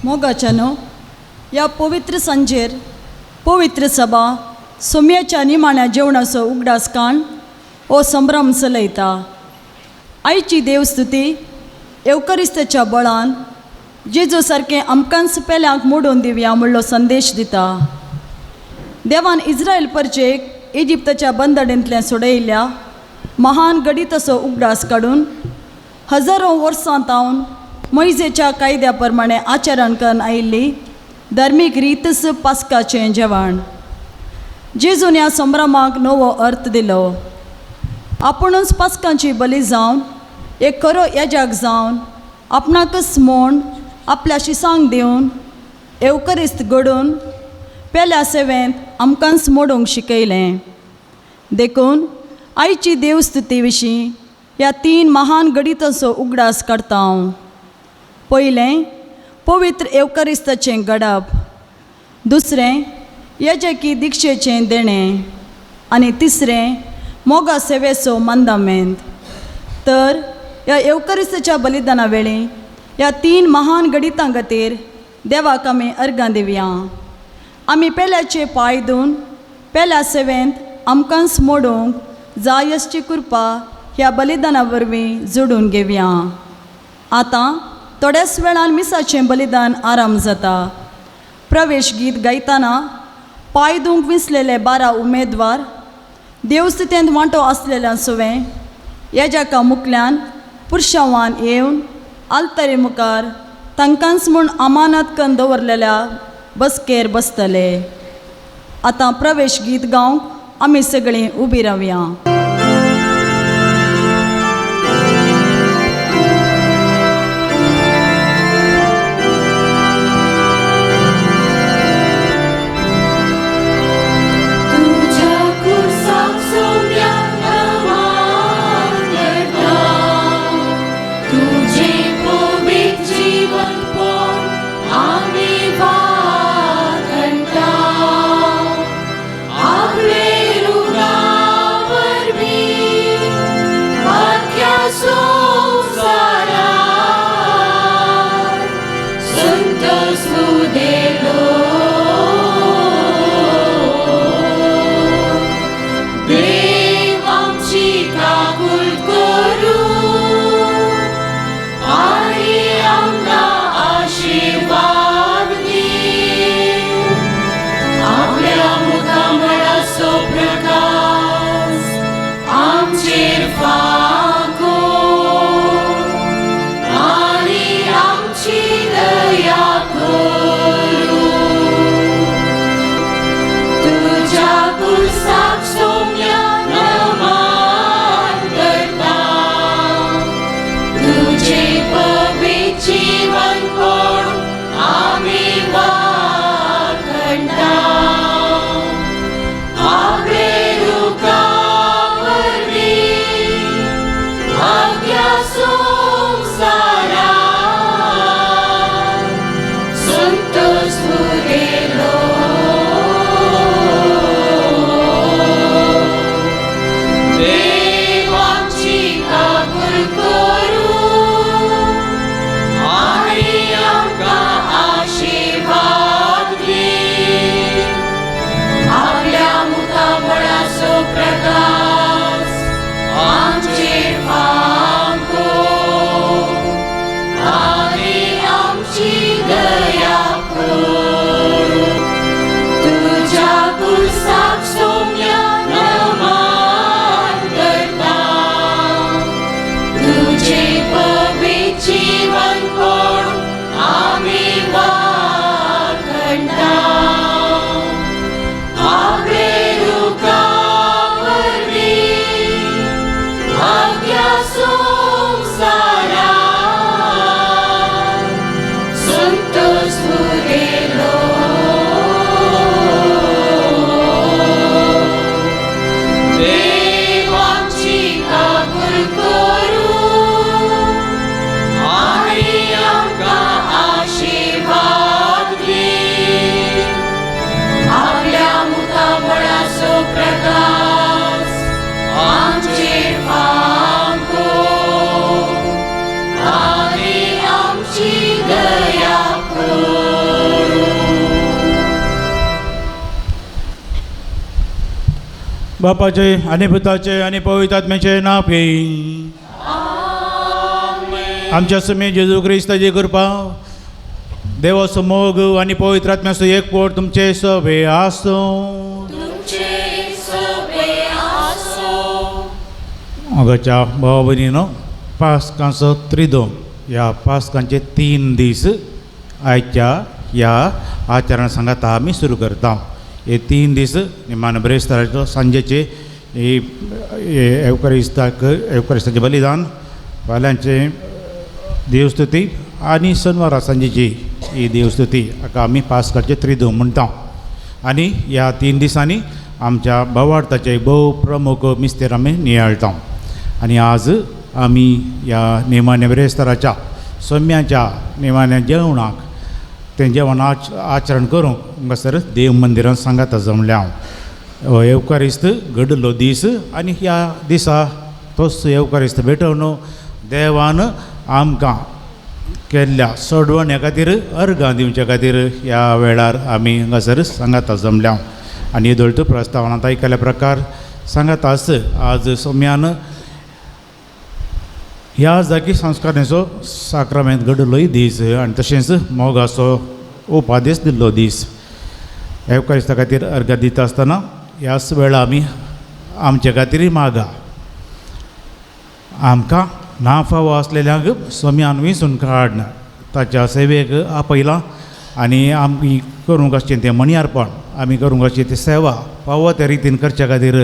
मोगाच्यानो, ह्या पवित्र सांजेर पवित्र सभा सोम्याच्या निमाण्या जेवणाचो उगडास काण हो संभ्रम चलयता. आयची देवस्तुती येवकरिस्ताच्या बळान जेजू सारकें आमकांच पेल्यांक मोडून दिवया म्हणलो संदेश दिता. देवान इस्रायल परचेक इजिप्ताच्या बंदडेंतल्यान सोडयिल्ल्या महान गणिताचो उगडास काडून हजारो वर्सां तावन मोयजेच्या कायद्या प्रमाणे आचरण करून आयिल्ली धर्मीक रीतच पास्काचें जेवण. जेजून ह्या संभ्रमाक नवो अर्थ दिलो. आपुणूच पास्कांची बली जावन एक खरो येजाक जावन आपणाकच म्हूण आपल्या शिसांक दिवन येवकरिस्त घडून पेल्या सेवेंत आमकांच मोडूंक शिकयलें. देखून आयची देवस्तुती विशीं ह्या तीन महान गणितांचो उगडास काडटा हांव. पयलें, पवित्र येवकरिस्ताचें घडप. दुसरें, येजकी दिक्षेचें देणें. आनी तिसरें, मोगा सेवेचो मंदामेंत. तर ह्या येवकरिस्ताच्या बलिदाना वेळी ह्या तीन महान गणितां खातीर देवाक आमी अर्गां दिवया. आमी पेल्याचे पांय धुवन पेल्या सेवेंत आमकांच मोडूंक जाय आसची कृपा ह्या बलिदाना वरवीं जोडून घेवया. आतां थोड्याच वेळान मिसाचें बलिदान आराम जाता. प्रवेश गीत गायतना पांय धुवंक विसलेले 12 उमेदवार देवस्थितेंत वांटो आसलेल्या सुवें येजाका मुखल्यान पुरशांवान येवन आलतरी मुखार तांकांच म्हूण अमानत करून दवरलेल्या बसकेर बसतले. आतां प्रवेश गीत गावंक आमी सगळीं उबी रावया. तुझ्या कुर्साक सोम्या नमान करता, तुझे पवित्र जीवन पोन आमी वागणता. आपले रुगा वरवीं बापाचे आनी पुताचे आनी पवित्र आत्म्याचे नांव घेई। आमच्या सुमे जेजू क्रिस्ताची कृपा, देवाचो मोग आनी पवित्र आत्म्याचो एकवट तुमचे सवे आसूं। अगच्या भाव भयणीनो, पास्कांचो त्रिदोम ह्या पास्कांचे 3 दीस आयच्या ह्या आचरण सांगाता आमी सुरू करता। हे 3 दीस निमान ब्रेस्ताराचो सांजेचे एवकरिस्ताक एवकरिस्ताचें बलिदान, फाल्यांचें देवस्तुती आनी सनवारा सांजेची ही देवस्तुती हाका आमी पास्काचे त्रिदोम म्हणटा। आनी ह्या 3 दिसांनी आमच्या भावार्थाचे भोव प्रमुख मिस्तेर आमी नियाळटा। आनी आज आमी ह्या निमाण्या ब्रेस्ताराच्या सोम्याच्या निमाण्या जेवणाक तें जेवण आचरण करूंक हांगासर देव मंदिरांत सांगाता जमल्या हांव। हो येवकारिस्त घडलो दीस आनी ह्या दिसा तोच येवकारिस्त भेटोवन देवान आमकां केल्ल्या सोडवण्या खातीर अर्गां दिवच्या खातीर ह्या वेळार आमी हांगासर सांगाता जमल्या। आनी येदोळचो प्रस्तावनांत आयकल्ल्या प्रकार सांगाता आस आज सोम्यान ह्या जागी संस्कारांचो साक्रामेंत घडलोय दीस आनी तशेंच मोगाचो उपादेश दिल्लो दीस। येवकारिस्ता खातीर अर्गां दिता आसतना ह्याच वेळा आमी आमचे खातीर मागा, आमकां ना फावो आसलेल्यांक सोम्यान विंचून काडना ताच्या सेवेक आपयलां आनी आमी करूंक आसचें तें मणयार्पण, आमी करूंक आसची ती सेवा फावो त्या रितीन करच्या खातीर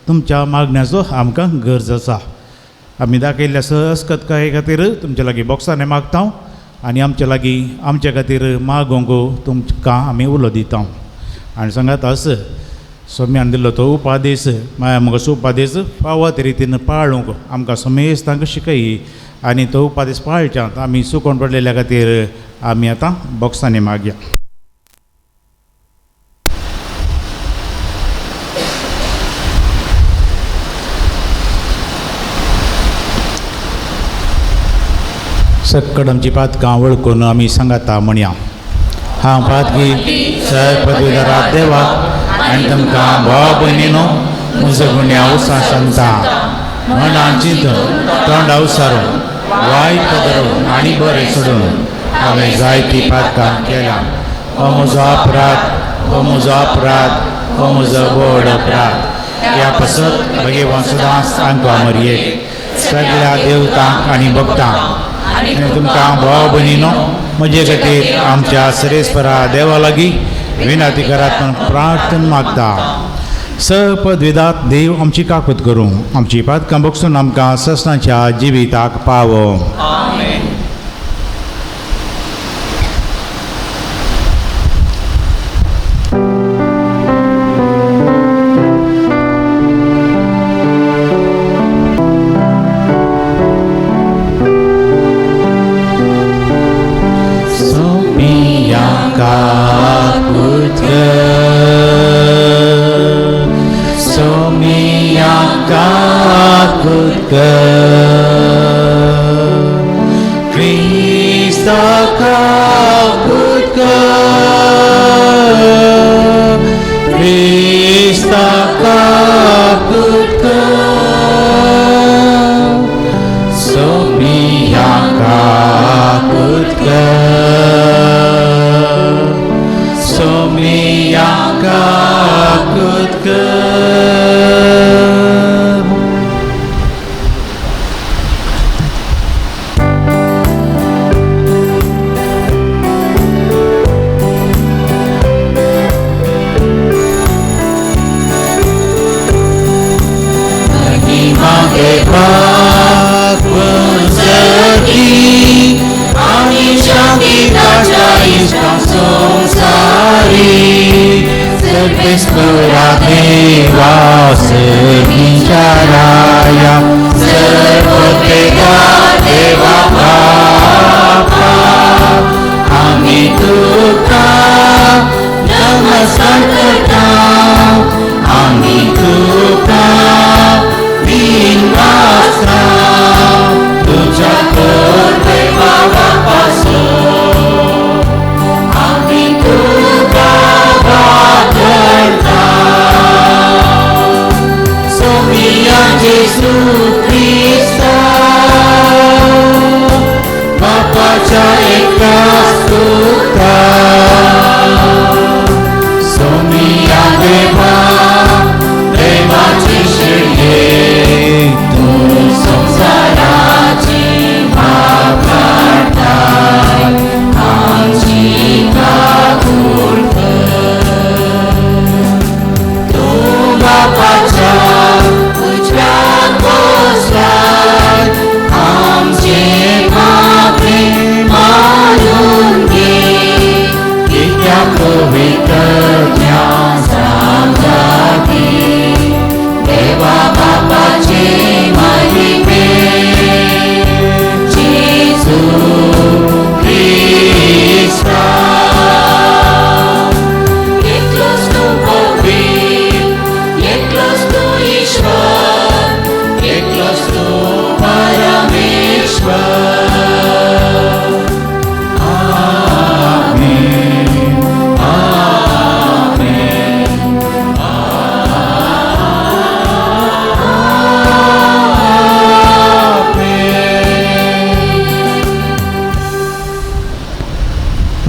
तुमच्या मागण्याचो आमकां गरज आसा। आमी दाखयल्ल्या सहस्कतकाये खातीर तुमच्या लागीं बॉक्सांनी मागता आनी आमच्या लागीं आमच्या खातीर मागोंक तुमकां आमी उलो दिता। आनी सांगात आस सोम्यान दिल्लो तो उपादेश, माया मोगाचो उपादेश फावो त्या रितीन पाळूंक आमकां समेस्तांक शिकय आनी तो उपादेश पाळच्यांत आमी सुकोवन पडलेल्या खातीर आमी आतां बॉक्सांनी मागया। सक्कड आमची पातकां वळखून आमी सांगाता म्हणया, हांव पातकी सर पदवीधरा देवाक आनी तुमकां भाव भयणीनो म्हजो गुन्यांव सांगता, मनान चिंतून तोंडा उसारून वायट पदरून आनी बरें सोडून हांवें जायतीं पातकां केल्यां। हो म्हजो अपराध, हो म्हजो अपराध, हो म्हजो व्हड अपराध। ह्या पासत भगवान सदांच आमकां मरयेक सगळ्या देवतांक आनी भक्तांक आनी तुमकां भाव भयणीनो म्हजे खातीर आमच्या सरेस्परा देवा लागीं विनंती करात म्हूण प्रार्थना मागता। सपदवेदात देव आमची काकूत करूं, आमची पातकां बगसून आमकां ससनाच्या जिविताक पावो।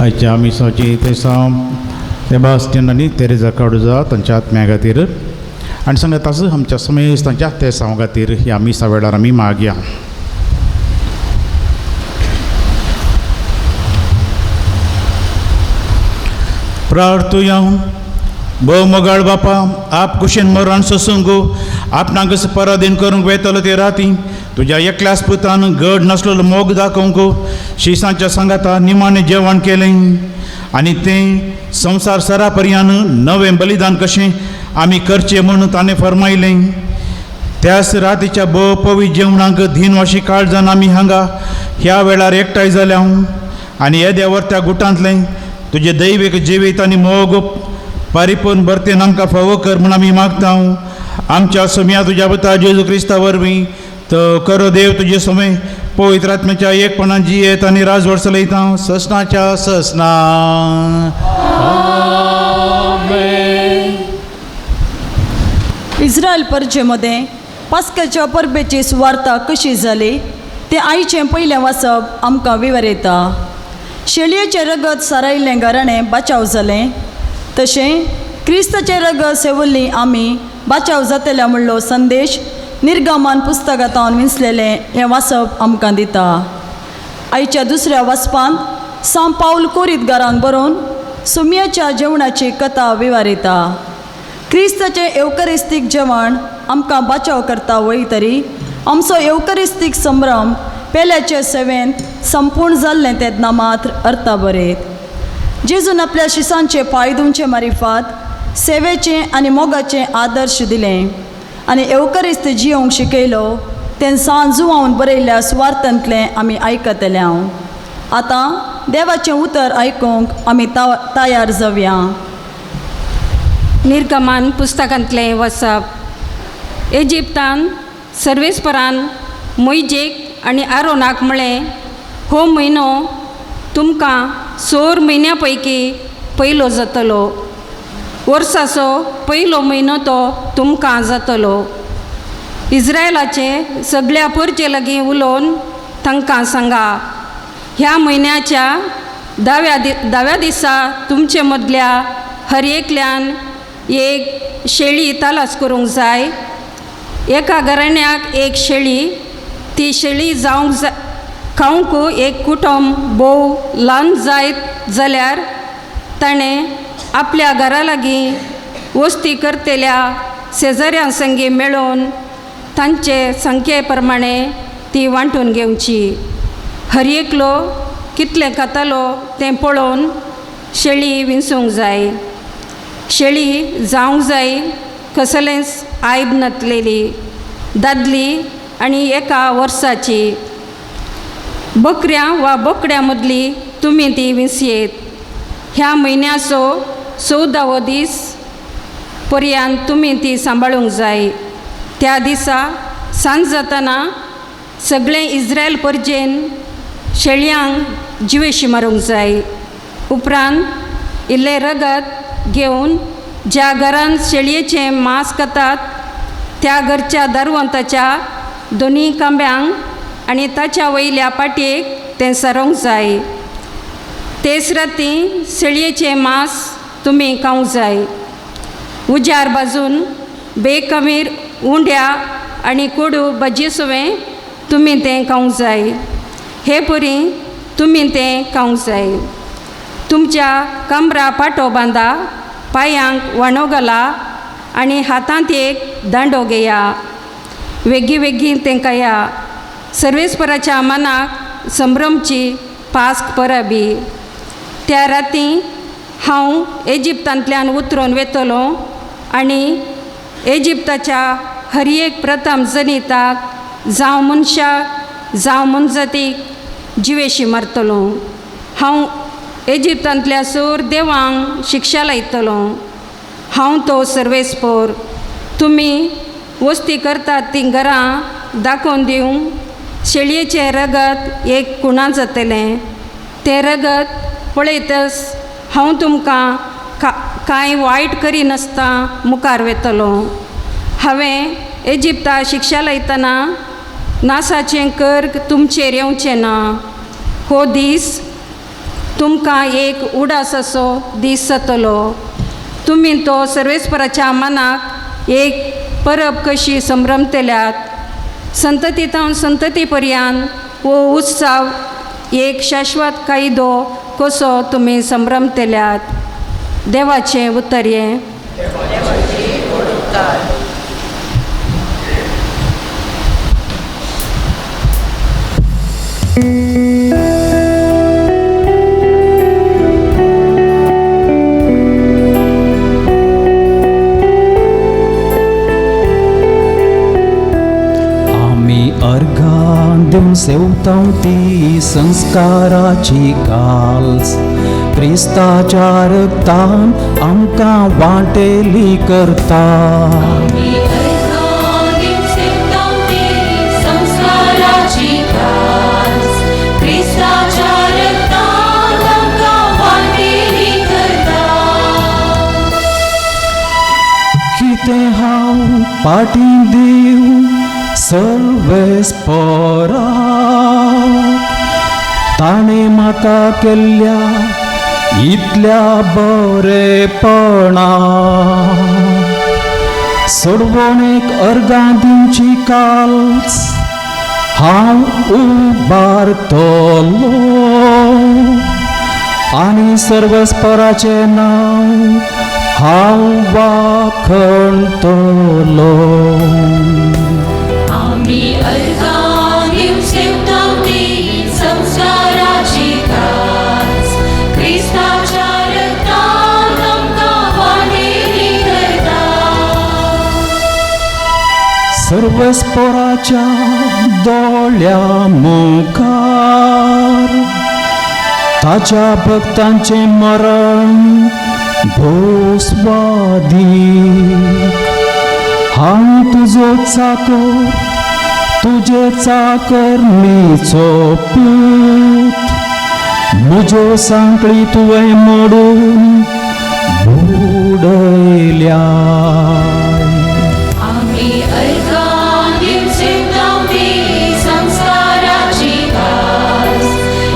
आयच्या मिसाची तेसांव सेबास्टियन आनी तेरेजा काडुजा तांच्या आत्म्या खातीर आनी सांगत आसा आमच्या समेस्त तांच्या तेसांव खातीर ह्या मिसा वेळार आमी मागया. प्रार्थुया. भोव मोगाळ बापा, आप कुशीन मरण सोसूंक आपणाक पराधीन करूंक वेतलो ते राती तुज्या एकल्याच पुतान गड नासलेलो मोग दाखोवंक शिसांच्या सांगाता निमाणें जेवण केलें आनी तें संवसार सरा पर्यान नवें बलिदान कशें आमी करचें म्हूण ताणें फरमायलें. त्याच रातीच्या भोव पवित्र जेवणाक धीन वाशी काळजान आमी हांगा ह्या वेळार एकठांय जाल्या आनी येद्या वर्त्या गुटांतलें तुजें दैवीक जिवीत आनी मोग परिपूर्ण भरतेन आमकां फावो कर म्हूण आमी मागता. आमच्या सोम्या तुज्या पुता जेजू क्रिस्ता वरवीं तो करो देव तुजे सोमे पवित्र आत्म्याच्या एकपणान जियेत आनी राजवट चलयता ससनाच्या ससना. इस्रायल परजे मदें पास्काच्या परबेची सुवार्ता कशी जाली तें आयचें पयलें वाचप आमकां विवरयता. शेळयेचें रगत सारायिल्लें घराणें बाचाव जालें तशें क्रिस्ताचें रगत सेवल्ली आमी बाचाव जातल्या म्हणलो संदेश निर्गमान पुस्तकांत विंचलेलें हें वाचप आमकां दिता. आयच्या दुसऱ्या वाचपांत सांव पावल कोरीत घरांक बरोवन सुमयाच्या जेवणाची कथा विवारयता. क्रिस्ताचें येवकरिस्तीक जेवण आमकां बाचाव करता वय तरी आमचो येवकरिस्तीक संभ्रम पेल्याचे सेवेंत संपूर्ण जाल्लें तेन्ना मात्र अर्था बरयत. जेजून आपल्या शिसांचे पांय धुवचे मारिफात सेवेचें आनी मोगाचें आदर्श दिलें आनी येवकरिस्त जियोंक शिकयलो तें सांजुवावन बरयल्ल्या सुवार्थांतलें आमी आयकतले. आतां देवाचें उतर आयकूंक आमी तयार जावया. निर्गमान पुस्तकांतलें वसप. इजिप्तान सर्वेस्परान मोयजेक आनी आरोनाक म्हळें, हो म्हयनो तुमकां सोर म्हयन्या पैकी पयलो जातलो, वर्साचो पयलो म्हयनो तो तुमकां जातलो. इस्रायलाचे सगळ्या परजे लागीं उलोवन तांकां सांगा, ह्या म्हयन्याच्या धाव्या दिसा तुमचे मदल्या हर एकल्यान एक शेळी तालास करूंक जाय. एका घराण्याक एक शेळी, ती शेळी जावंक जाय खावंक एक कुटुंब भोव ल्हान जायत जाल्यार ताणें आपल्या घरा लागीं वस्ती करतल्या शेजाऱ्यां संगी मेळोवन तांचे संख्ये प्रमाणे ती वांटून घेवची. हर एकलो कितलें खातालो तें पळोवन शेळी विंचूंक जाय. शेळी जावंक जाय कसलेंच आयब नातलेली, दादली आनी एका वर्साची. बकऱ्यां वा बोकड्यां मदली तुमी ती विंचयेत. ह्या म्हयन्याचो 14वो दीस पर्यंत तुमी ती सांबाळूंक जाय. त्या दिसा सांज जातना सगळें इस्रायल परजेन शेळयांक जिवेशी मारूंक जाय. उपरांत इल्लें रगत घेवन ज्या घरान शेळयेचें मांस खातात त्या घरच्या दरवंताच्या दोनी खांब्यांक आनी ताच्या वयल्या पाटयेक तें सरोंक जाय. तेच राती शेळयेचें मांस तुमी खावंक जाय. उजार भाजून बेकमीर उंड्या आनी कोडू भाजी सुवें तुमी तें खावंक जाय. हे परी तुमी तें खावंक जाय. तुमच्या कमरा पाटो बांदा, पांयांक वाणो घाला आनी हातांत एक दांडो घेया. वेगीं वेगीं तें खाया. सर्वेस्पराच्या मनाक संभ्रमची पास्क परबी. त्या राती हांव इजिप्तांतल्यान उतरून वेतलो आनी इजिप्ताच्या हर एक प्रथम जनिताक जावं मनशाक जावं मनजातीक जिवेशी मारतलो. हांव इजिप्तांतल्या सोर देवांक शिक्षा लायतलो. हांव तो सर्वेस्पोर. तुमी वस्ती करतात तीं घरां दाखोवन दिवंक शेळयेचें रगत एक कुणा जातलें. तें रगत पळयतच हांव तुमकां कांय वायट करिनासतना मुखार वेतलो. हांवें इजिप्ता शिक्षा लायतना नासाचें कर्ग तुमचेर येवचें ना. हो दीस तुमकां एक उडास असो दीस जातलो. तुमी तो सर्वेस्पराच्या मनाक एक परब कशी संभ्रमतल्यात. संतती तावन संतती पर्यंत हो उत्सव एक शाश्वत कायदो कसो तुमी संभ्रमतल्यात. देवाचें उतर हें. आमी अर्घां दिवन सेवतां ती संस्काराची काल्स क्रिस्ताच्या रक्तान आमकां वांटेली करता. कितें हांव पाटी दिव सर्वेस्पराक ताणें म्हाका केल्ल्या इतल्या बरेपणा. सोडवणेक अर्गां दिवची काल्स हांव उबारतलो आनी सर्वेस्पराचें नांव हांव वाखणतलो. आमी अर्गां दिवन सेवतां ती संस्काराची कास क्रिस्ताच्या रक्तान आमकां वांटेली करता. सर्वेस्पराच्या दोळ्या मुखार ताच्या भक्तांचें मरण भोसवादीक. हांव तुजो चाकर तुजे चाकरणीचो पूत म्हज्यो सांकळी तुवें मोडून बुडयल्या. आमी अर्गां दिवन सेवतां ती संस्काराची कास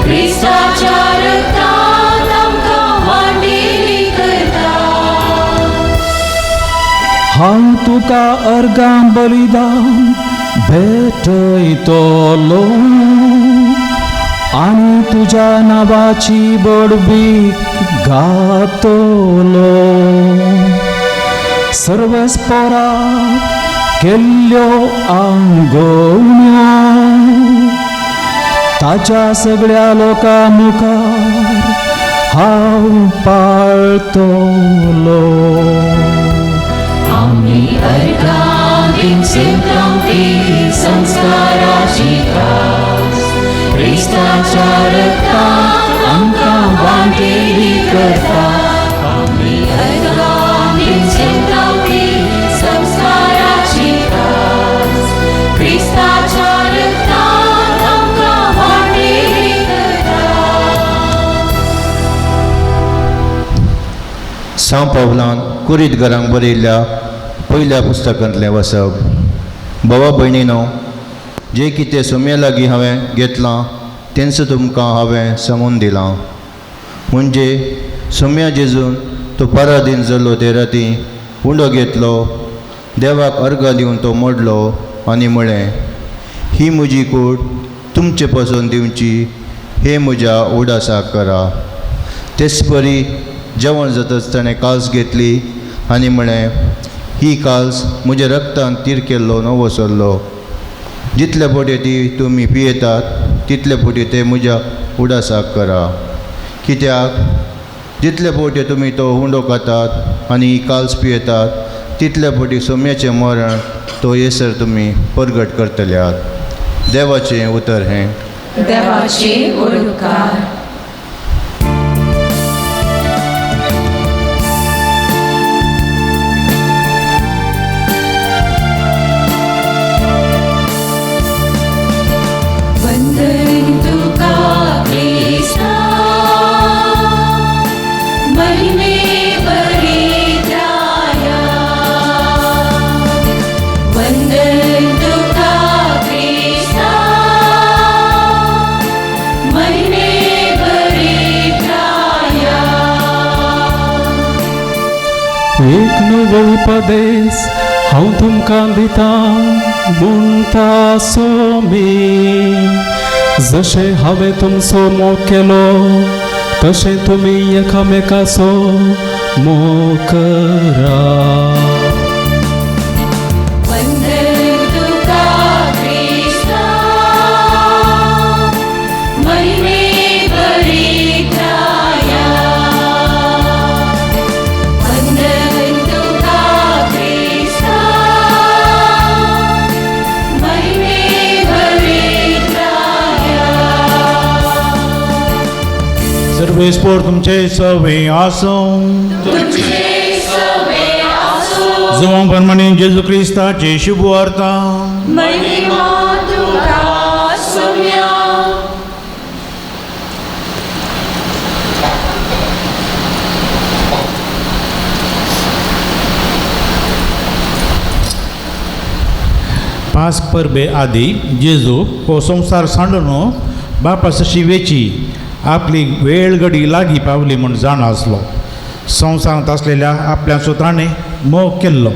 क्रिस्ताच्या रक्तान आमकां वांटेली करता. हांव तुका अर्गां बलिदान भेटयतलो आनी तुज्या नांवाची बडबीक गातलो. सर्वेस्पराक केल्ल्यो आंगोवण्यो ताच्या सगळ्या लोकां मुखार हांव पाळतलो. आमी अर्गां दिवन सेवतां ती संस्काराची कास क्रिस्ताच्या रक्तान आमकां वांटेली करता. आमी अर्गां दिवन सेवतां ती संस्काराची कास क्रिस्ताच्या रक्तान आमकां वांटेली करता. सांव पावलान कुरीत घरांक बरयल्ल्या पयल्या पुस्तकांतलें वसप. भावा भयणीनो, जें कितें सोम्या लागीं हांवें घेतलां तेंच तुमकां हांवें सांगून दिलां. म्हणजे सोम्या जेजून तो परादीन जालो ते राती उंडो घेतलो, देवाक अर्गां दिवन तो मोडलो आनी म्हळें, ही म्हजी कूड तुमचे पसून दिवची, हे म्हज्या उडासाक करा. तेच परी जेवण जातच ताणें काल्स घेतली आनी म्हळें, ही काल्स म्हज्या रक्तान तीर केल्लो नवो सरलो. जितले फावटी ती तुमी पियेतात तितले फावटी ते म्हज्या उडासाक करा. कित्याक जितले फावटी तुमी तो हुंडो खातात आनी ही काल्स पियेतात तितले फावटी सोम्याचें मरण तो येसर तुमी परगट करतल्यात. देवाचें उतर हें. देवाचें उपकार. वंदन तुका क्रिस्ता महिमे परित्राया. वंदन तुका क्रिस्ता महिमे एक नवो उपदेस हांव तुमकां दितां म्हणटा सोमी, जशें हांवें तुमचो मोग केलो तशें तुमी एकामेकाचो मोग करा। वंदन तुका क्रिस्ता महिमे परित्राया, वंदन तुका क्रिस्ता महिमे परित्राया। सर्वेस्पोर तुमचे सवे आसूं। तुमचे सवे आसूं। जुवां प्रमाणे जेजू क्रिस्ताचे शुभ वार्ता। महिमा तुका सोम्या। पास परबे आदी जेजू हो संवसार सांडून बापा सशी वेची आपली वेळ घडी लागीं पावली म्हूण जाणा आसलो। संवसारांत आसलेल्या आपल्या सुत्रांनी मोग केल्लो,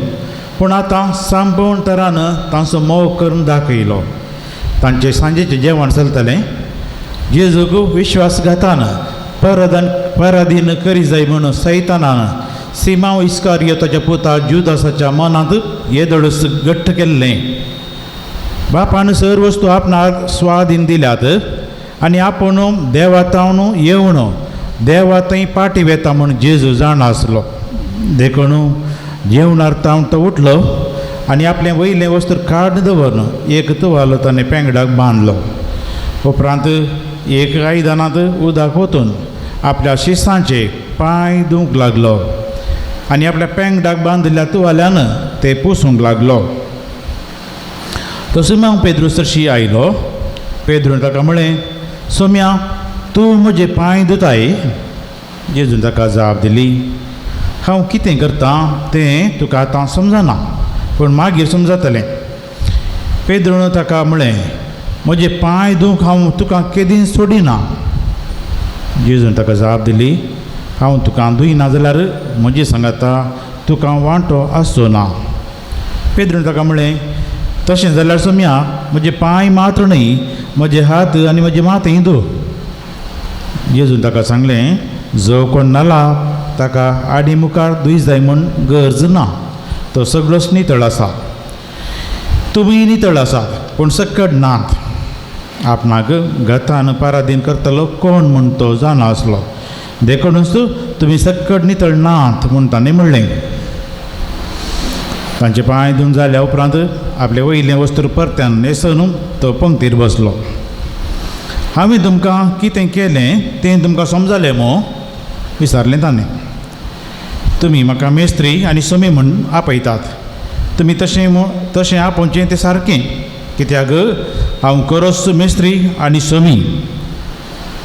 पूण आतां संपूर्ण तरान तांचो मोग करून दाखयलो। तांचे सांजेचें जेवण चलतलें। जेजूक विश्वासघातान पराधीन करी जाय म्हणून सैतानान सिमांव इस्कारियोताच्या पुता जुदासाच्या मनांत येदोळस घट्ट केल्लें। बापान सर वस्तू आपणाक स्वाधीन दिल्यात आनी आपूण देवातावन येवन देवा थंय पाटी वेता म्हूण जेजू जाणा आसलो। देखून जेवणार तावन तो उठलो आनी आपलें वयलें वस्त्र काडून दवरन एक तुवालो ताणें पेंगडाक बांदलो। उपरांत एक आयदनांत उदक ओतून आपल्या शिसांचे पांय धुवंक लागलो आनी आपल्या पेंगडाक बांदिल्ल्या तुवाल्यान ते पुसूंक लागलो। तो सिमांव पेद्रू सरशी आयलो। पेद्रून ताका म्हळें, सोम्या तूं म्हजे पांय धुताय? जेजून ताका जाप दिली, हांव कितें करतां तें तुका आतां समजना, पूण मागीर समजतलें। पेद्रून ताका म्हळें, म्हजे पांय धुवंक हांव तुका केदींच सोडिना। जेजून ताका जाप दिली, हांव तुका धुयना जाल्यार म्हजे सांगाता तुका वांटो आसचो ना। पेद्रून ताका म्हळें, तशें जाल्यार सोम्या म्हजे पांय मात्र न्हय, म्हजे हात आनी म्हजे माथेंय धू। जेजून ताका सांगलें, जो कोण न्हाला ताका आडी मुखार धुय जाय म्हूण गरज ना, तो सगळोच नितळ आसा। तुमी नितळ आसात पूण सक्कड नात। आपणाक गतान पारादीन करतलो कोण म्हूण तो जाणा आसलो, देखूनच तुमी सक्कड नितळ नात म्हूण ताणें म्हणलें। तांचे पांय धुवन जाल्या उपरांत आपले वयलें वस्त्र परत्यान न्हेसून तो पंक्तीर बसलो। हांवें तुमकां कितें केलें तें तुमकां समजलें मो? विचारलें ताणें। तुमी म्हाका मेस्त्री आनी सोमी म्हूण आपयतात, तुमी तशें आपोवचें तें सारकें, कित्याक हांव खरोच मेस्त्री आनी सोमी।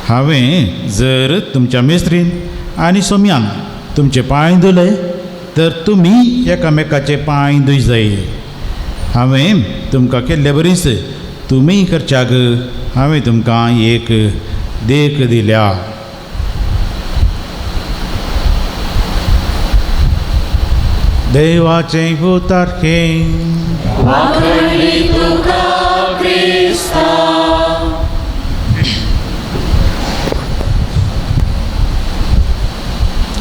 हांवें जर तुमच्या मेस्त्रीन आनी सोम्यान तुमचे पांय धुले तर तुमी एकामेकाचे पांय धुय जाय। हांवें तुमकां केल्ले बरीच तुमी करच्याक हांवें तुमकां एक देख दिल्या। देवाचें उतर हें। वाखणी तुका क्रिस्ता।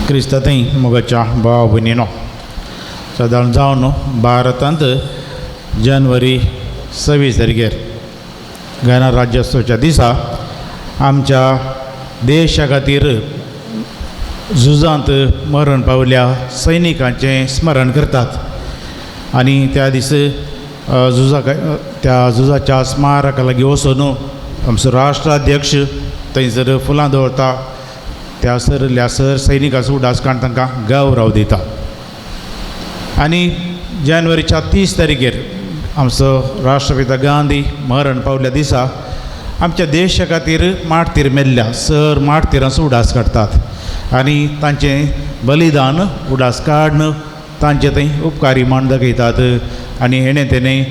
क्रिस्ता थंय मोगाच्या भाव भयणीनो, सादारण जावन भारतांत जानेवारी 26 तारखेर गणराज्योत्सवाच्या दिसा आमच्या देशा खातीर झुजांत मरण पावल्या सैनिकांचें स्मरण करतात आनी त्या दीस त्या झुजाच्या स्मारका लागीं वचून आमचो राष्ट्राध्यक्ष थंयसर फुलां दवरता, त्या सरल्या सर सैनिकाचो उडास काडून तांकां गौरव दिता। आनी जानेवारीच्या 30 तारखेर आमचो राष्ट्रपिता गांधी मरण पावल्या दिसा आमच्या देशा खातीर मार्तीर मेल्ल्या सर मार्तीरांचो उडास काडटात आनी तांचें बलिदान उडास काडून तांचे थंय उपकारी म्हण दाखयतात आनी हेणें तेणें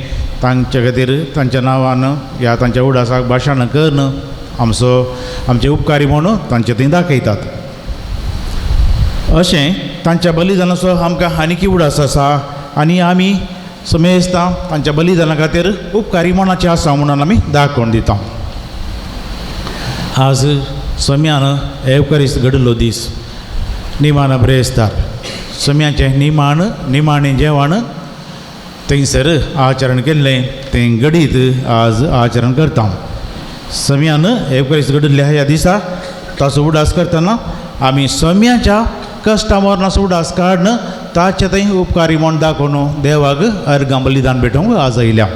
तांचे खातीर तांच्या नांवान ह्या तांच्या उडासाक भाशणां करून आमचे उपकारी म्हणून तांचे थंय दाखयतात। अशें तांच्या बलिदानाचो आमकां आनीकय उडास आसा आनी आमी समेस्तां तांच्या बलिदाना खातीर उपकारी मनाचे आसा म्हणून आमी दाखोवन दिता. आज सम्यान एवकरीस्त घडिल्लो दीस निमाण ब्रेस्तार सम्याचें निमाण निमाणें जेवण थंयसर आचरण केल्लें तें घडीत आज आचरण करता. सम्यान एवकरीस्त घडिल्ल्या ह्या दिसा ताचो उडास करतना आमी सम्याच्या कश्टा मरणाचो उडास काडून ताचे थंय उपकारी म्हूण दाखोवन देवाक अर्गां बलिदान भेटोवंक आज आयल्या.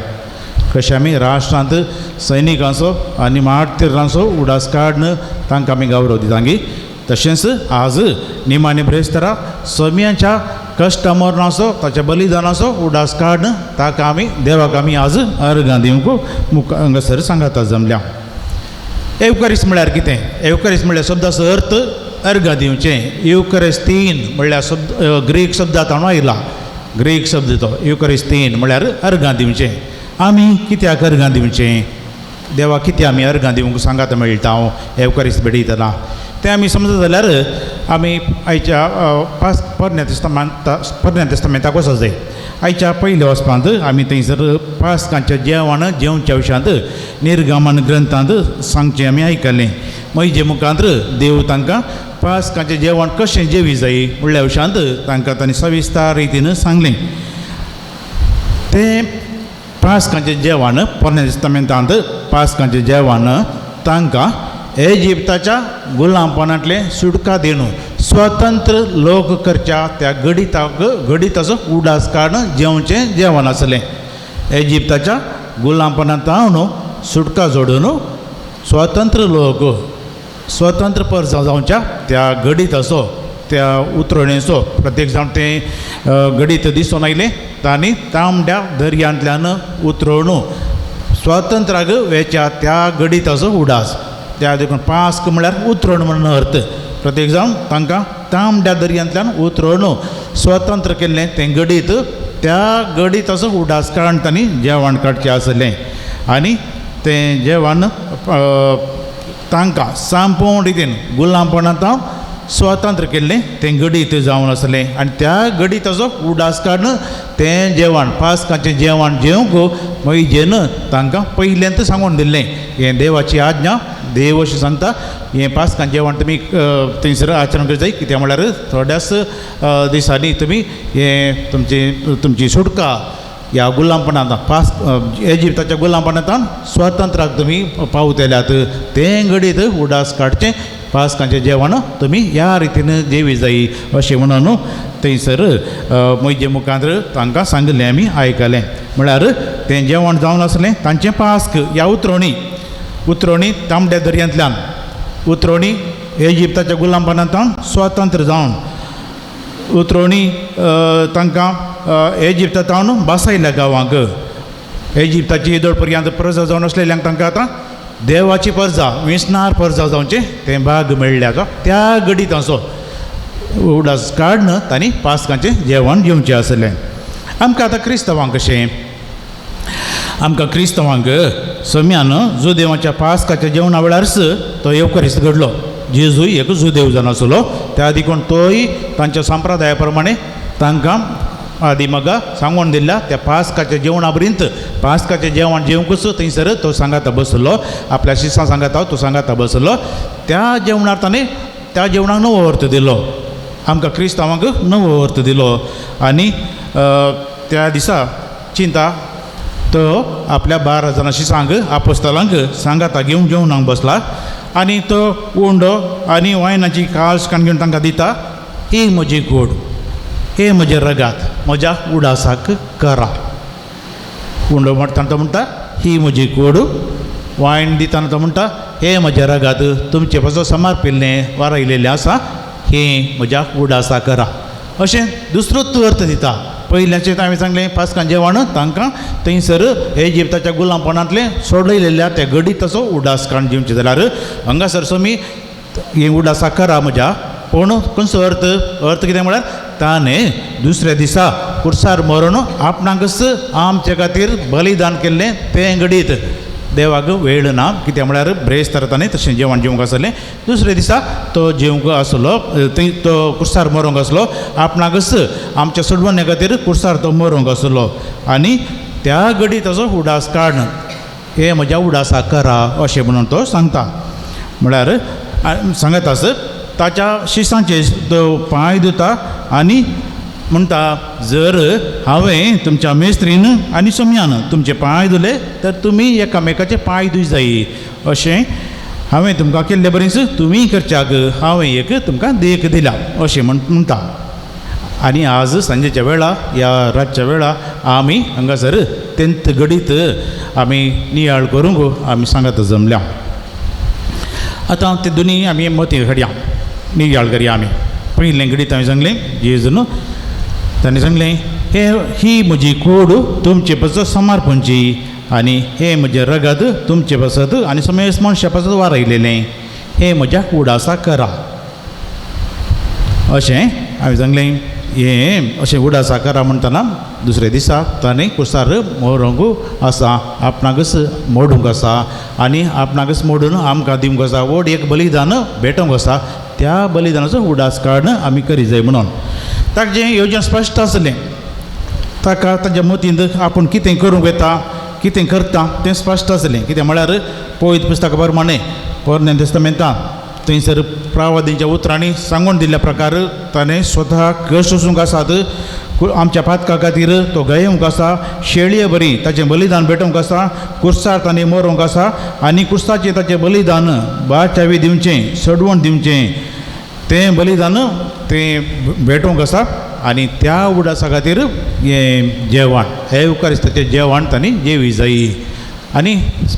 कशें आमी राष्ट्रांत सैनिकांचो आनी मार्तिरांचो उडास काडून तांकां आमी गौरव दितांगी तशेंच आज निमाणे ब्रेस्तारा सम्याच्या कश्ट मरणाचो ताच्या बलिदानाचो उडास काडून ताका आमी देवाक आमी आज अर्गां दिवंक मुखार हांगासर सांगाता जमल्या. एवकरीस म्हळ्यार कितें? एवकरीस म्हळ्यार शब्दाचो अर्थ अर्गां दिवचें. एवकरिस्तीन म्हणल्यार शब्द ग्रीक शब्दांत हांव आयला, ग्रीक शब्द तो एवकरिस्तीन म्हळ्यार अर्गां दिवचें. आमी कित्याक अर्गां दिवचें? देवा कित्याक आमी अर्गां दिवंक सांगात मेळटा हांव एवकरिस्त भेटयतना तें आमी समजत जाल्यार आमी आयच्या पास पोरण्या तेस्तामेंत पोरण्या तेस्तामेंताक वचत जाय. आयच्या पयल्या वचपांत आमी थंयसर पास्कांच्या जेवण जेवच्या विशयांत निर्गमन ग्रंथांत सांगचें आमी आयकलें. म्हजे मुखांत देव तांकां पास्कांचें जेवण कशें जेवी जाय म्हणल्या विशयांत तांकां तांणी सविस्तार रितीन सांगलें. तें पास्कांचें जेवण पोरण्या तेस्तामेंतांत पास्कांचें जेवण तांकां एजिप्ताच्या गुलामपणांतलें सुटका दिवन स्वतंत्र लोक करच्या त्या गडिताक गडिताचो उडास काडून जेवचें जेवण आसलें. एजिप्ताच्या गुलामपणांत सुटका जोडून स्वतंत्र लोक स्वतंत्र परजा जावच्या त्या गडिताचो त्या उतरणेचो प्रत्येक जाण तें गडीत दिसून आयलें तांणी तांबड्या दर्यांतल्यान उतरोवन स्वतंत्राक वेच्या त्या गडिताचो उडास. त्या देखून पास्क म्हळ्यार उतरण म्हणून अर्थ. प्रत्येक जावन तांकां तांबड्या दर्यांतल्यान उतरोवन स्वतंत्र केल्लें तें गडीत त्या गडिताचो उडास काडून तांणी जेवण काडचें आसलें आनी तें जेवण तांकां संपूर्ण रितीन गुलामपणांत स्वतंत्र केल्लें तें गडीत जावन आसलें आनी त्या गडिताचो उडास काडून तें जेवण पास्काचें जेवण जेवंक मैजेन तांकां पयल्यांत सांगून दिल्लें हें देवाची आज्ञा. देव अशें सांगता हें पास्कां जेवण तुमी थंयसर आचरण करचें जाय कित्याक म्हळ्यार थोड्याच दिसांनी तुमी हें तुमची तुमची सुटका ह्या गुलामपणांत पास एजिप्ताच्या गुलामपणांत स्वतंत्राक तुमी पावतल्यात तें घडीत उडास काडचें पास्कांचें जेवण तुमी ह्या रितीन जेवी जाय अशें म्हणून थंयसर म्हजे मुखार तांकां सांगिल्लें आमी आयकलें. म्हळ्यार तें जेवण जावन आसलें तांचें पास्क ह्या उतरोणी उतरोणी तांबड्या दर्यांतल्यान उतरोणी एजिप्ताच्या गुलामपणांत स्वतंत्र जावन उतरोणी तांकां एजिप्तांत बासायल्या गांवांक एजिप्ताची येदोळ पर्यंत प्रजा जावन आसलेल्यांक तांकां आतां देवाची परजा विसनार परजा जावचें तें भाग मेळ्ळ्या त्या गडितांचो उडास काडून तांणी पास्कांचें जेवण जेवचें आसलें. आमकां आतां क्रिस्तांवांक कशें आमकां क्रिस्तांवांक सम्यान जुदेवाच्या पास्काच्या जेवणा वेळारच तो येवकरिस्त घडलो. जेजूय एक जुदेव जावन आसलो त्या देखून तोय तांच्या संप्रदाया प्रमाणे तांकां आदी म्हाका सांगून दिल्ल्या त्या पास्काच्या जेवणा पर्यंत पास्काचें जेवण जेवंकूच थंयसर तो सांगाता बसलो आपल्या शिसां सांगाता तो सांगाता बसलो. त्या जेवणार ताणें त्या जेवणाक नवो अर्थ दिलो आमकां क्रिस्तांवांक नवो अर्थ दिलो आनी त्या दिसा चिंता तो आपल्या 12 जाणां शिसांक आपोस्तालांक सांगाता घेवन जेवणाक बसला आनी तो उंडो आनी वायनाची कास काण घेवन तांकां दिता ही म्हजी गोड हे म्हजें रगात म्हज्या उडासाक करा. उंडो म्हणटा तो म्हणटा ही म्हजी कोड वायन दितना तो म्हणटा हे म्हजें रगात तुमचे पासून समर्पिल्लें वारयलेलें आसा हें म्हज्या उडासा करा. अशें दुसरोच अर्थ दिता. पयल्याचें हांवें सांगलें पास्कां जेवण तांकां थंयसर एजिप्ताच्या गुलामपणांतलें सोडयलेल्या त्या गडिताचो उडास काडून जेवचें जाल्यार हांगासर सोमी हें उडासा करा म्हज्या पूण खंयचो अर्थ अर्थ कितें म्हळ्यार ताणें दुसऱ्या दिसा कुर्सार मरून आपणाकच आमचे खातीर बलिदान केल्लें तें घडीत देवाक वेळ ना, कित्याक म्हळ्यार ब्रेस्तार ताणें तशें जेवण जेवंक आसलें. दुसरे दिसा तो जेवंक आसलो, थंय तो कुर्सार मरोंक आसलो, आपणाकच आमच्या सोडवण्या खातीर कुर्सार तो मरोंक आसलो. आनी त्या घडी ताचो उडास काड, हे म्हज्या उडासा करा अशें म्हणून तो सांगता. म्हळ्यार सांगत आस ताच्या शिसांचे तो पांय धुता आनी म्हणटा, जर हांवें तुमच्या मेस्त्रीन आनी सोम्यान तुमचे पांय धुले तर तुमी एकामेकाचे पांय धुय जायी, अशें हांवें तुमकां केल्ले बरीच तुमी करच्याक हांवें एक तुमकां देख दिला अशें म्हणटा. आनी आज सांजेच्या वेळा ह्या रातच्या वेळा आमी हांगासर तेंत घडीत आमी नियाळ करूंक आमी सांगात जमल्या. आतां ते दोनी आमी मती घडया नियाळ करया. आमी पयलें घडीत हांवें सांगलें, जेजून ताणें सांगलें, हे ही म्हजी कूड तुमचे पासत समर्पणची आनी हें म्हजें रगत तुमचे पासत आनी समेस्त मनशा पासत वारयलेलें, हें म्हज्या उडासा करा अशें हांवें सांगलें. हें अशें उडासा करा म्हणटना दुसऱ्या दिसा ताणें कुसार मरोंक आसा, आपणाकच मोडूंक आसा आनी आपणाकच मोडून आमकां दिवंक आसा, व्हड एक बलिदान भेटोवंक आसा, त्या बलिदानाचो उडास काडून आमी करी जाय म्हणून. ताजें येवजण स्पश्ट आसलें, ताका ताज्या मतींत आपूण कितें करूंक येता कितें करता तें स्पश्ट आसलें. कितें म्हळ्यार पवित्र पुस्तका प्रमाणें पोरण्या तेस्तामेंतांत थंयसर प्रावादींच्या उतरांनी सांगून दिल्ल्या प्रकार ताणें स्वता कश्ट सोसूंक आसात, आमच्या पातका खातीर तो गायोवंक आसा, शेळये बरी ताचें बलिदान भेटोवंक आसा, कुर्सार ताणें मरोवंक आसा आनी कुर्साचें ताचें बलिदान बाचावी दिवचें, सडवण दिवचें, तें बलिदान तें भेटोवंक आसा. आनी त्या उडासा खातीर हें जेवण हे उपकारिस्ताचें जेवण तांणी जेवी जायी आनी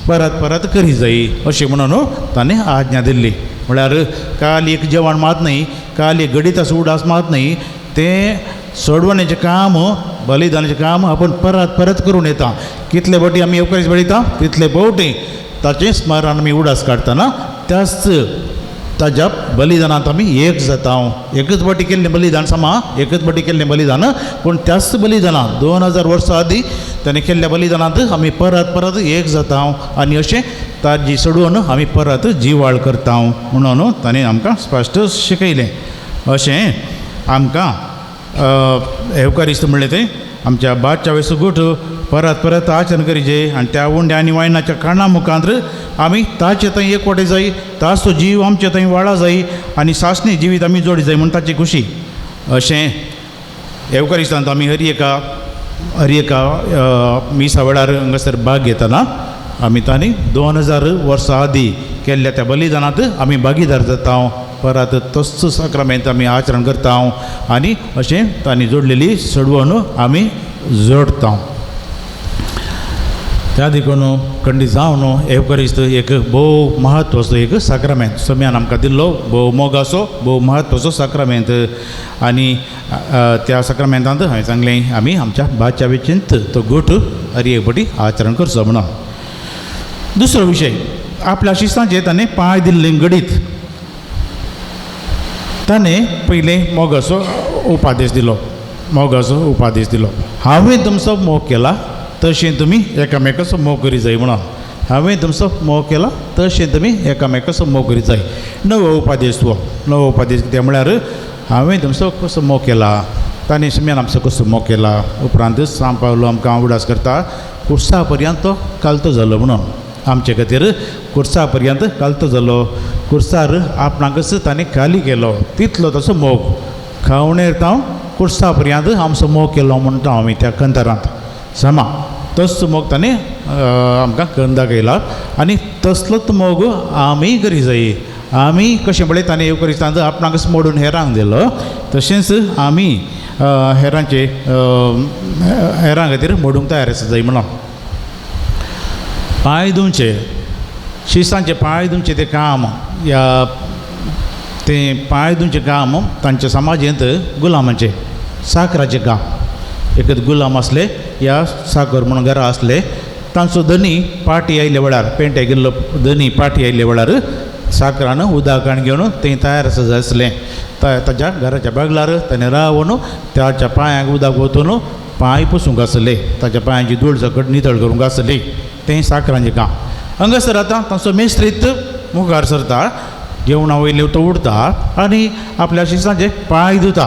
परत परत करी जायी अशें म्हणून ताणें आज्ञा दिल्ली. म्हळ्यार काल एक जेवण मात न्हय, काल एक घडीत आसा उडास मात न्हय, तें सोडवण्याचें काम बलिदानाचें काम आपूण परत परत करून येता. कितले फावटी आमी येवकारीस बळयता तितले फावटी ताचें स्मरण आमी उडास काडटना त्याच ताज्या बलिदानांत आमी एक जाता. एकच फावटी केल्लें बलिदान समा, एकच फावटी केल्लें बलिदान, पूण त्याच बलिदानांत 2000 वर्सां आदीं ताणें केल्ल्या बलिदानांत आमी परत परत एक जाता आनी अशें ताजी सोडून आमी परत जिवाळ करता म्हणून ताणें आमकां स्पश्ट शिकयलें. अशें आमकां येवकारिस्त म्हणलें तें आमच्या बादच्या वेसू गुट परत परत आचरण करीजे आनी त्या उंड्या आनी वायनाच्या कारणा मुखांत आमी ताचे थंय एकवटे जाय, ताचो जीव आमचे थंय वाळा जाय आनी सासणी जिवीत आमी जोडी जाय म्हूण ताची खुशी. अशें येवकारिस्तांत आमी हर एका मिसा वेळार हांगासर भाग घेतना आमी तांणी 2000 वर्सां आदीं केल्ल्या त्या बलिदानांत आमी भागीदार जाता, परत तोच साक्रामेंत आमी आचरण करता आनी अशें तांणी जोडलेली सडवण आमी जोडटा. त्या देखून खंडीत जावन येवकारिस्त एक भोव म्हत्वाचो एक साक्रामेंत सम्यान आमकां दिल्लो भोव मोगाचो भोव म्हत्वाचो साक्रामेंत. आनी त्या साक्रामेंतांत हांवें सांगलें आमी आमच्या बाच्या वेचींत तो गोट हर एक फावटी आचरण करचो म्हणून. दुसरो विशय, आपल्या शिस्तांचेर ताणें पांय दिल्लें घडीत ताणें पयलें मोगाचो उपादेश दिलो, मोगाचो उपादेश दिलो. हांवें तुमचो मोग केला तशें तुमी एकामेकाचो मोग करी जाय म्हणून. हांवें तुमचो मोग केला तशें तुमी एकामेकाचो मोग करी जाय. नवो उपादेश हो, नवो उपादेश कितें म्हळ्यार हांवें तुमचो कसो मोग केला, ताणें सुम्यान आमचो कसो मोग केला. उपरांत सांव पावलो आमकां उडास करता कुर्सा पर्यंत तो कालतो जालो म्हणून. आमचे खातीर कुर्सा पर्यंत कालतो जालो, कुर्सार आपणाकच ताणें खाली केलो, तितलो ताचो मोग. खावणेर तांव कुर्सा पर्यंत आमचो मोग केलो म्हणटा आमी त्या कंतारांत समा. तसो मोग ताणें आमकां करून दाखयला आनी तसलोच मोग आमी करी जाय. आमी कशें पळय ताणें येवकारिस्तांत आपणाकच मोडून हेरांक दिलो, तशेंच आमी हेरांचे हेरां खातीर मोडूंक तयार आसा जाय म्हणून. पांय धुवचे, शिसांचे पांय धुवचे तें काम या तें पांय धुवचें काम तांच्या समाजेंत गुलामाचें साकराचें काम. एक गुलाम आसले या साकर म्हणून घरा आसले, तांचो धनी पाटी आयिल्ल्या वेळार पेंटे गेल्लो धनी पाटी आयिल्ल्या वेळार साकरान उदकान घेवन थंय तयार आसा जाय आसलें. ताच्या घराच्या बागलार ताणें रावन ताच्या पांयांक उदक वतून पांय पुसूंक आसले, ताच्या पांयांची धूळ सकट नितळ करूंक आसली. तें साकरांचें काम. हांगासर आतां तांचो मेस्त्रीत मुखार सरता, जेवणा वयले तो उडता आनी आपल्या शिसांचे पांय धुता,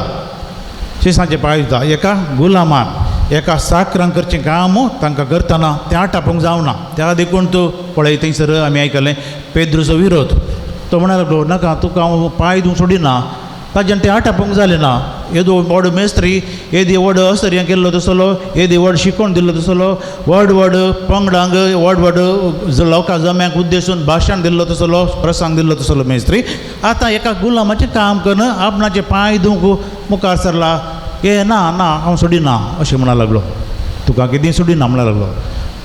शिसांचे पांय धुता. एका गुलामान एका साकरान करचें काम तांकां करतना तें आटापूंक जावना. त्या देखून तो पळय थंयसर आमी आयकलें पेद्रूचो विरोध. तो म्हणा लागलो नाका तुका हांव पांय धुवंक सोडिना. ताज्यान तें आटापूंक जालें ना. येदो व्हड मेस्त्री, येदी व्हड असर्यां केल्लो तसलो, येदी व्हड शिकोवन दिल्लो तसलो, व्हड व्हड पंगडांक व्हड व्हड लोकां जम्यांक उद्देशून भाशण दिल्लो तसलो, प्रसंग दिल्लो तसलो मेस्त्री आतां एका गुलामाचें काम करून आपणाचे पांय धुवंक मुखार सरला. ए ना ना हांव सोडिना अशें म्हणा लागलो. तुका कितें सोडिना म्हणा लागलो.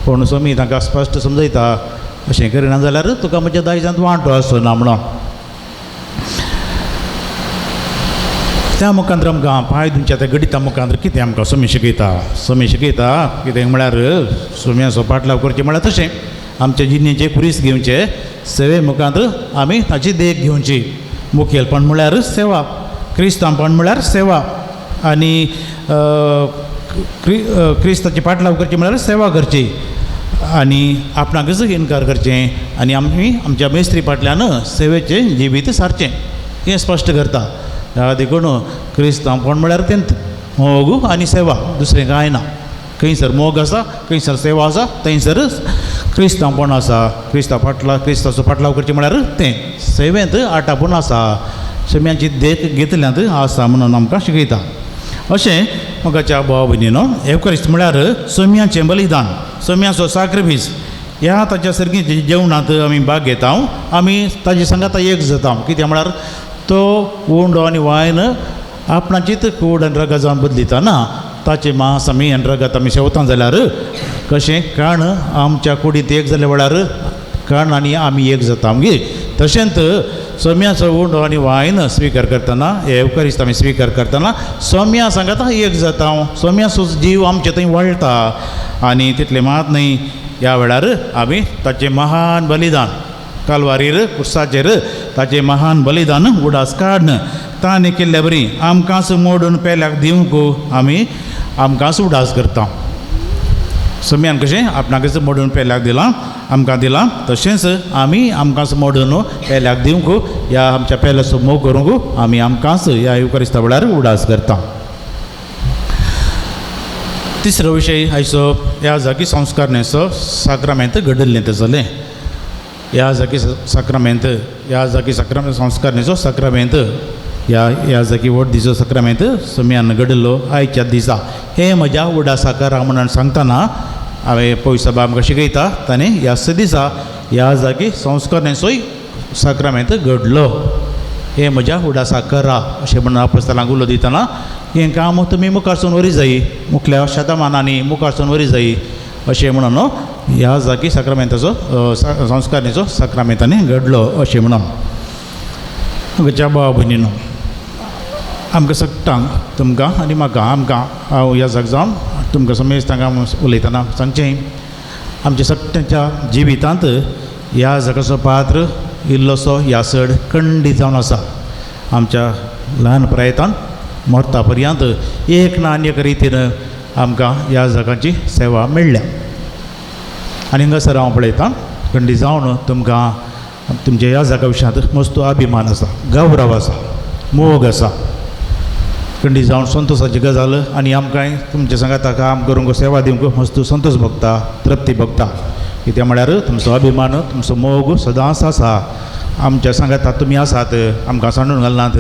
पूण स्वामी तांकां स्पश्ट समजयता अशें करिना जाल्यार तुका म्हज्या दायजांत वांटो आसचो ना म्हणून. त्या मुखांत आमकां पांय धुवच्या त्या गणिता मुखांत कितें आमकां स्वामी शिकयता. स्वामी शिकयता कितें म्हळ्यार स्वाम्याचो पाटलाव करचें म्हळ्यार तशें आमचे जिणेचे खुरीस घेवचे, सेवे मुखांत आमी ताची देख घेवची. मुखेलपण म्हळ्यार सेवा, क्रिस्तांवपण म्हळ्यार सेवा, आनी क्रिस्ताची पाटलाव करची म्हळ्यार सेवा करची आनी आपणाकच इनकार करचें आनी आमी आमच्या मेस्त्री फाटल्यान सेवेचें जिवीत सारचें हें स्पश्ट करता. देखून क्रिस्तांवपण म्हळ्यार तेंच मोग आनी सेवा, दुसरें कांय ना. खंयसर मोग आसा खंयसर सेवा आसा थंयसर क्रिस्तांवपण आसा. क्रिस्ता फाटला क्रिस्ताचो फाटलाव करचें म्हळ्यार तें सेवेंत आटापून आसा, सेम्यांची देख घेतल्यांत आसा म्हणून आमकां शिकयता. अशें मोगाच्या भाव भयणीनो एवकरिस्त म्हळ्यार सोम्याचें बलिदान, सोम्याचो साक्रिफीस. ह्या ताच्या सारकी जेवणांत आमी भाग घेता, आमी ताजे सांगाता एक जाता. कितें म्हळ्यार तो उंडो आनी वायन आपणाचीच कूड आनी रगत जावन बदलिता ना, ताचें मांस आमी आनी रगत आमी शेवता जाल्यार कशें काण आमच्या कुडींत एक जाल्या वेळार काण आनी आमी एक जाता आमगे. तशेंच सोम्याचो उंडो आनी वायन स्विकार करतना, एवकरिस्त आमी स्विकार करतना सोम्या सांगाता एक जाता, सोम्याचो जीव आमचे थंय वळटा. आनी तितलें मात न्हय, ह्या वेळार आमी ताचें महान बलिदान कालवारीर कुर्साचेर ताचें महान बलिदान उडास काडन ताणें केल्ल्या बरी आमकांच मोडून पेल्याक दिवंक आमी आमकांच उडास करता. सोम्यान कशें आपणाकच मोडून पेल्याक दिलां आमकां दिलां, तशेंच आमी आमकांच मोडून पेल्याक दिवंक ह्या आमच्या पेल्याचो मोग करूंक आमी आमकांच ह्या युकरिस्ता वेळार उडास करता. तिसरो विशय आयचो ह्या जागी संस्कारण्याचो साक्रामेंत घडल्लें तसलें. ह्या जागी साक्रामेंत, ह्या जागी साक्रामेंत संस्कारण्याचो साक्रामेंत, ह्या ह्या जागी व्हड दिसो साक्रामेंत सोम्यान घडलो आयच्या दिसा. हें म्हज्या उडासा करा म्हणून सांगतना हांवें पयसो बाब आमकां शिकयता ताणें ह्याच दिसा ह्या जागी संस्कारण्याचोय साक्रामेंत घडलो. हें म्हज्या उडासा करा अशें म्हणून आपस्तलांक उलो दितना हें काम तुमी मुखारसून वरी जायी, मुखल्या शतमानांनी मुखारसून वरी जायी अशें म्हणून ह्या जागी साक्रामेंताचो संस्कारण्याचो साक्रामेंतांनी घडलो अशें म्हणून. म्हज्या भाव भयणीनो आमकां सगटांक तुमकां आनी म्हाका आमकां हांव ह्या जाग जावन तुमकां समेस्तांक उलयतना सांगचें आमच्या सगट्यांच्या जिवितांत ह्या जागाचो पात्र इल्लोसो ह्या चड खंडीत जावन आसा. आमच्या ल्हान प्रयतान मरता पर्यंत एक ना आनी एक रितीन आमकां ह्या जागांची सेवा मेळ्ळ्या. आनी हांगासर हांव पळयतां खंडीत जावन तुमकां तुमच्या ह्या जागा विशयांत मस्त अभिमान आसा, गौरव आसा, मोग आसा. खंडीत जावन संतोशाची गजाल आनी आमकांय तुमच्या सांगाता काम करूंक सेवा दिवंक मस्त संतोश भोगता, तृप्ती भोगता. कितें म्हळ्यार तुमचो अभिमान तुमचो मोग सदांच आसा. आमच्या सांगाता तुमी आसात, आमकां सांडून घालनात,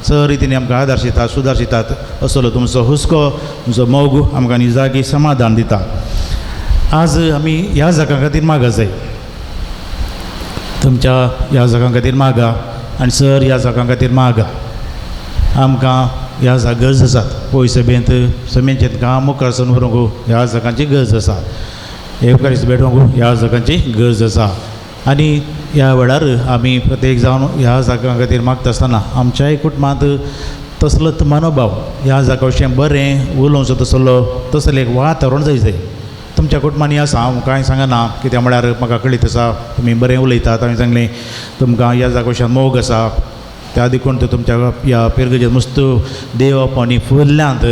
सर रितीन आमकां आदर्शितात सुदारशितात असलो तुमचो हुस्को तुमचो मोग आमकां निजागी समाधान दिता. आज आमी ह्या जागां खातीर मागा जाय, तुमच्या ह्या जागां खातीर मागा आनी सर ह्या जागां खातीर मागा. आमकां ह्या जाग गरज आसात पयस सभेंत समेंचें काम मुखार सरून व्हरूंक ह्या जागांची गरज आसा, एवकारीस भेटोवंक ह्या जागांची गरज आसा. आनी ह्या वेळार आमी प्रत्येक जावन ह्या जागां खातीर मागता आसतना आमच्याय कुटुंबांत तसलोच मनोभाव ह्या जागा विशीं बरें उलोवचो तसलो तसलें एक वातावरण जाय जाय. तुमच्या कुटुंबांनी आसा हांव कांय सांगना, कित्याक म्हळ्यार म्हाका कळीत आसा तुमी बरें उलयतात. हांवें सांगलें तुमकां ह्या जागा विशयान मोग आसा, त्या देखून तो तुमच्या ह्या पिरगजेर मस्त देव आनी फुल्ल्यांत.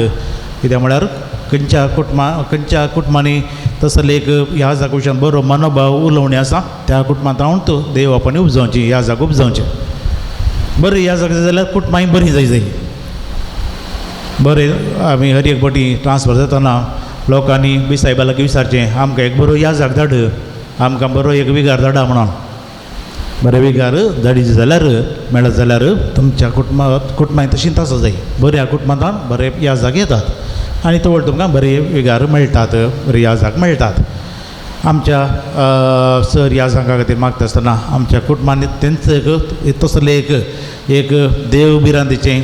कित्याक म्हळ्यार खंयच्या कुटुंबा खंयच्या कुटुंबांनी तसले एक ह्या जागा विशयान बरो मनोभाव उलोवणी आसा त्या कुटुंबांत रावन तो देव आपण उपजावची ह्या जागा उपजावचें बरें ह्या जागा जाल्यार कुटुंबांय बरीं जाय जाय बरें आमी हर एक फावटी ट्रान्सफर जातना लोकांनी बी सायबा लागीं विचारचें आमकां एक बरो ह्या जाग धाड आमकां बरो एक विगार धाडा म्हणून बरें विगार धाडीचे जाल्यार मेळत जाल्यार तुमच्या कुटुंबांत तशींच आसा जाय बऱ्या कुटुंबांत बरे ह्या जाग येतात आनी तवळ तुमकां बरे विगार मेळटात बरे ह्या जाग मेळटात आमच्या सर ह्या जागा खातीर मागता आसतना आमच्या कुटुंबांनी तेंचो एक तसलें एक एक देव भिरांतीचें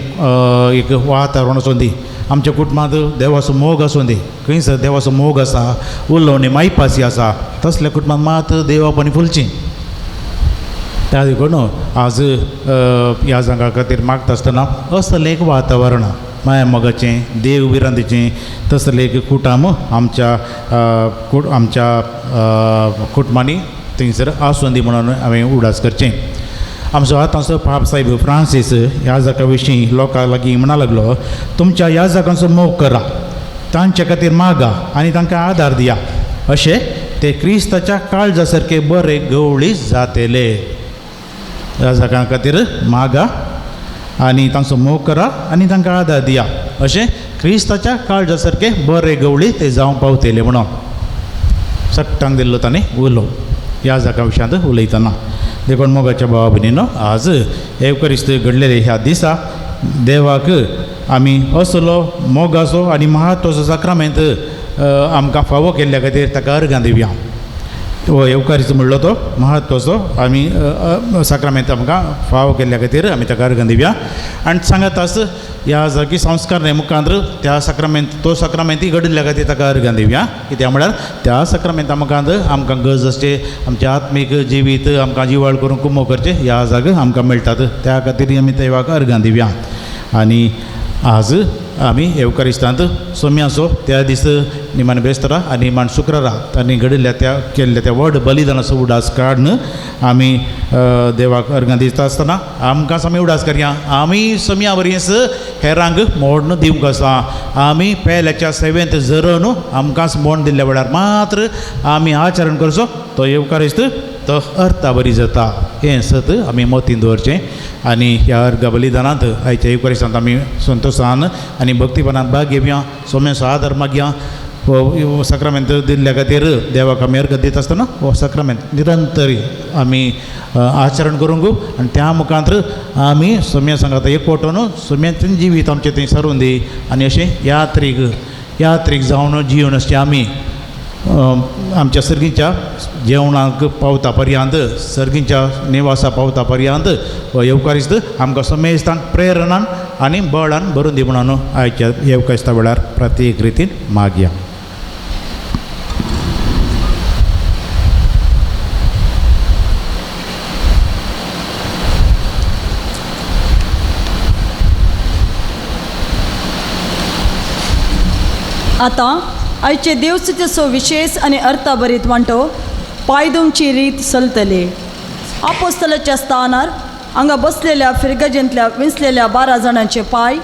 एक वातावरण आसूं दी आमच्या कुटुंबांत देवाचो मोग आसूं दी खंयसर देवाचो मोग आसा उलोवणी मायपासी आसा तसल्या कुटुंबांत मात देवापणी फुलचीं त्या देखून आज ह्या जागा खातीर मागता आसतना असलें एक वातावरण माया मोगाचें देव भिरांतीचें तसलें एक कुटाम आमच्या आमच्या कुटुंबांनी थंयसर आसूं दी म्हणून हांवें उडास करचें. आमचो आतांचो पाप साहेब फ्रांसीस ह्या जागा विशीं लोकां लागीं म्हणा लागलो तुमच्या ह्या जागांचो मोग करा तांचे खातीर मागा आनी तांकां आदार दिया अशें ते क्रिस्ताच्या काळजा सारके बरे गवळी जातले. ह्या जागां खातीर मागा आनी तांचो मोग करा आनी तांकां आदार दिया अशें क्रिस्ताच्या काळजा सारके बरे गवळी ते जावंक पावतले म्हणून सट्टांक दिल्लो ताणें उलो ह्या जागा विशयांत उलयतना. देखून मोगाच्या भावा भयणीनो आज एवकरिस्त घडलेले ह्या दिसा देवाक आमी असलो मोगाचो आनी म्हत्वाचो साक्रामेंत आमकां फावो केल्ल्या खातीर ताका अर्गां दिवया. हो येवकारीचो म्हणलो तो म्हत्वाचो आमी साक्रामेंत आमकां फावो केल्ल्या खातीर आमी ताका अर्गां दिवया. आनी सांगात आस ह्या जागी संस्कार मुखांत त्या साक्रामेंत तो साक्रामेंतय घडिल्ल्या खातीर ताका अर्गां दिवया. कित्याक म्हळ्यार त्या साक्रामेंता मुखांत आमकां गरज आसचे आमचें आत्मीक जिवीत आमकां जिवाळ करूंक कुमो करचें ह्या जाग आमकां मेळटात त्या खातीर आमी देवाक अर्गां दिवया. आनी आज आमी येवकारिस्तांत सोम्याचो त्या दीस निमाण बेस्तरा आनी निमाण शुक्रारा तांणी घडिल्ल्या त्या केल्ल्या त्या व्हड बलिदानाचो उडास काडून आमी देवाक अर्गां दिता आसतना आमकांच आमी उडास करया. आमी सोम्या वरींच हेरांक मोडून दिवंक आसा. आमी पेल्याच्या सेवेंत जरोवन आमकांच मोड दिल्ल्या वेळार मात्र आमी आचरण करचो तो येवकारिस्त तो अर्था बरी जाता हें सत आमी मोतीन दवरचें. आनी ह्या अर्घ बलिदानांत आयच्या येवकारिस्तांत आमी संतोशान आनी भक्तीपणान भाग घेवया सोम्याचो आदार मागया. हो साक्रामेंत दिल्ल्या खातीर देवाक आमी अर्घ दिता आसतना हो साक्रामेंत निरंतर आमी आचरण करूंक आनी त्या मुखांत आमी सोम्या सांगाता एकवटून सोम्याचें जिवीत आमचें थंय सरून दी आनी अशें यात्रीक यात्रीक जावन जिवन अशें आमी आमच्या सर्गीच्या जेवणाक पावता पर्यंत सर्गीच्या निवासा पावता पर्यंत हो येवकारिस्त आमकां समेस्तांक प्रेरणान आनी बळान भरून दी म्हणून आयच्या येवकारिस्ता वेळार प्रत्येक रितीन मागया. आतां आयचे देवस्तुतीचो विशेष आनी अर्थाभरीत वांटो पांय धुवची रीत चलतली. आपोस्तलाच्या स्थानार हांगा बसलेल्या फिर्गजेंतल्या विंचलेल्या 12 जाणांचे पांय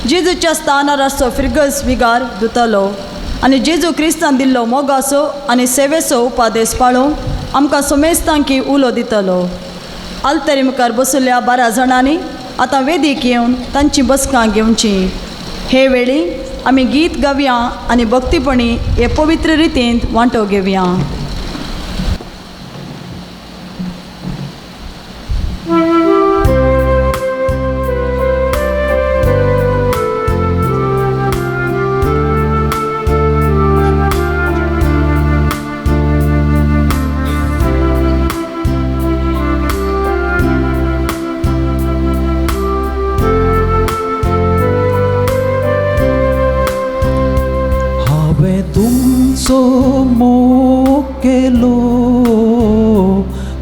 जेजूच्या स्थानार आसचो फिर्गज विगार धुतलो आनी जेजू क्रिस्तान दिल्लो मोगाचो आनी सेवेचो उपादेश पाळूंक आमकां समेस्तांकी उलो दितलो. आल्तरी मुखार बसलेल्या 12 जाणांनी आतां वेदीक येवन तांची बसकां घेवची. हे वेळी आमी गीत गावया आनी भक्तीपणी हे पवित्र रितींत वांटो घेवया.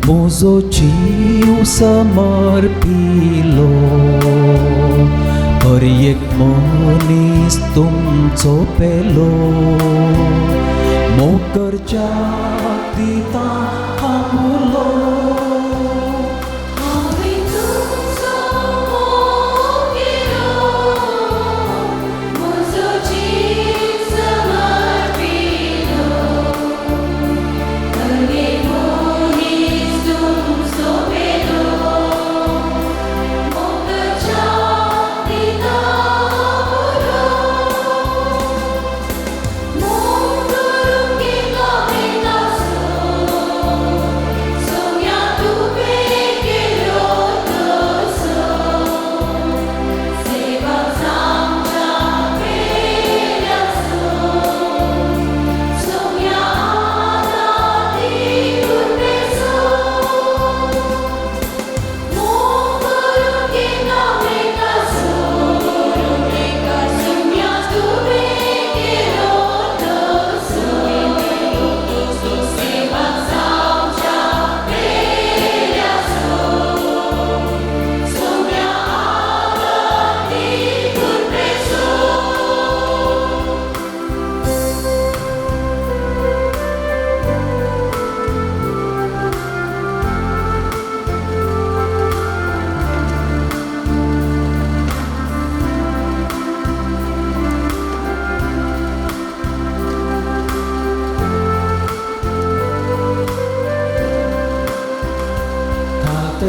म्हजो जीव समर्पिलो हर एक मनीस तुमचो पेलो मोग करच्या दिता थांबलो. म्हजो जीव समर्पिलो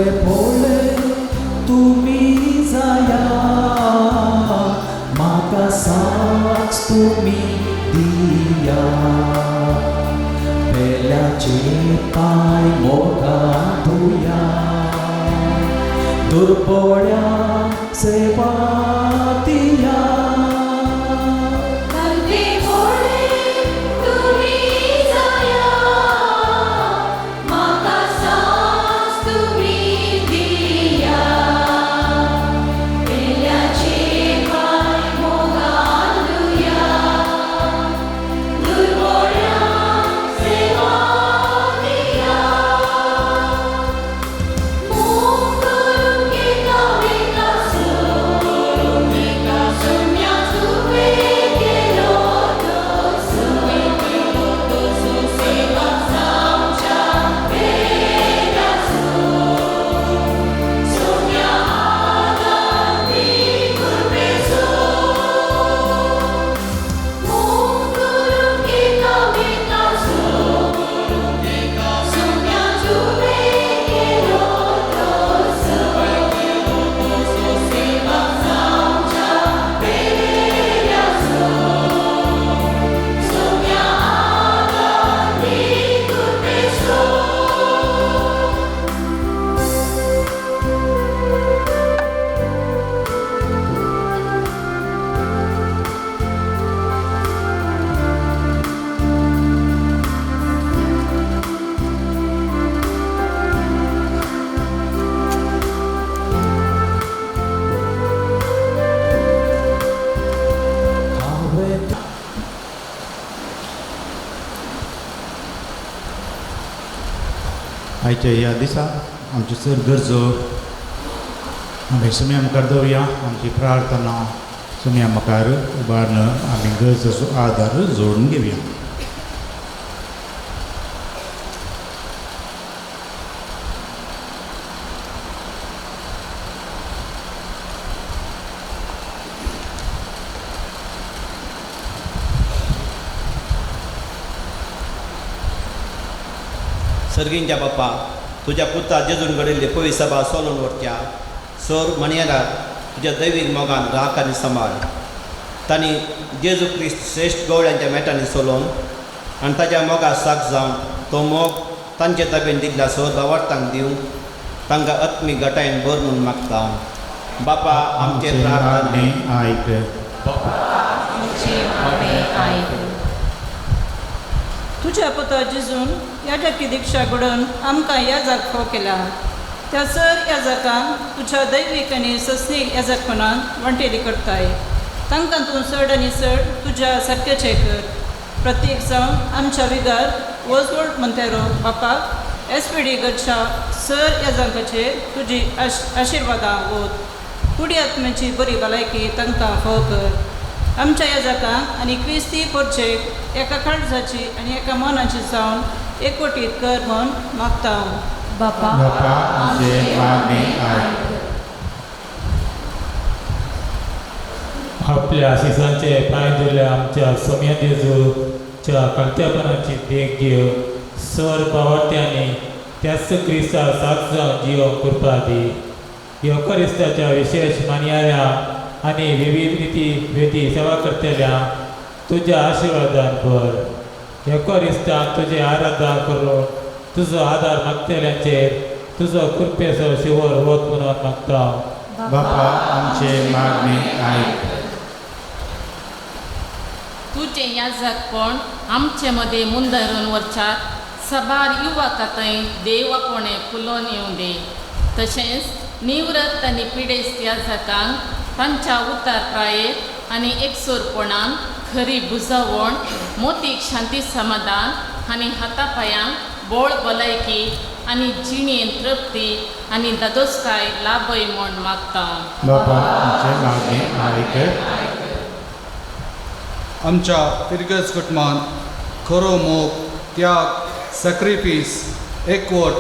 दांते भोळे तुमी जाया, म्हाका साक्ष तुमी दिया. पेल्याचे पांय मोगान धुया, दुर्बोळ्या सेवा दिया. दांते भोळे तुमी जाया, म्हाका साक्ष तुमी दिया. पेल्याचे पांय मोगान धुया, दुर्बोळ्यांक सेवा दिया. मोग करूंक एकामेकाचो, सोम्या तुवें केलो तसो, सेवा जावच्या पेल्याचो, सोम्या आदार दी कृपेचो. मोग करूंक एकामेकाचो, सोम्या तुवें केलो तसो, सेवा जावच्या पेल्याचो, सोम्या आदार दी कृपेचो. हांवें आयच्या ह्या दिसा आमची चड गरजो आमी सुम्या मुखार दवरुया. आमची प्रार्थना सुम्या मुखार उबारून आमी गरजेचो आदार जोडून घेवया. सर्गींच्या बापा, तुज्या पुता जेजून घडिल्ली पवी सभा सोलून व्हरच्या सोर म्हणयेराक तुज्या दैवीक मोगान राख आनी सांबाळ. तांणी जेजू क्रिस्त श्रेश्ठ गवळ्यांच्या मेटांनी सोलोवन आनी ताज्या मोगा साक्ष जावन तो मोग तांचे ताबेन दिल्ल्या सोर भावार्थांक दिवन तांकां आत्मीक गटायेन भर म्हूण मागता. बापा, आमचे प्रार्थना आयक. आमचे मागणें आयक. तुज्या पुता जेजून याजकी दीक्षा घडोवन आमकां याजक फाव केला. त्या सर याजकांक तुज्या दैवीक आनी सस्नीक याजकपणान वांटेली करताय. तांकां तूं चड आनी चड तुज्या सारकेचें कर. प्रत्येक जावन आमच्या विगार वजवड मंतेरो बापाक एस पी डी घरच्या सर याजकाचेर तुजी आशिर्वादां वत. कुडी आत्म्याची बरी भलायकी तांकां फाव कर. आमच्या याजकांक आनी क्रिस्ती पोरचेक एका काळजाची आनी एका मनाची जावन एकवटीत कर म्हूण मागता हांव. बापा, बापा, आमचे मागणें आयक. आपल्या आशिसांचे पांय धरल्या आमच्या सोम्या जेजूच्या कर्तेपणाची देख घेवन सर पावर्त्यांनी त्याच क्रिस्ता साक्ष जावन जियोंक कृपा दी. येवकरिस्ताच्या विशेश मानयाऱ्या आनी विविध रिती वेदी सेवा करतल्या तुज्या आशिर्वादान भर. येवकरिस्तान तुजें आराधना करून तुजो आदार मागतल्यांचेर तुजो कृपेचो शिवर वत म्हणून मागता. बापा, आमचे मागणें आयक. तुजें याजकपण आमचे मदें मुंदरून वरच्यात सबार युवकां थंय देव आपोवणें फुलोवन येवं दी. तशेंच निवृत्त आनी पिडेस्त याजकांक तांच्या उतारप्रायेर आनी एकसुरपणान खरी बुजवण, मोतीक शांती समाधान आनी हातापायांक बोळ भलायकी आनी जिणेन तृप्ती आनी दादोसकाय लाभय म्हूण मागता. बापा, आमचे मागणें आयक. आमच्या फिरगज कुटुंबान खरो मोग, त्याग, सॅक्रिफीस, एकवट,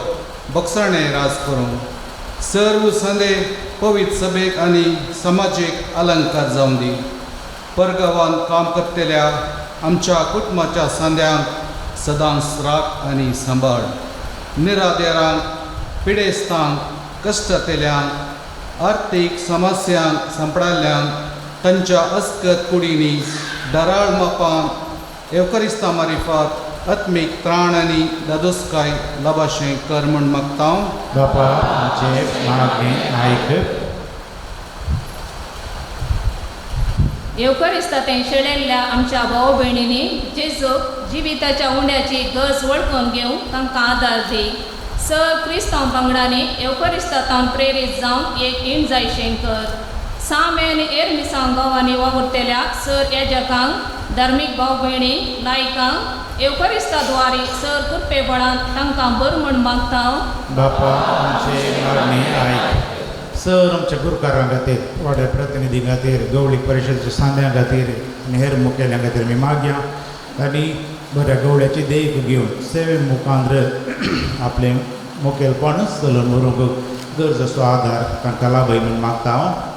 बक्षाणें राज करूं. सर्व संदे पवित्र सभेक आनी समाजीक अलंकार जावं दी. परगांवान काम करतल्या आमच्या कुटुंबाच्या सांद्यांक सदांच राख आनी सांबाळ. निरादेरांक, पिडेस्तांक कश्टांतल्यांक आर्थीक समस्यांक सांपडाल्ल्यांक तांच्या अस्कत कुडींनी दराळ मापान एवकरिस्ता मारिफात आत्मीक त्राण आनी दादोसकाय लाबाशें कर म्हूण मागता. बापा आमचे मागणें आयक. येवकरिस्तांत शेळेल्ल्या आमच्या भाव भयणींनी जेजूक जिविताच्या उंड्याची गरज वळखून घेवंक तांकां आदार दी. सर क्रिस्तांव पंगडांनी येवकरिस्तांत प्रेरीत जावन एक इण जायशें कर. सामे आनी हेर मिसांव गांवांनी वावुरतल्या सर याजकांक धार्मीक भाव भयणी नायकांक येवकरिस्ता द्वारे सर कृपेबळान तांकां बरो म्हूण मागता. बापा आमचे मागणें आयक. सर आमच्या गुरकारां खातीर, वाड्या प्रतिनिधी खातीर, गवळी परिशदेच्या सांद्यां खातीर आनी हेर मुखेल्यां खातीर आमी मागया आनी बऱ्या गवळ्याची देख घेवन सेवे मुखांद्र आपलें मुखेलपणच चलोवन व्हरूंक गरज असो आदार तांकां लाभय म्हूण मागता हांव.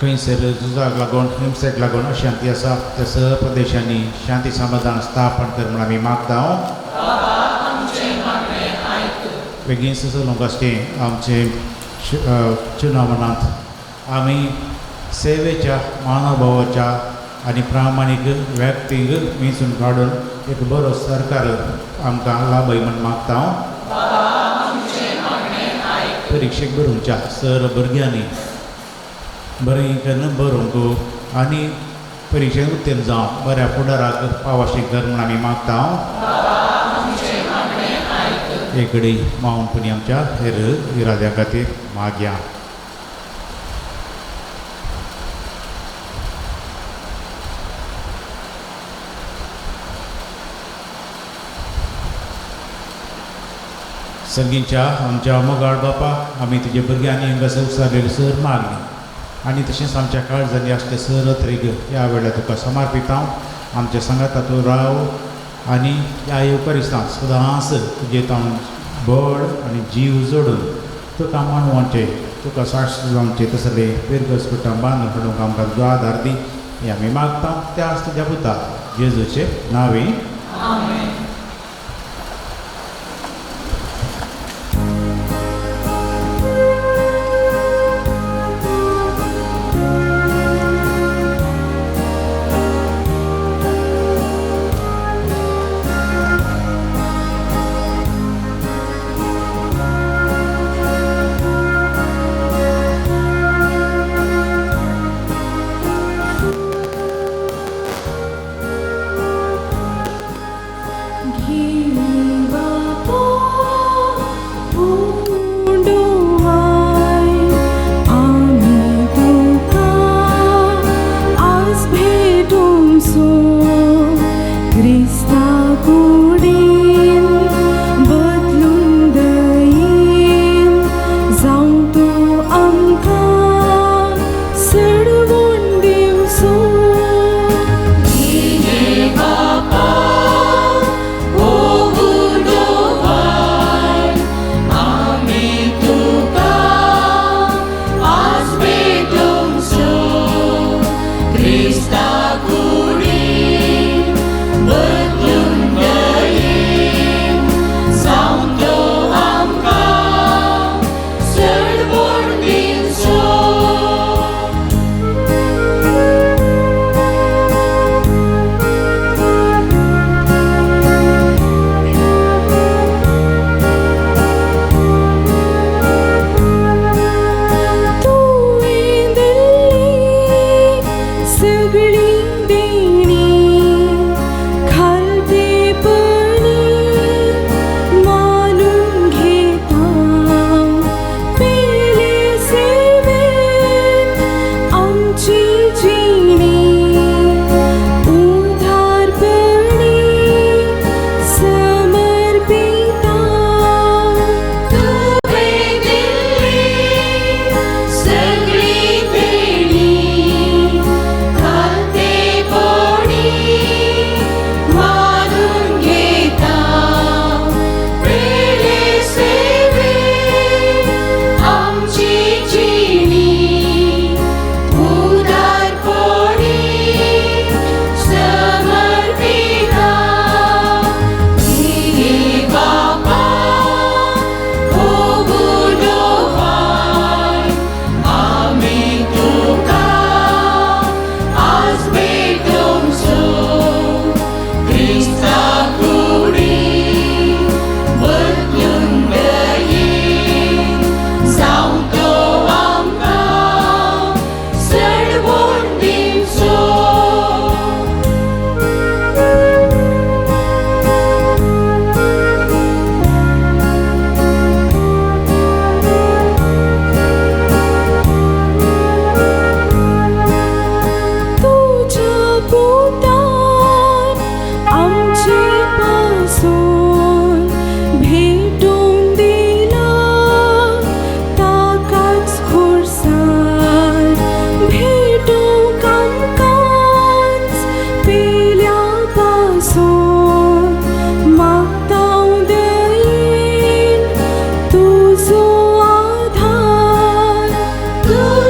खंयसर झुजाक लागून हिंसेक लागून अशांती आसा त्या सह प्रदेशांनी शांती समाधान स्थापन कर म्हूण आमी मागता हांव. बेगीन चलूंक आसचें आमचे चुनावणांत आमी सेवेच्या मानवभावाच्या आनी प्रामाणीक व्यक्तींक वेंचून काडून एक बरो सरकार आमकां लाभय म्हूण मागता हांव. परिक्षेक बरोवच्या सर भुरग्यांनी बरें करून बरोवंक आनी परिक्षेक उत्तीर्ण जावं बऱ्या फुडाराक पावाशें कर म्हूण आमी मागता हांव. एकडे मावनपणी आमच्या हेर इराद्या खातीर मागया. संगीच्या आमच्या मोगाळ बापा, आमी तुज्या भुरग्यांनी हांगा संवसारलेली सर मागणी आनी तशेंच आमच्या काळजांनी आसले सर अत्रेग ह्या वेळार तुका समर्पिता. आमच्या सांगाता तूं राव आनी ह्या येवकरिस्तांत सदांच तुजे तावन बळ आनी जीव जोडून तुका मानवचे तुका साक्ष जावचे तसले पिरगस कुटां बांदून हाडूंक आमकां तुजो आदार दी हें आमी मागता त्याच तुज्या पुता जेजूचे नांवे.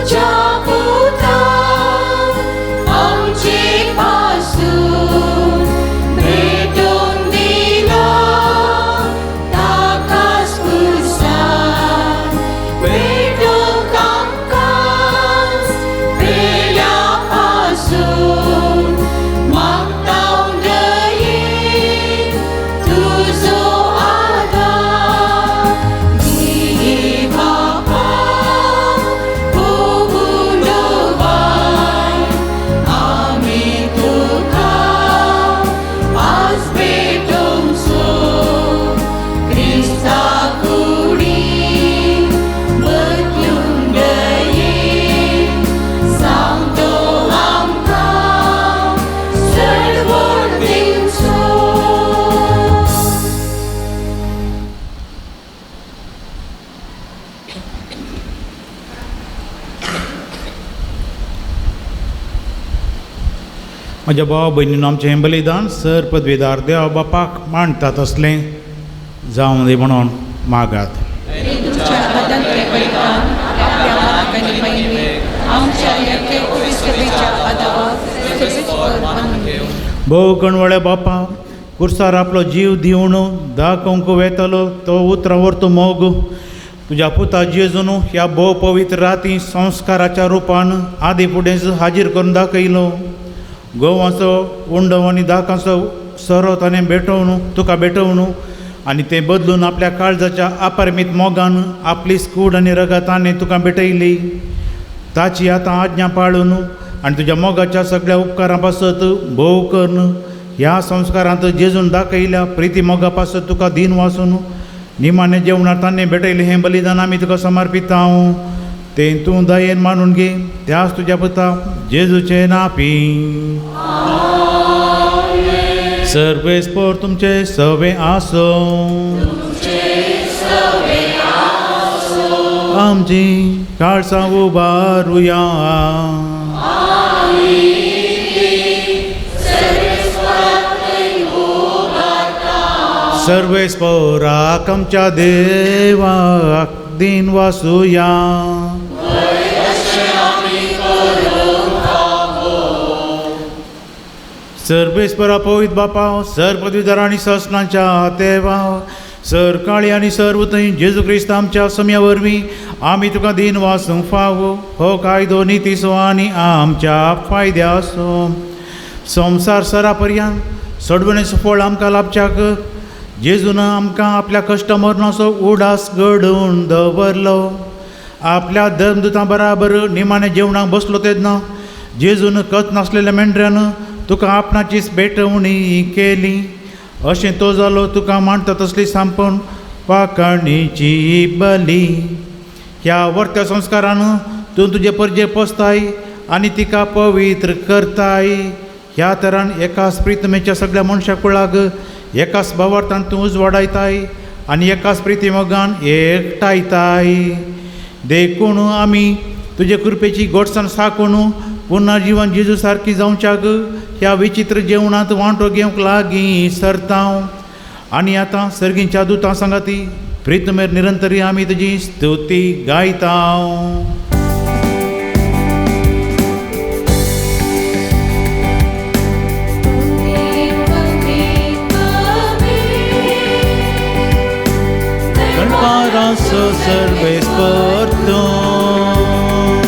तुझ्या पुतान आमचे पासून भेटून दिलो ताकाच कुर्सान भेटूंक आमकांच पेल्या पासून मागता दयेन तुजो आदार दी बापा उगुंडवाय आमी तुका आज भेटोवचो क्रिस्ता कुडी बदलून दयेन सांगतो आमकां सडवण दिवचो. म्हज्या भाव भयणीन आमचें हें बलिदान सर पदवीदार देवा बापाक मांडतात असलें जावं दी म्हणून मागात. तुमच्या हातांतलें बलिदान आपल्या मानाक आनी महिमेक आमच्या ह्या पवित्रतेच्या आदावाक सर्वेस्पर मानून घेवं. भोव कणवळ्या बापा कुर्सार आपलो जीव दिवन दाखोवंक वेतलो तो उतरां व्हरतो मोग तुज्या पुता जेजून ह्या भोव पवित्र राती संस्काराच्या रुपान आदी फुडेंच हाजीर करून दाखयलो. गोवाचो उंडो आनी दाकाचो सोरो ताणें भेटोवन तुका भेटोवन आनी तें बदलून आपल्या काळजाच्या अपरिमीत मोगान आपली कूड आनी रगत ताणें तुका भेटयली. ताची आतां आज्ञा पाळून आनी तुज्या मोगाच्या सगळ्या उपकारां पासत भोव करून ह्या संस्कारांत जेजून दाखयल्या प्रिती मोगा पासत तुका दीन वासून निमाणें जेवणार ताणें भेटयलें हें बलिदान आमी तुका समर्पिता. तें तूं दयेन मानून घे त्याच तुज्या पुता जेजूचें नापी. सर्वेस्पोर तुमचे सवे आसो आमची काळसां उबारुया. सर्वेस्पोराक आमच्या देवाक दीन वासुया. सर्वेस्परा पवित बापा सर पदवीधर आनी ससनाच्या देवा सर काळी आनी सर्व थंय जेजू क्रिस्त आमच्या सम्या वरवीं आमी तुका दीन वासूंक फावो हो कायदो नितीचो आनी आमच्या फायद्याचो. संवसार सरा पर्यंत सोडवणेचो फळ आमकां लाभच्याक जेजून आमकां आपल्या कश्ट मरणाचो उडास घडोवन दवरलो. आपल्या धर्मदुतां बराबर निमाणें जेवणाक बसलो तेन्ना जेजून कच नासलेल्या मेंढऱ्यान तुका आपणाचीच भेटवणी केली. अशें तो जालो तुका मांडटा तसली सांपण पाकाणीची बली. ह्या वर्त्या संस्कारान तूं तुजे परजे पोसताय आनी तिका पवित्र करताय. ह्या तरान एकाच प्रितमेच्या सगळ्या मनशा कुळाक एकाच भावार्थान तूं उजवाडायताय आनी एकाच प्रिती मोगान एकठायताय. देखून आमी तुजे कृपेची गोडसाण साकून पुनर्जीवन जीवन जेजू सारकी जावच्याक ह्या विचित्र जेवणांत वांटो घेवंक लागीं सरतांव. आनी आतां सर्गींच्या दुतां सांगाती प्रितमेर निरंतरी आमी तुजी स्तुती गायतांव. गणपारांचो सर्वेस्पर तूं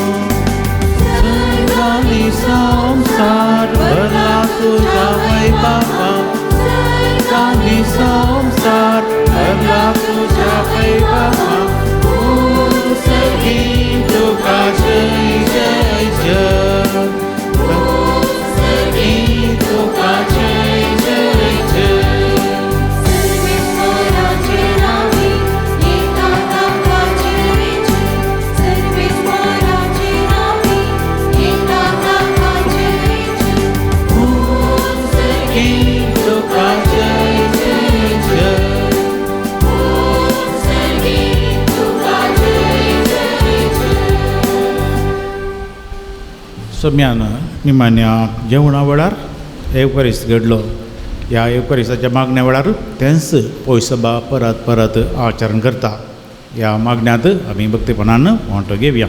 सर्वांनी संवसार भरला तुज्या वैभवा सर्वांनी संवसार भरला तुज्या वैभवा सर्गी तुका जय जय जय सर्गी तुका जय जय जय. सोम्यान निमाण्या जेवणा वेळार एवकरिस्त घडलो. ह्या एवकरिस्ताच्या मागण्या वेळार तेंच पयसभा परत परत आचरण करता. ह्या मागण्यांत आमी भक्तीपणान वांटो घेवया.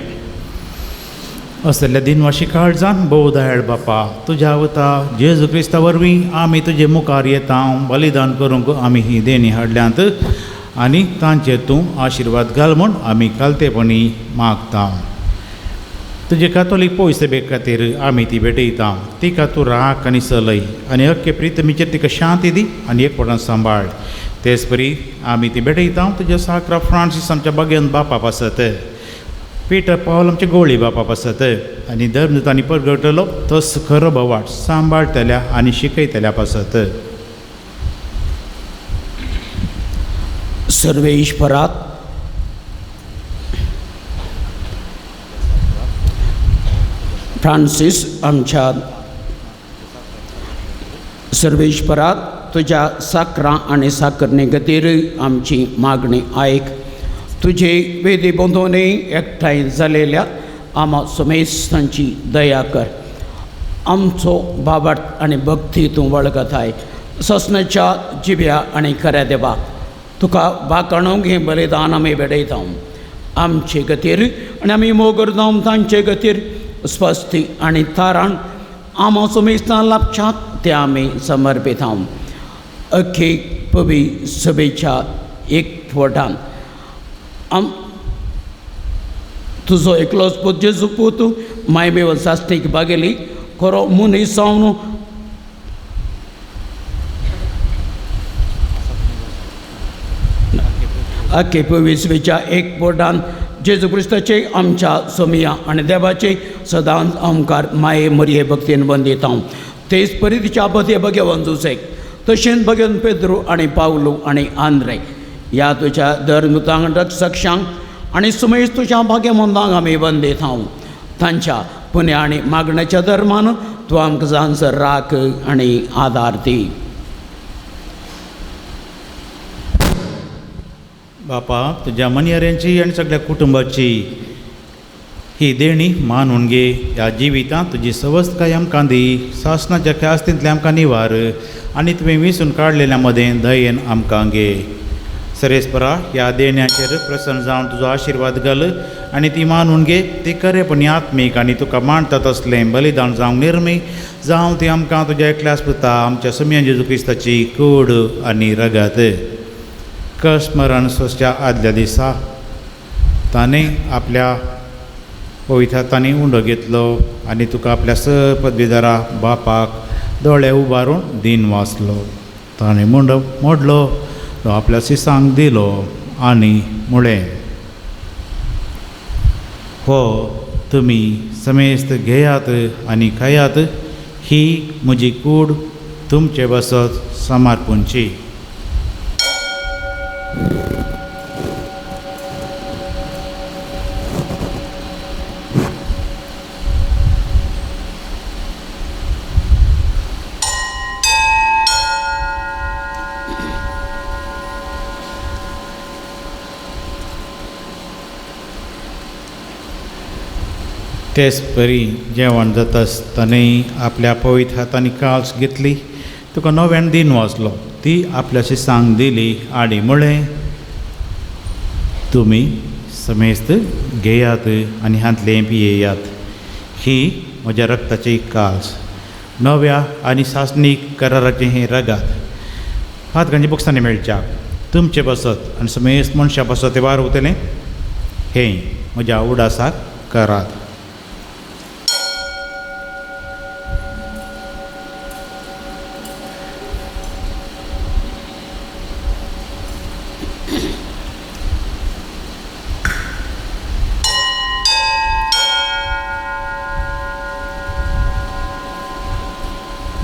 असल्या दिनवाशी काळजान भोव दयाळ बापा, तुज्या वता जेजू क्रिस्ता वरवीं आमी तुजे मुखार येता बलिदान करूंक आमी ही देणी हाडल्यांत आनी तांचेर तूं आशिर्वाद घाल म्हूण आमी कालतेपणी मागता. तुजे कातोलीक पयसबे खातीर आमी ती भेटयता. तिका तूं राख आनी चलय आनी अख्खे प्रितमीचेर तिका शांती दी आनी एकपटान सांबाळ. तेच परी आमी ती भेटयता तुज्या साक्रा फ्रांसीस आमच्या बागेन बापा पासत, पिटर पावल आमच्या गोळी बापा पासत आनी धर्म तांणी परगटलो तोच खरो भवाट सांबाळटल्या आनी शिकयतल्या पासत. सर्वेश्वरात फ्रांसीस आमच्या सर्वेश्वरात तुज्या साकरां आनी साकरणे खातीर आमची मागणी आयक. तुजे वेदी बंधोनी एकठांय जालेल्या आमा समेस्तांची दया कर. आमचो बाबट आनी भक्ती तूं वळखताय. ससनाच्या जिव्या आनी खऱ्या देवा, तुका वाकाणूंक हें बलिदान आमी भेटयता. आमचे खातीर आनी आमी मोग करता तांचे खातीर स्वस्ती आनी तारण आमा समेस्तां लाभच्यात ते आमी समर्पिता. अख्खी पवी सभेच्या एकवटान आम तुजो एकलोच पूत जेजू पूत मायमेव सास्तीक बागेली खरो मनीस जावन अख्खे पवी सभेच्या एकवटान जेजू क्रिस्ताचे आमच्या सोमिया आनी देवाचे सदांच आमकार माये मरये भक्तीन बंदिता. तेच परी तिच्या बदे भगेवन जुसेक तशेंच भगेवन पेद्रू आनी पावलू आनी आंद्रे ह्या तुज्या धर्मतांक रक्षकांक आनी सुमेश तुज्या भाग्यमंदांक आमी बंदिता. तांच्या पुण्य आनी मागण्याच्या धर्मान तूं आमकां जाणसर राख आनी आदार दी. बापा, तुज्या मनयाऱ्यांची आनी सगळ्या कुटुंबाची ही देणी मानून घे. ह्या जिवितांत तुजी सवस्तकाय आमकां दी, सासणाच्या ख्यास्तींतलें आमकां निवार आनी तुवें विसून काडलेल्या मदें दयेन आमकां घे. सरेस्परा ह्या देण्याचेर प्रसन्न जावन तुजो आशिर्वाद घाल आनी ती मानून घे. ती खरेपणी आत्मीक आनी तुका मानता तसलें बलिदान जावंक निर्मी जावं ती आमकां तुज्या एकल्याच पुता आमच्या सुमया जेजू क्रिस्ताची कूड आनी रगत. कस्मरण सोसच्या आदल्या दिसा ताणें आपल्या पवित्र हातांनी उंडो घेतलो आनी तुका आपल्या स पदवीदारा बापाक दोळे उबारून दीन वाचलो. ताणें मुंडो मोडलो, तो आपल्या सिसांक दिलो आनी म्हळें, हो तुमी समेस्त घेयात आनी खायात, ही म्हजी कूड तुमचे बसत समर्पूंची. तेच परी जेवण जाता आसतनाय आपल्या पवित्र हातांनी काल्स घेतली, तुका नव्यान दीन वाचलो, ती आपल्याशी सांग दिली आनी म्हळें, तुमी समेस्त घेयात आनी हांतलें पियेयात, ही म्हज्या रक्ताची काल्स, नव्या आनी सासणीक कराराचें हें रगात. हातगांची बुकसांनी मेळच्या तुमचे बसत आनी समेस्त मनशां बसत तें वार उरतलें, हें म्हज्या उडासाक करात.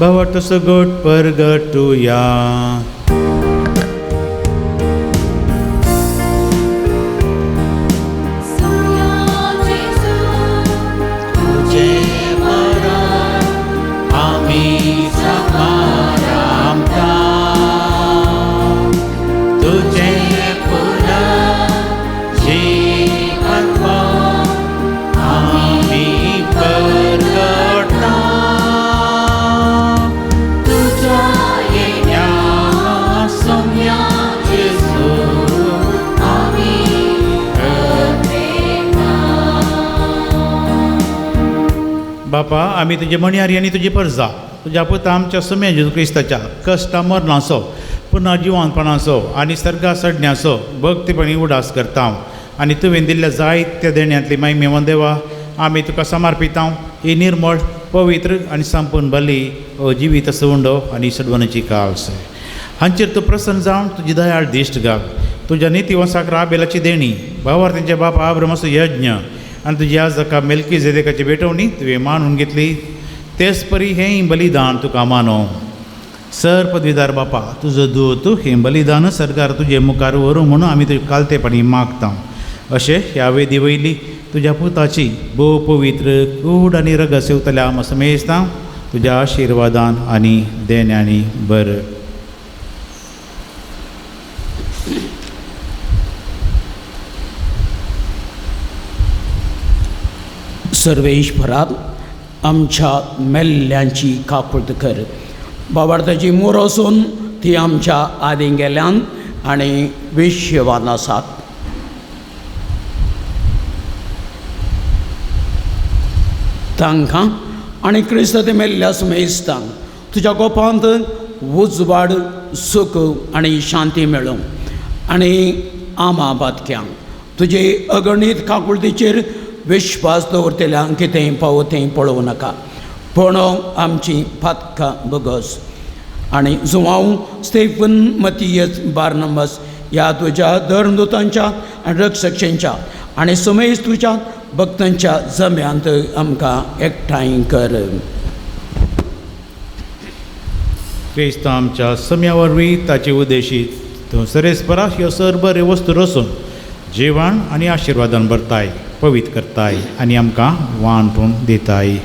भवत सगट परगटुया. तुझ्या येण्या बापा, आमी तुजे मणयारी आनी तुजी परजा तुज्या पुता आमच्या सुम्या जेजू क्रिस्ताच्या कश्टा मरणाचो पुनः जिवानपणाचो आनी सर्गा सडण्याचो भक्तीपणी उडास करता आनी तुवें दिल्ल्या जायत्या देण्यांतली माय मेवन देवा आमी तुका समर्पिता ही निर्मळ पवित्र आनी संपूर्ण बली हो जिवीत उंडो आनी सडवणाची काल्स हांचेर तूं प्रसन्न जावन तुजी दयाळ दिश्ट घाल. तुज्या निती वंसाक राबेलाची देणी भावार तेंच्या बाप आब्रमाचो यज्ञ आनी तुजी आजका मेलकी जेदेकाची भेटवणी तुवें मानून घेतली तेच परी हें बलिदान तुका मानो. सर पदवीदार बापा तुजो दूत हें बलिदान सरकार तुजे मुखार व्हरूं म्हणून आमी तुजे कालतेपणी मागता. अशें ह्या वेदी वयली तुज्या पुताची भोव पवित्र कूड आनी रगत सेवतल्या आम समेस्तां तुज्या आशिर्वादान आनी देण्यांनी बरं. सर्वेश्वरात आमच्या मेल्ल्यांची काकुळट कर. बाबार्थाची मोर आसून ती आमच्या आदीं गेल्यान आनी विश्यवान आसात. तांकां आनी क्रिस्त ते मेल्ल्या सुमेस्तांक तुज्या गोपांत उजवाड सुख आनी शांती मेळूं आनी आमा बातक्यांक तुजे अगणीत काकुळटीचेर विश्वास दवरतल्यांक कितें पावो तें पळोवं नाका, पूण आमची पातकां बगस आनी जुवांव स्टेफन मतियस बार्नमस ह्या तुज्या धर्मदूतांच्या आनी रक्षक्षांच्या आनी सुमेस तुज्या भक्तांच्या जम्यांत आमकां एकठांय कर. क्रिस्त आमच्या सम्या वरवीं ताचे उद्देशी तूं सरेस्परा ह्यो सर बऱ्यो वस्तू रसून जेवण आनी आशिर्वादान भरताय पवित्र करताय आनी आमकां वांटून दिताय.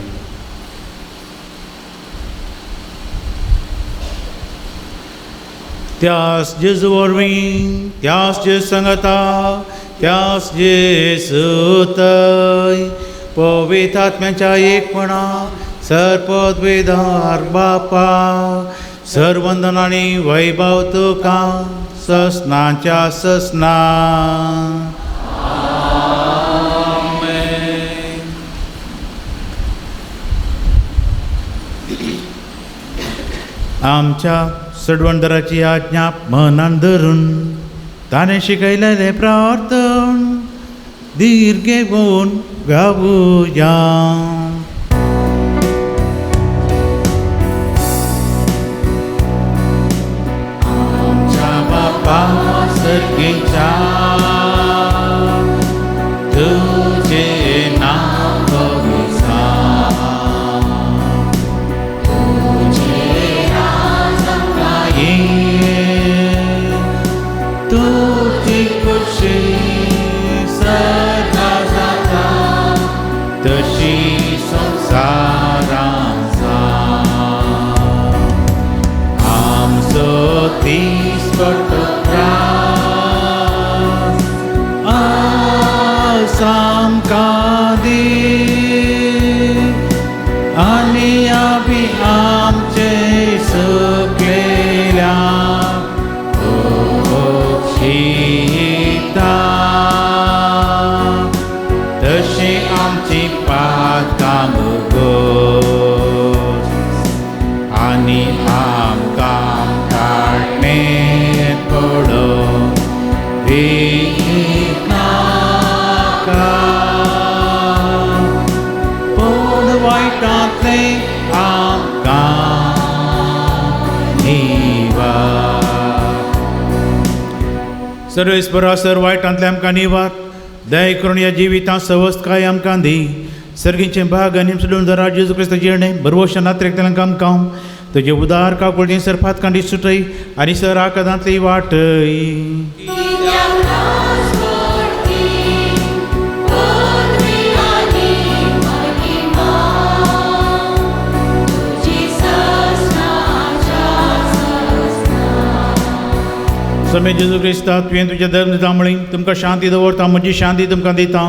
त्यास जेजू वरवीं त्यास जेजू सांगता त्यास जेजू तय पवित्र आत्म्याच्या एकपणा सर्पद्वेदार बापा सर्वंदन आनी वैभव तुका ससनाच्या ससना. आमच्या सडवणदाराची आज्ञा मनान धरून ताणें शिकयलेलें प्रार्थन धीर घेवन गावया. आमच्या बापा सर्गीच्या तुजें नांव पवित्र तुजी खुशी सदा जाता तशी संवसारांत जावं. आमचो दीसपट्टो त्रास आज आमकां दी आनी आमी आमचे सुकलेल्या तशी आमची पातकां भोगोस आनी आमकां काडणेंत पडोवं दिनाका पूण वायटांतलें आमकां निवार. सर्वेस्परा सर वायटांतलें आमकां निवार दया करून ह्या जिवितांत सवस्तकाय आमकां दी. सर्गीचें भाग आनी सोडून जरा जेजू क्रिस्त जिणे भरवशा नात्रेकतल्यांक आमकां तुजे उदार काकुळटी सर फातकांडी सुटय आनी सर आकादांतली वाटय. समे जेजू क्रिस्ता तुवें तुज्या धर्म दिता म्हळी तुमकां शांती दवरता म्हजी शांती तुमकां दिता.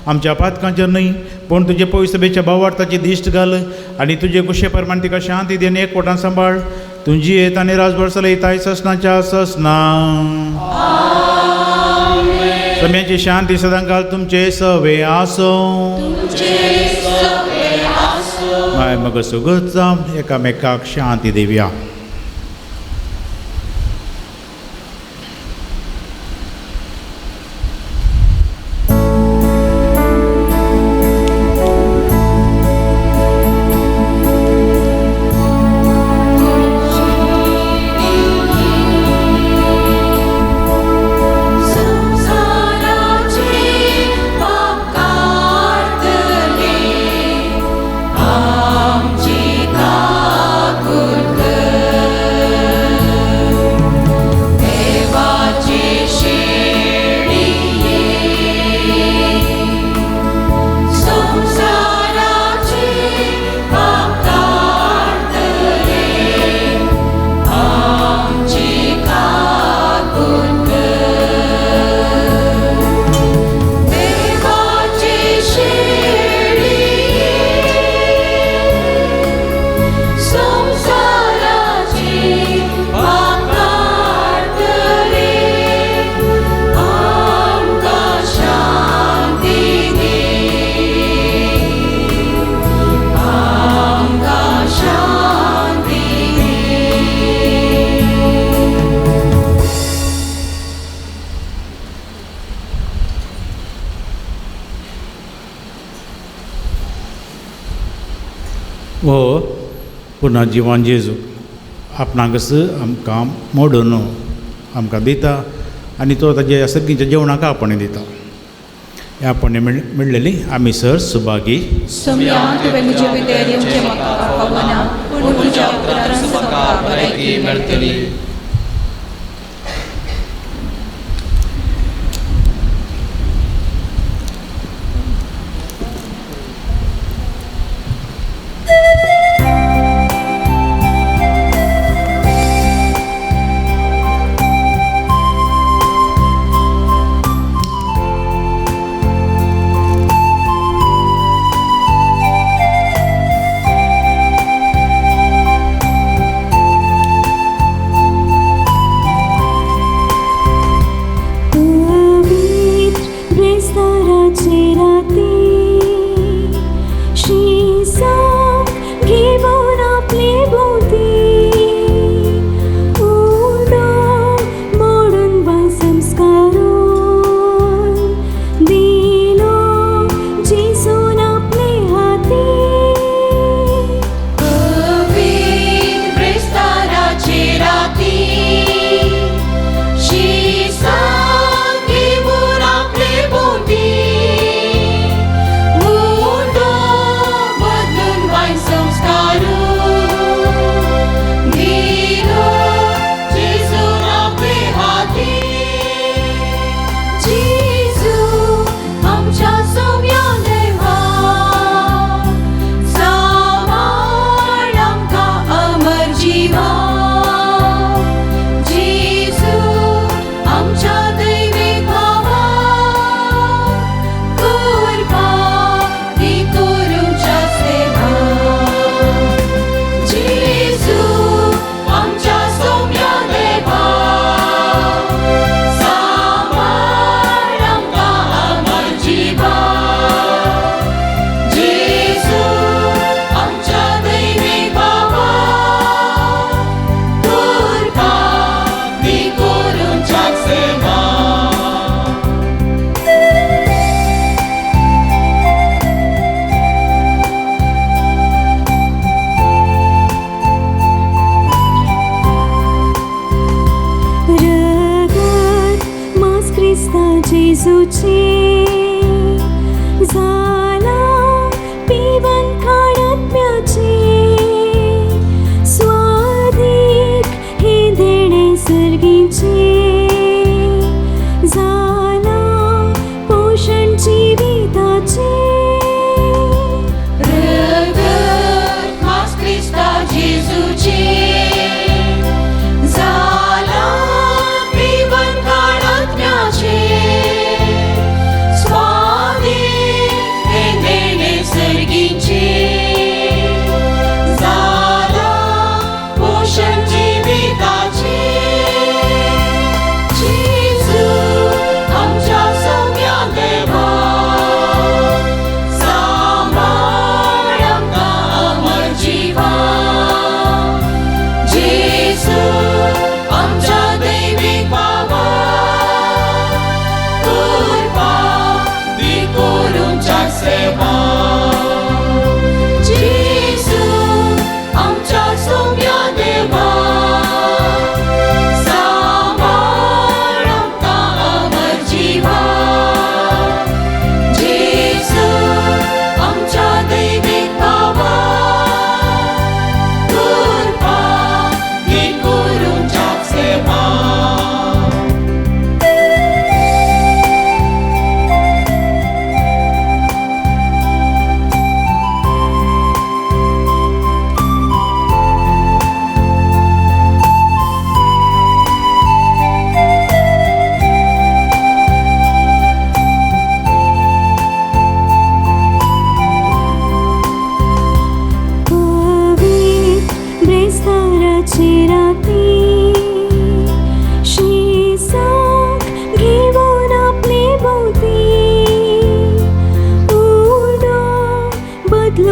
आमच्या पातकांचेर न्हय पूण तुजे पवित्र सभेच्या भावार्थाची दिश्ट घाल आनी तुजे कुशे प्रमाण तिका शांती दी आनी एकवटान सांबाळ. तुजी येत आनी राजभर चलयताय ससनाच्या ससना. सम्याची शांती सदांकाल तुमचे सवे आसूं. आय मग सुगत जावन एकामेकाक शांती दिवया. संसाराचे पाप काडतले आमची काकूट कर देवाचे शेळये संसाराचे पाप काडतले आमची काकूट कर देवाचे शेळये संसाराचे पाप काडतले आमकां शांती दी आमकां शांती दी. हो पुन्हा जिवन जेजू आपणाकच आमकां मोडून आमकां दिता आनी तो ताजे सगळींच्या जेवणाक आपण दिता. हे आपण मेळ्ळेली आमी सर सुभागी. सोम्या तुवें म्हजे भितर येवचें म्हाका फावना पूण तुज्या उतरान म्हाका भलायकी मेळटली.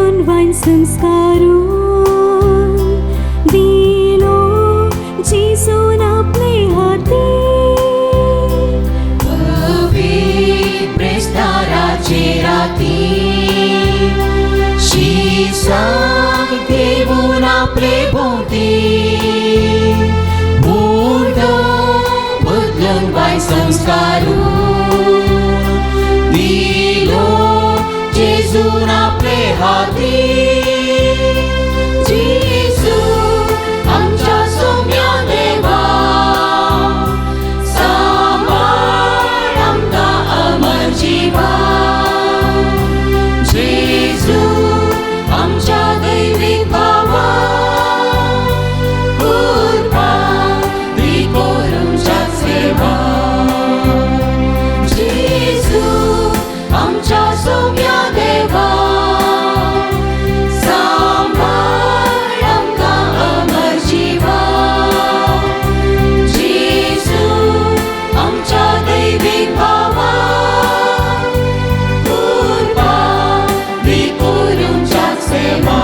बदलून वायन संस्कारून दिलो जेजून आपले हाती. पवित्र राती शिसाक देवून आपले भोंवती मुर्दो बदलून वायन संस्कारून दिलो जेजून आपले हाती. जेजू आमच्या सोम्या देवा सांबाळ आमकां अमर जिवा. जेजू आमच्या दैवीक भावा कृपा दी करूंच्या सेवा. जेजू आमच्या सोम्या देवा सांबाळ आमकां अमर जिवा. जेजू आमच्या दैवीक भावा कृपा दी करूंच्या सेवा.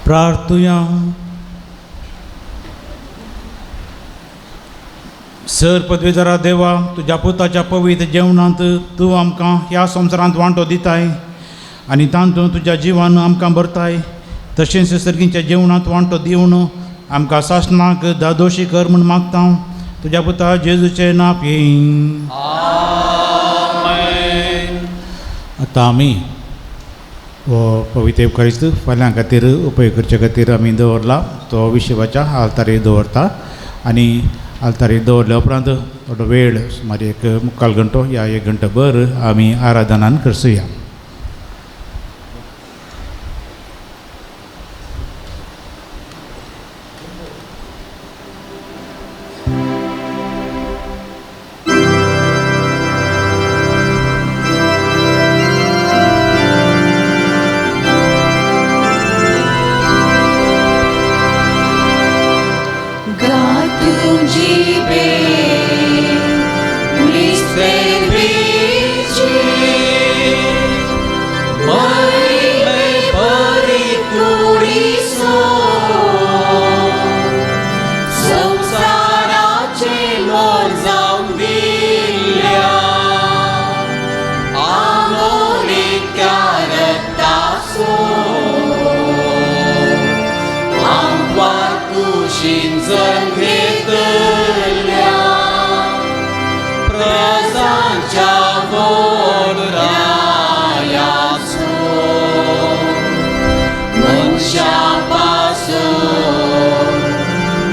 प्रार्थुया. सर पदवेदारा देवा, तुज्या पुताच्या पवित्र जेवणांत तूं आमकां ह्या संवसारांत वांटो दिताय आनी तातूंत तुज्या जिवान आमकां भरताय. तशेंच सर्गीच्या जेवणांत वांटो दिवन आमकां सासणाक दादोशी कर म्हूण मागता. तुज्या पुता जेजूचें नांव पी. आतां आमी हो पवित्र येवकारिस्त फाल्यां खातीर उपयोग करचे खातीर आमी दवरला तो विशेवाच्या आल्तारीर दवरता आनी आल्तारीर दवरल्या उपरांत थोडो वेळ सुमार एक मुक्काल घंटो या एक घंटो भर आमी आराधनान करसुया. Mister Bridget. कुशीन जल्म घेतल्या प्रजांच्या वोडरायाचो मनशा पासून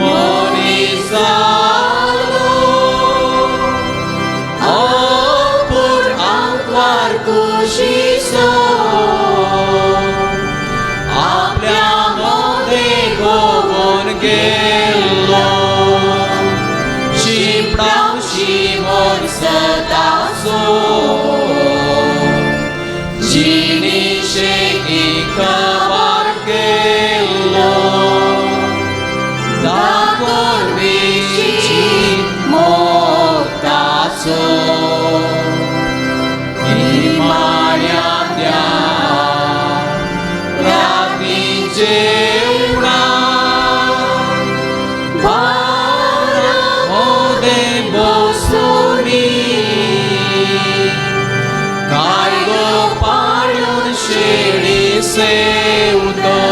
मनीस जालो अपूर आंकवार कुशीचो आपल्या मोदें गोवन गेल्लो शिंपडावशी मोरसताचो जिणी शेकी खबर केल्लो दाखोवन विचित्र मोगताचो निमाण्या त्या राती जेवणा बारा मोदें बसूनी कायदो पाळून शेळी सेवतोच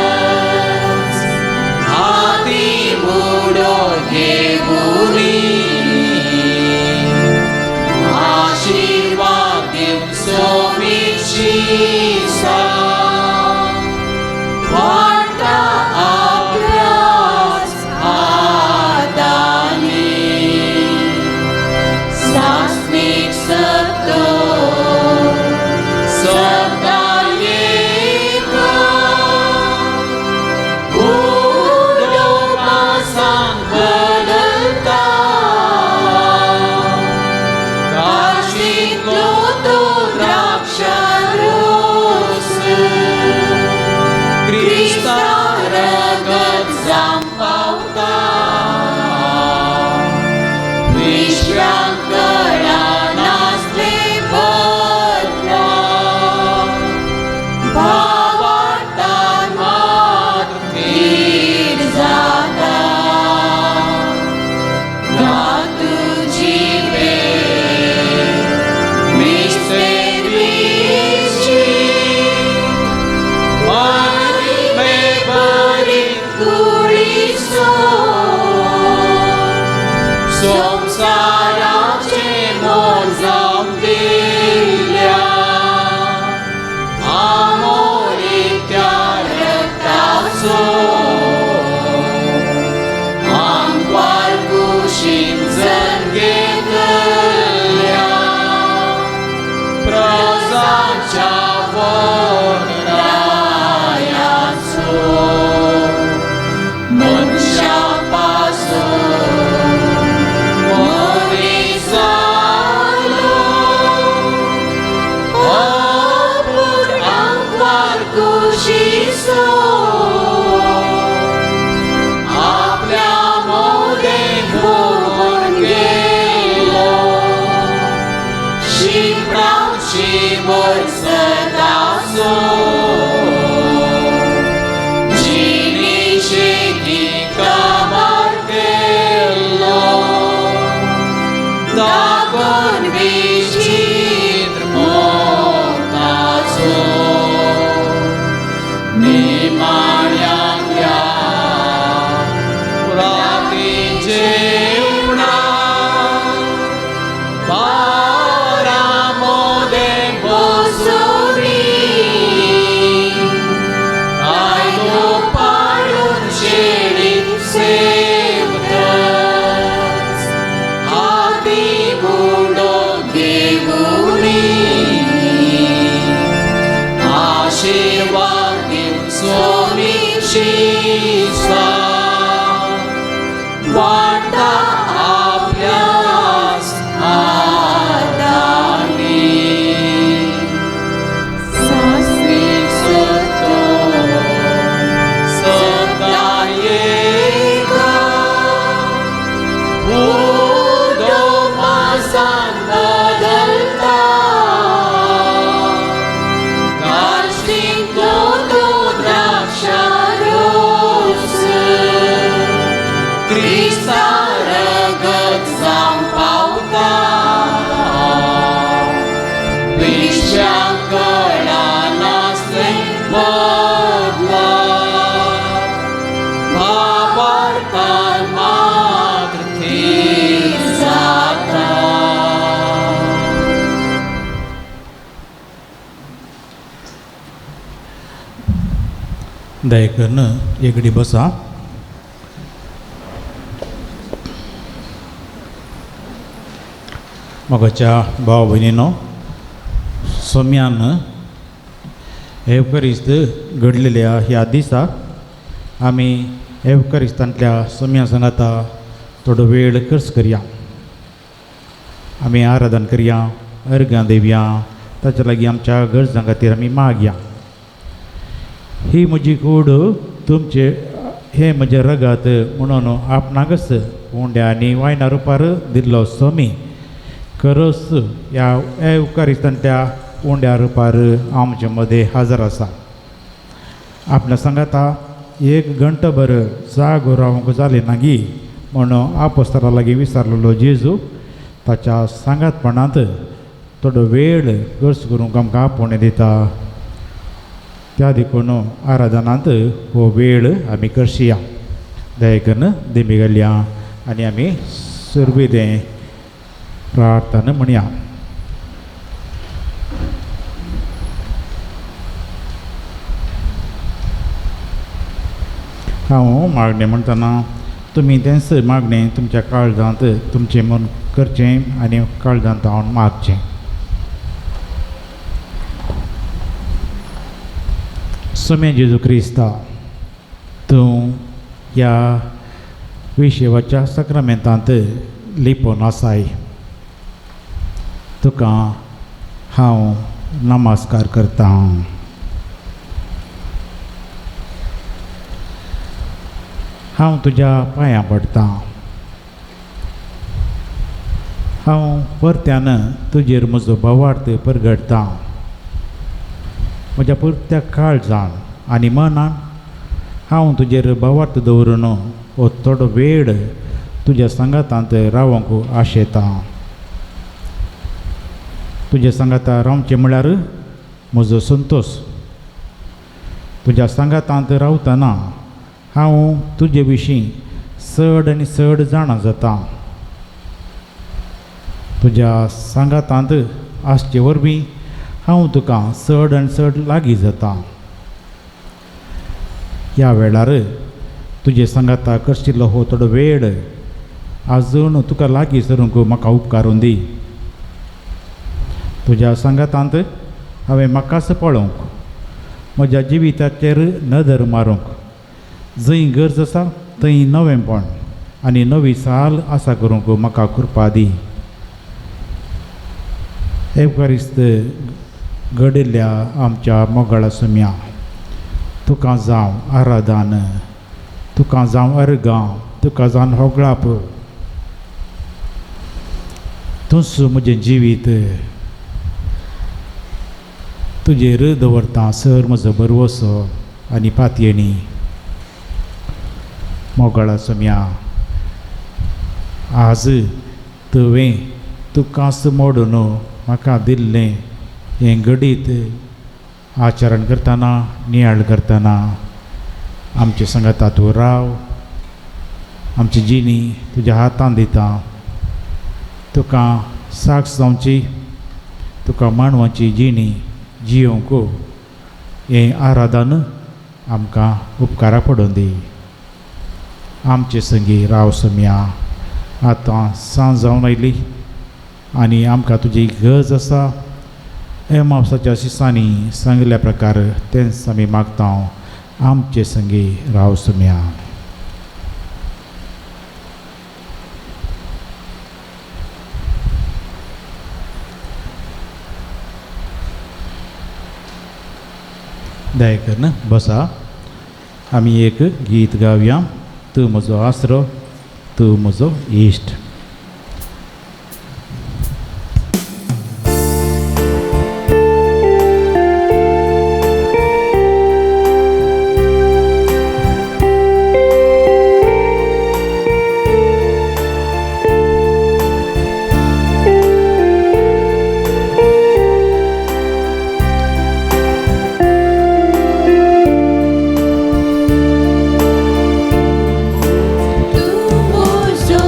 हाती मुडो घेवनी आशिर्वाद दिवन सोमीची वाटा आपल्याच हातांनी सास्नीक सतो सदां येता उडो पासान बदलता काशींतलो तो द्राक्षारोस क्रिस्ता रगत जावंक पावता विश्वाक कळनासले बदला भावार्थान मात थीर जाता तुजी मिस्तेर बरी कुडीचो संवसाराचें मोल जावन दिल्या आमोरी त्या रक्ताचो आंकवार कुशीन जल्म घेतल्या प्रजांच्या वोडरायाचो मनशा पासून मनीस जालो अपूर आंकवार कुशीचो आपल्या मोदें भोंवन गेलो शिंपडावची मोरसताचो जिणी शेकी काबार केल्लो दाखोवन विचित्र मोगताचो निमाण्या त्या राती जेवणा बारा मोदें बसूनी कायदो पाळून शेळी सेवतच हाती मुंडो घेवनी आशिर्वाद दिवन सोमीची वाटा आपल्याच हातांनी सास्नीक सतो सदां येता उदो पासान बदलता काश्टींतलो तो द्राक्षारोस क्रिस्ता दया एगडी बसा. मोगाच्या भाव भयणीनो, सोम्यान एवकरिस्त घडलेल्या ह्या दिसा आमी एवकरिस्तांतल्या सोम्या सांगाता थोडो वेळ खर्च करया. आमी आराधन करया, अर्गां दिवया, ताच्या लागीं आमच्या गरजां खातीर आमी मागया. ही म्हजी कूड तुमचे हें म्हजें रगत म्हणून आपणाकच उंड्या आनी वायना रुपार दिल्लो सोमी खरोच ह्या एवकारिस्तांतल्या उंड्या रुपार आमचे मदें हजर आसा. आपल्या सांगाता एक घंटोभर जागो रावंक जालें ना गी म्हणून आपोस्तरा लागीं विचारलेलो जेजू ताच्या सांगातपणांत थोडो वेळ खर्च करूंक आमकां आपोवणें दिता. त्या देखून आराधनांत हो वेळ आमी करशिया. दया करून दिमी घालया आनी आमी सुरवें प्रार्थना म्हणया. हांव मागणें म्हणटना तुमी तेंच मागणें तुमच्या काळजांत तुमचें मन करचें आनी काळजांत हांव मागचें. सोम्या जेजू क्रिस्ता, तूं ह्या विशेवाच्या साक्रामेंतांत लिपोवन आसाय. तुका हांव नमस्कार करतां. हांव तुज्या पांयां पडटां. हांव परत्यान तुजेर म्हजो भावार्थ परगडटां. म्हज्या पुरत्या काळजान आनी मनान हांव तुजेर भावार्थ दवरून हो थोडो वेळ तुज्या सांगातांत रावंक आशेतां. तुज्या सांगाता रावचें म्हळ्यार म्हजो संतोश. तुज्या सांगातांत रावतना हांव तुजे विशीं चड आनी चड जाणा जाता. तुज्या सांगातांत आसचे वरवीं हांव तुका चड आनी चड लागीं जाता. ह्या वेळार तुजे सांगाता करशिल्लो हो थोडो वेळ आजून तुका लागीं सरूंक म्हाका उपकारून दी. तुज्या सांगातांत हांवें म्हाकाच पळोवंक, म्हज्या जिविताचेर नदर मारूंक, जंय गरज आसा थंय नवेंपण आनी नवी साल आसा करूंक म्हाका कृपा दी. एवकारिस्त घडिल्ल्या आमच्या मोगाळा सोम्या, तुका जावं आराधन, तुका जावं अर्गां, तुका जावन होगळाप. तूंच म्हजें जिवीत तुजेर दवरता सर म्हजो भरवसो आनी पातयेणी. मोगाळा सोम्या, आज तुवें तुकाच मोडून म्हाका दिल्लें हें घडीत आचरण करतना, नियाळ करतना आमचे सांगाता तूं राव. आमची जिणी तुज्या हातान दिता. तुका साक्ष जावची, तुका मांडवाची जिणी जियोंक हें आराधन आमकां उपकारा पडून दी. आमचे संगी राव सोम्या. आतां सांज जावन आयली आनी आमकां तुजी गरज आसा. एमावसाच्या शिसांनी सांगिल्ल्या प्रकार तेंच आमी मागता. आमचे संगी राव सोम्या. दया करून बसा. आमी एक गीत गावया. तूं म्हजो आसरो, तूं म्हजो इश्ट. तूं म्हजो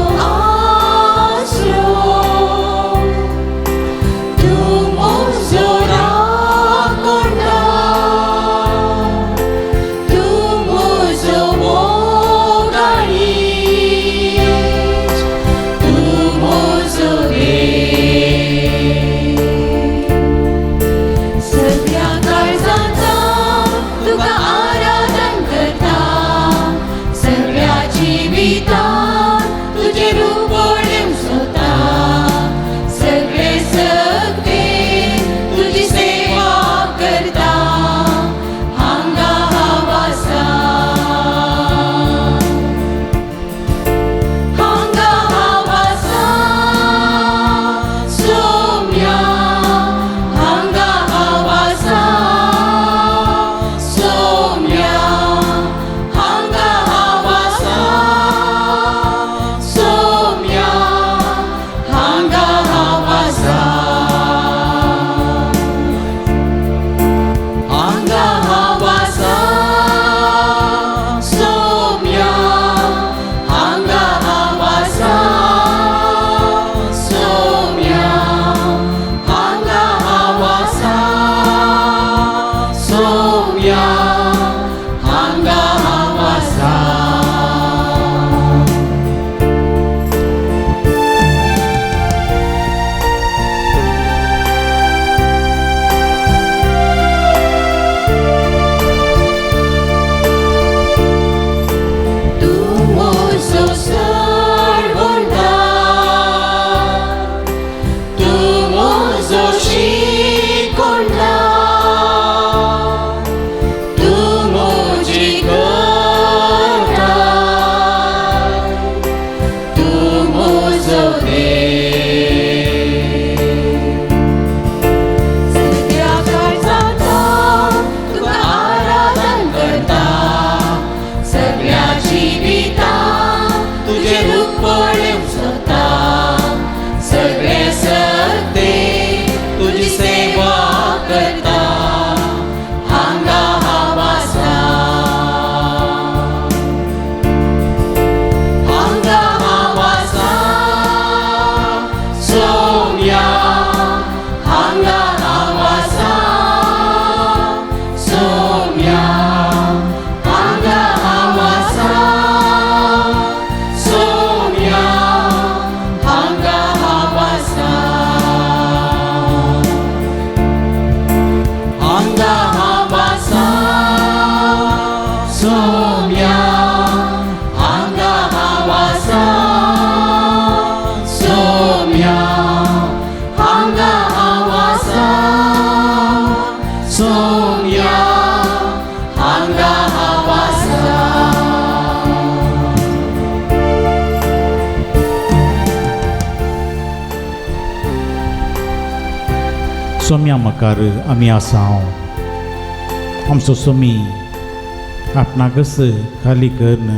जिविता तुजें रूप पळोवंक सोदता सगळे सत्ते तुजी सेवा करता हांगा हांव आसा हांगा हांव आसा सोम्या हांगा हांव आसा सोम्या हांगा हांव आसा सोम्या हांगा हांव आसा हांगा हांव आसा सोम्या हांगा हांव आसा सोम्या हांगा हांव आसा सोम्या हांगा हांव आसा. सोम्या मुखार आमी आसा. आमचो सोमी आपणाकच खाली करून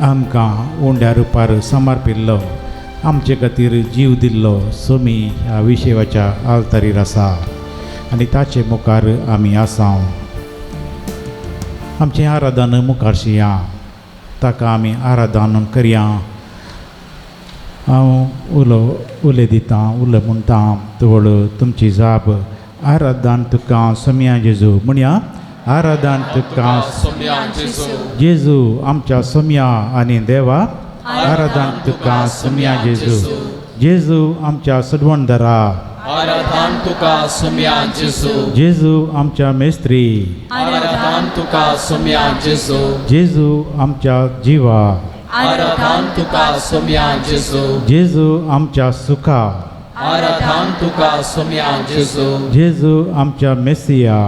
आमकां उंड्या रुपार समर्पिल्लो, आमचे खातीर जीव दिल्लो सोमी ह्या विशेवाच्या आल्तारीर आसा आनी ताचे मुखार आमी आसा. आमचें आराधन मुखार शिया, ताका आमी आराधन करया. हांव उलो उलय दितां, उलो म्हणटा, तवळ तुमची जाप आराधन तुका सोम्या जेजू म्हणया. आराधन तुका सोम्या जेजू. जेजू आमच्या सोम्या आनी देवा, आराधन तुका सोम्या जेजू. जेजू आमच्या सडवणदारा, आराधन तुका सोम्या जेजू. जेजू आमच्या मेस्त्री, आराधन तुका सोम्या जेजू. जेजू आमच्या जिवा, आराधन तुका सोम्या जेजू. जेजू आमच्या सुखा, आराधन तुका सोम्या जेजू. जेजू आमच्या मेसिया,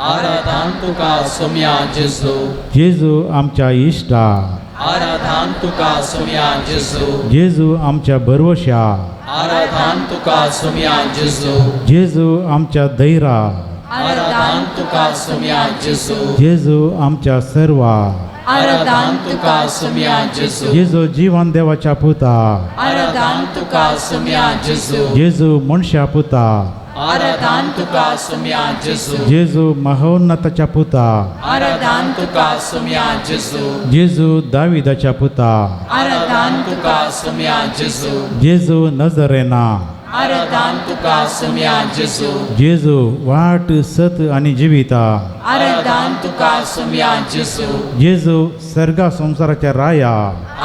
आराधन तुका सोम्या जेजू. जेजू आमच्या इश्टा, आराधन तुका सोम्या जेजू. जेजू आमच्या भरवशा, आराधन तुका सोम्या जेजू. जेजू आमच्या दैरा, आराधन तुका सोम्या जेजू. जेजू आमच्या सर्वा, आराधन तुका सोम्या जेजू. जेजू जीवन देवाच्या पुता, आराधन तुका सोम्या जेजू. जेजू मनशा पुता, आराधन तुका सोम्या जेजू. जेजू महोन्नताच्या पुता, आराधन तुका सोम्या जेजू. जेजू दाविदाच्या पुता, आराधन तुका सोम्या जेजू. जेजू नजरेना, आराधन तुका सोम्या जेजू. जेजू वाट सत आनी जिविता, आराधन तुका सोम्या जेजू. जेजू सर्गा संवसाराच्या राया,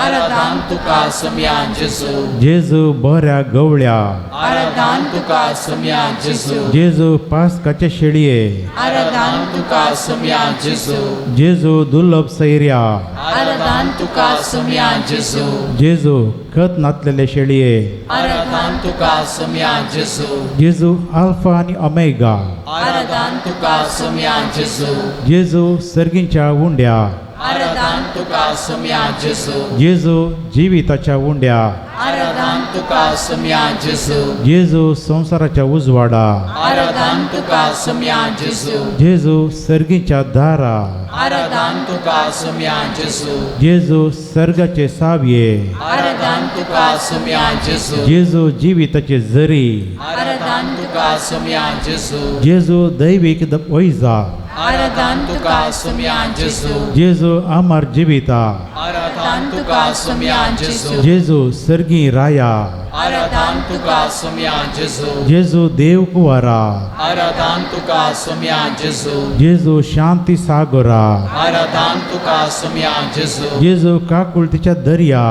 आराधन तुका सोम्या जेजू. जेजू बऱ्या गवळ्या, आराधन तुका सोम्या जेजू. जेजू पास्काचे शेळये, आराधन तुका सोम्या जेजू. जेजू दुर्लभ सैर्या, आराधन तुका सोम्या जेजू. जेजू खत नातलेले शेळये, आराधन तुका सोम्या जेजू. जेजू आल्फा आनी ओमेगा, आराधन तुका सोम्या जेजू. जेजू सर्गींच्या उंड्या, आराधन तुका सोम्या जेजू. जेजू जिविताच्या उंड्या, आराधन तुका सोम्या जेजू. जेजू संवसाराच्या उजवाडा, आराधन तुका सोम्या जेजू. जेजू सर्गीच्या दारा, आराधन तुका सोम्या जेजू. जेजू सर्गाचे सावये, आराधन तुका सोम्या जेजू. जेजू जिविताचे जरी, आराधन तुका सोम्या जेजू. जेजू दैवीक वैजा, आराधन तुका सोम्या जेजू. जेजू अमर जिविता, आराधन तुका सोम्या जेजू. जेजू सर्गी राया, आराधन तुका सोम्या जेजू. जेजू देव कुवारा, आराधन तुका सोम्या जेजू. जेजू शांती सागरा, आराधन तुका सोम्या जेजू. जेजू काकुळतीच्या दर्या,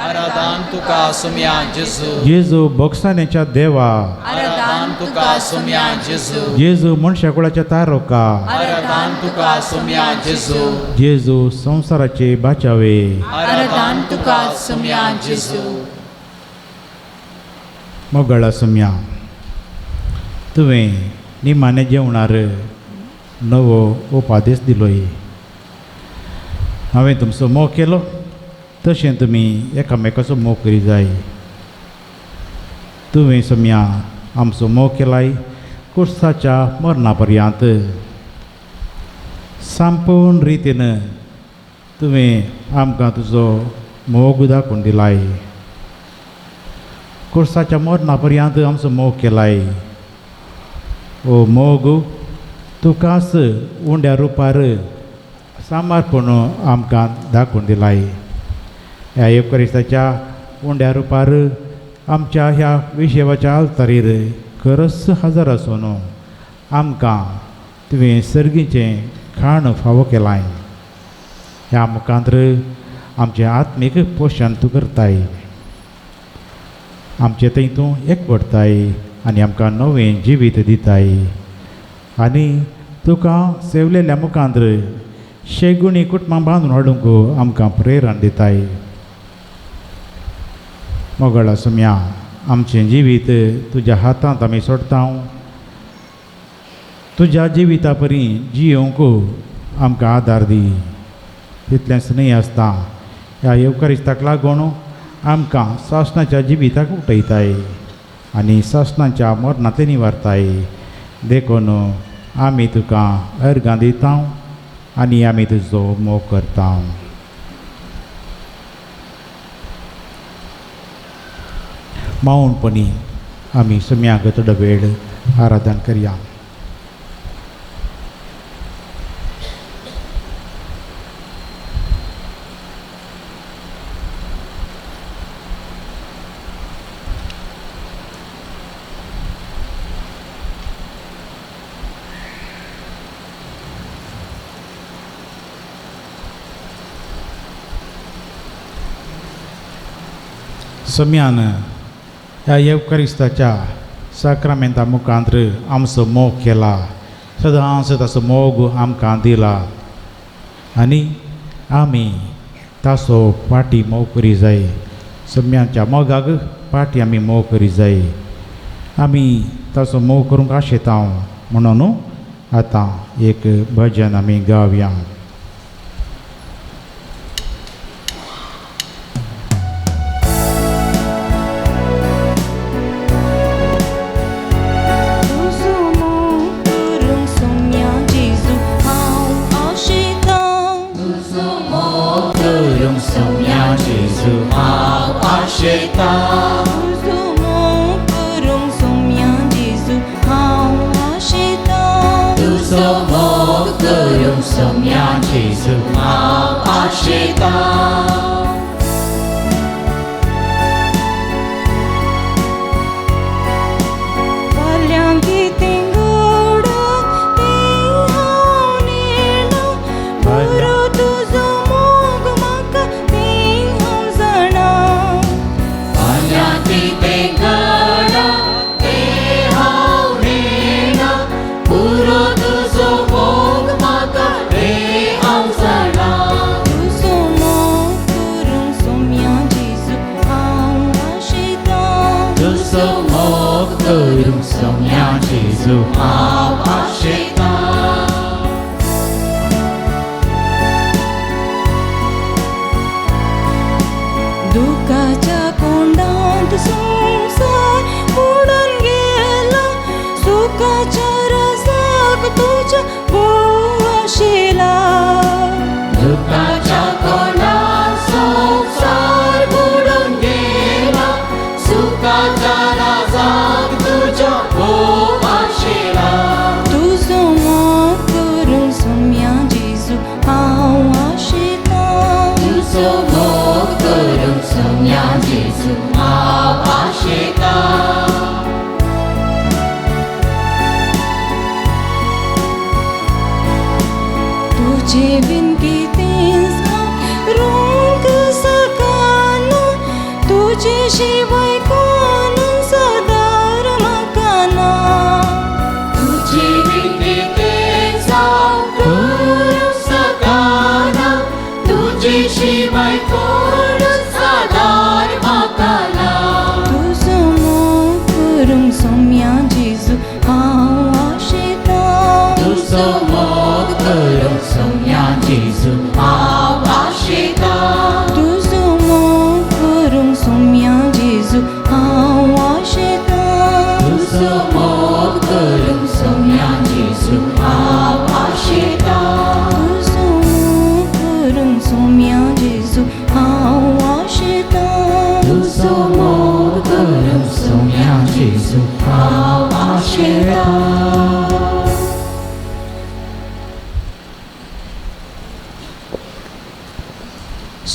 आराधन तुका सोम्या जेजू. जेजू बोगसाण्याच्या देवा, आराधन तुका सोम्या जेजू. जेजू मनशाकुळाच्या तारोका, आराधन तुका सोम्या जेजू. जेजू संवसाराचे बाचावे, आराधन तुका सोम्या जेजू. मोगाळा सोम्या, तुवें निमाणे जेवणार नवो उपादेश दिलोय. हांवें तुमचो मोग केलो तशें तुमी एकामेकाचो मोग करी जाय. तुवें सोम्या आमचो मोग केलाय कुर्साच्या मरणा पर्यंत संपूर्ण रितीन तुवें आमकां तुजो मोग दाखोवन दिलाय. कुर्साच्या मरणा पर्यंत आमचो मोग केलाय. ओ मोग तुकाच उंड्या रुपार सामारपण आमकां दाखोवन दिलाय. ह्या येवकरिस्ताच्या उंड्या रुपार आमच्या ह्या विशेवाच्या आल्तारीर खरस हजर आसून आमकां तुवें सर्गीचें खाण फावो केलाय. ह्या मुखांत्र आमचें आत्मीक पोशण तूं करताय. आमचें थंय तूं एकवटताय आनी आमकां नवें जिवीत दिताय आनी तुका सेवलेल्या मुखांत्र शेगुणी कुटुंबां बांदून हाडूंक आमकां प्रेरण दिताय. मोगळा सुम्या आमचें जिवीत तुज्या हातांत आमी सोडटा. तुज्या जिविता परी जियोवंक आमकां आदार दी. तितलेंच न्हय आसता ह्या येवकारिस्ताक लागून आमकां सासणाच्या जिविताक उठयताय आनी सासणाच्या मरणांतले निवारताय. देखून आमी तुका अर्गां दिता आनी आमी तुजो मोग करता. मौनपणी आमी सम्याक थोडो वेळ आराधन करया. सम्यान ह्या येवकारिस्ताच्या साक्रामेंता मुखांत्र आमचो मोग केला. सदांच ताचो मोग आमकां दिला आनी आमी ताचो पाटी मोग करी जाय. सम्यांच्या मोगाक पाटी आमी मोग करी जाय. आमी ताचो मोग करूंक आशेता म्हणून आतां एक भजन आमी गावया.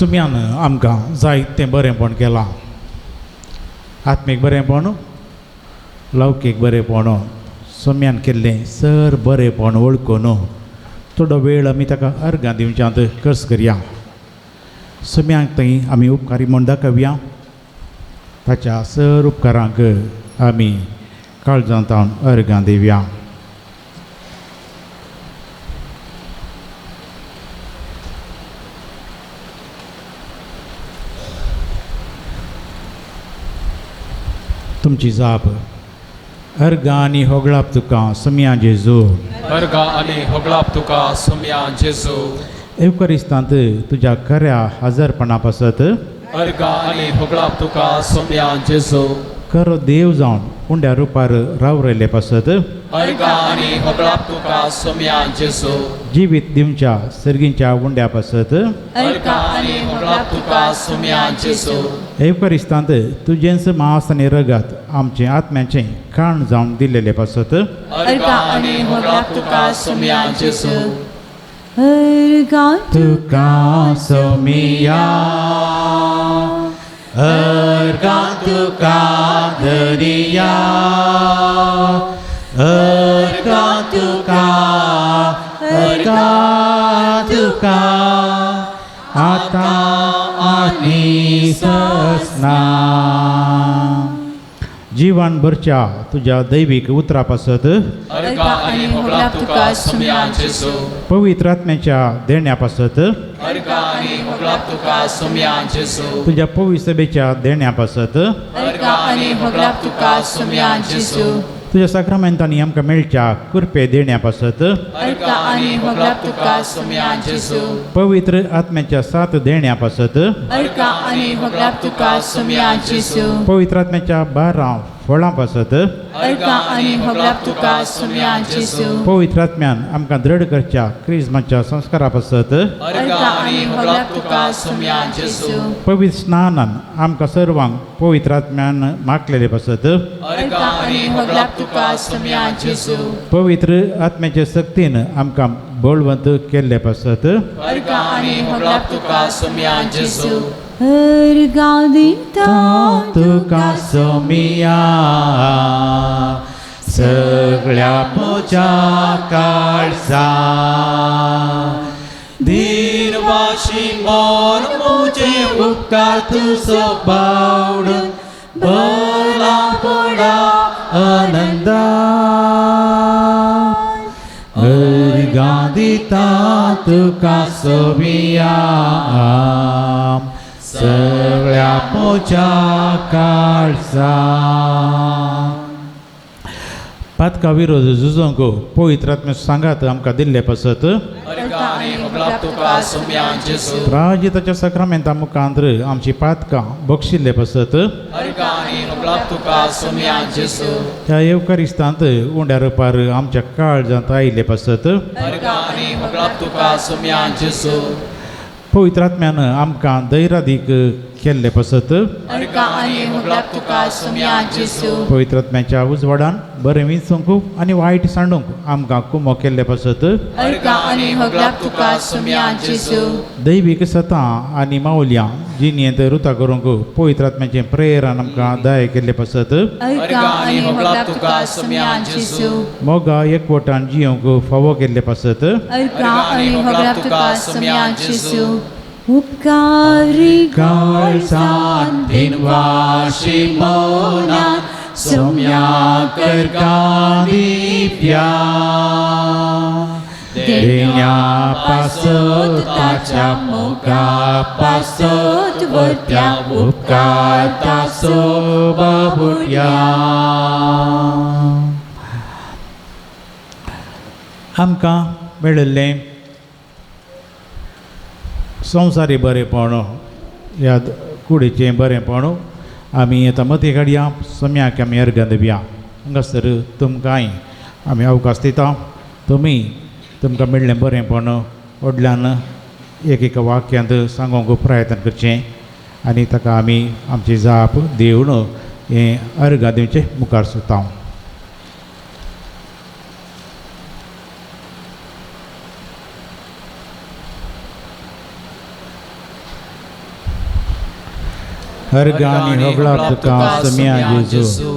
सुम्यान आमकां जायतें बरेंपण केलां, आत्मीक बरेंपण, लौकीक बरेंपण. सोम्यान केल्लें सर बरेंपण वळखून थोडो वेळ आमी ताका अर्गां दिवच्यांत कस करया. सोम्यांक थंय आमी उपकारी म्हूण दाखोवया. ताच्या सर उपकारांक आमी काळजांत अर्गां दिवया. तुमची जाप. अर्गां आनी होगळाप तुका सोम्या जेजू. अर्गां आनी होगळाप तुका सोम्या जेजू. एवकरिस्तांत तुज्या खऱ्या हजारपणा पासत अर्गां आनी होगळाप तुका सोम्या जेजू. खरो देव जावन उंड्या रुपार रावरेले पासत अर्गां आनी होगळाप तुका सोम्या जेजू. जिवीत दिवच्या सर्गींच्या उंड्या पासत अर्गां आनी होगळाप तुका सोम्या जेजू. एवकरिस्तांत तुजेंच मांस आनी रगत आमचें आत्म्याचें खाण जावन दिल्लेले पासत अर्गां आनी होगळाप तुका सोम्या जेजू. अर्गां तुका सोमिया, अर्गां तुका धरिया, अर्गां तुका, अर्गां तुका आतां आनी ससना. जीवन भरच्या तुज्या दैवीक उतरा पासत अर्गां आनी होगळाप तुका सोम्या जेजू. पवित्र आत्म्याच्या देण्या पासत अर्गां आनी होगळाप तुका सोम्या जेजू. तुज्या पवित्र सभेच्या देण्या पासत अर्गां आनी होगळाप तुका सोम्या जेजू. तुज्या साक्रामेंतांनी आमकां मेळच्या कृपे देण्या पासत अर्गां आनी होगळाप तुका सोम्या जेजू. पवित्र आत्म्याच्या साथ देण्या पासत अर्गां आनी होगळाप तुका सोम्या जेजू. पवित्र आत्म्याच्या 12 फळां पासत अर्गां आनी होगळाप तुका सोम्या जेजू. पवित्र आत्म्यान आमकां दृढ करच्या क्रिज्माच्या संस्कारा पासत अर्गां आनी होगळाप तुका सोम्या जेजू. पवित्र स्नानान आमकां सर्वांक पवित्र आत्म्यान मागलेले पासत अर्गां आनी होगळाप तुका सोम्या जेजू. पवित्र आत्म्याचे शक्तीन आमकां बळवंत केल्ले पासत अर्गां आनी होगळाप तुका सोम्या जेजू. अर्गां दिता तुका सोमिया, सगळ्या म्हज्या काळजा दिनवाशी मन म्हजे उपकार तुजो बावडून भरला पडा आनंदा. अर्गां दिता तुका सोमिया, सगळ्या म्हज्या काळजा. पातका विरोध झुजोंक पवित्र आत्म्या सांगात आमकां दिल्ले पासत अर्गां आनी होगळाप तुका सोम्या जेजू. प्राजिताच्या साक्रामेंता मुखांत आमची पातकां बक्षिल्ले पासत अर्गां आनी होगळाप तुका सोम्या जेजू. त्या येवकारिस्तांत उंड्या रुपार आमच्या काळजांत आयिल्ले पासत अर्गां आनी होगळाप तुका सोम्या जेजू. पवित्र आत्म्यान आमकां धैर्यादीक केल्ले पासत अर्गां आनी होगळाप तुका सोम्या जेजू. पवित्र आत्म्याच्या उजवाडान बरें विंचूंक आनी वायट सांडूंक आमकां कुमो केल्ले पासत अर्गां आनी होगळाप तुका सोम्या जेजू. दैवीक सतां आनी मावल्यां जिणेंत रुता करूंक पवित्र आत्म्याचें प्रेरण आमकां दाय केल्ले पासत अर्गां आनी होगळाप तुका सोम्या जेजू. मोगा एकवटान जियोंक फावो केल्ले पासत अर्गां आनी होगळाप तुका सोम्या जेजू. उपकारी काळजान दिनवाशी मनान सोम्या अर्गां दिव्या देण्या पासत ताच्या मोगा पासत वरत्या उपकार ताचो बाबुट्या. आमकां मेळिल्लें संवसारी बरेंपण ह्या कुडीचें बरेंपण आमी आतां मती काडया. सोम्याक आमी अर्गां दिवया. हांगासर तुमकांय आमी अवकाश दिता. तुमी तुमकां मेळ्ळें बरेंपण व्हडल्यान एक एका वाक्यांत सांगूंक प्रयत्न करचें आनी ताका आमी आमची जाप दिवन हें अर्गां दिवचें मुखार सरता. अर्गां आनी होगळाप तुका सोम्या जेजू.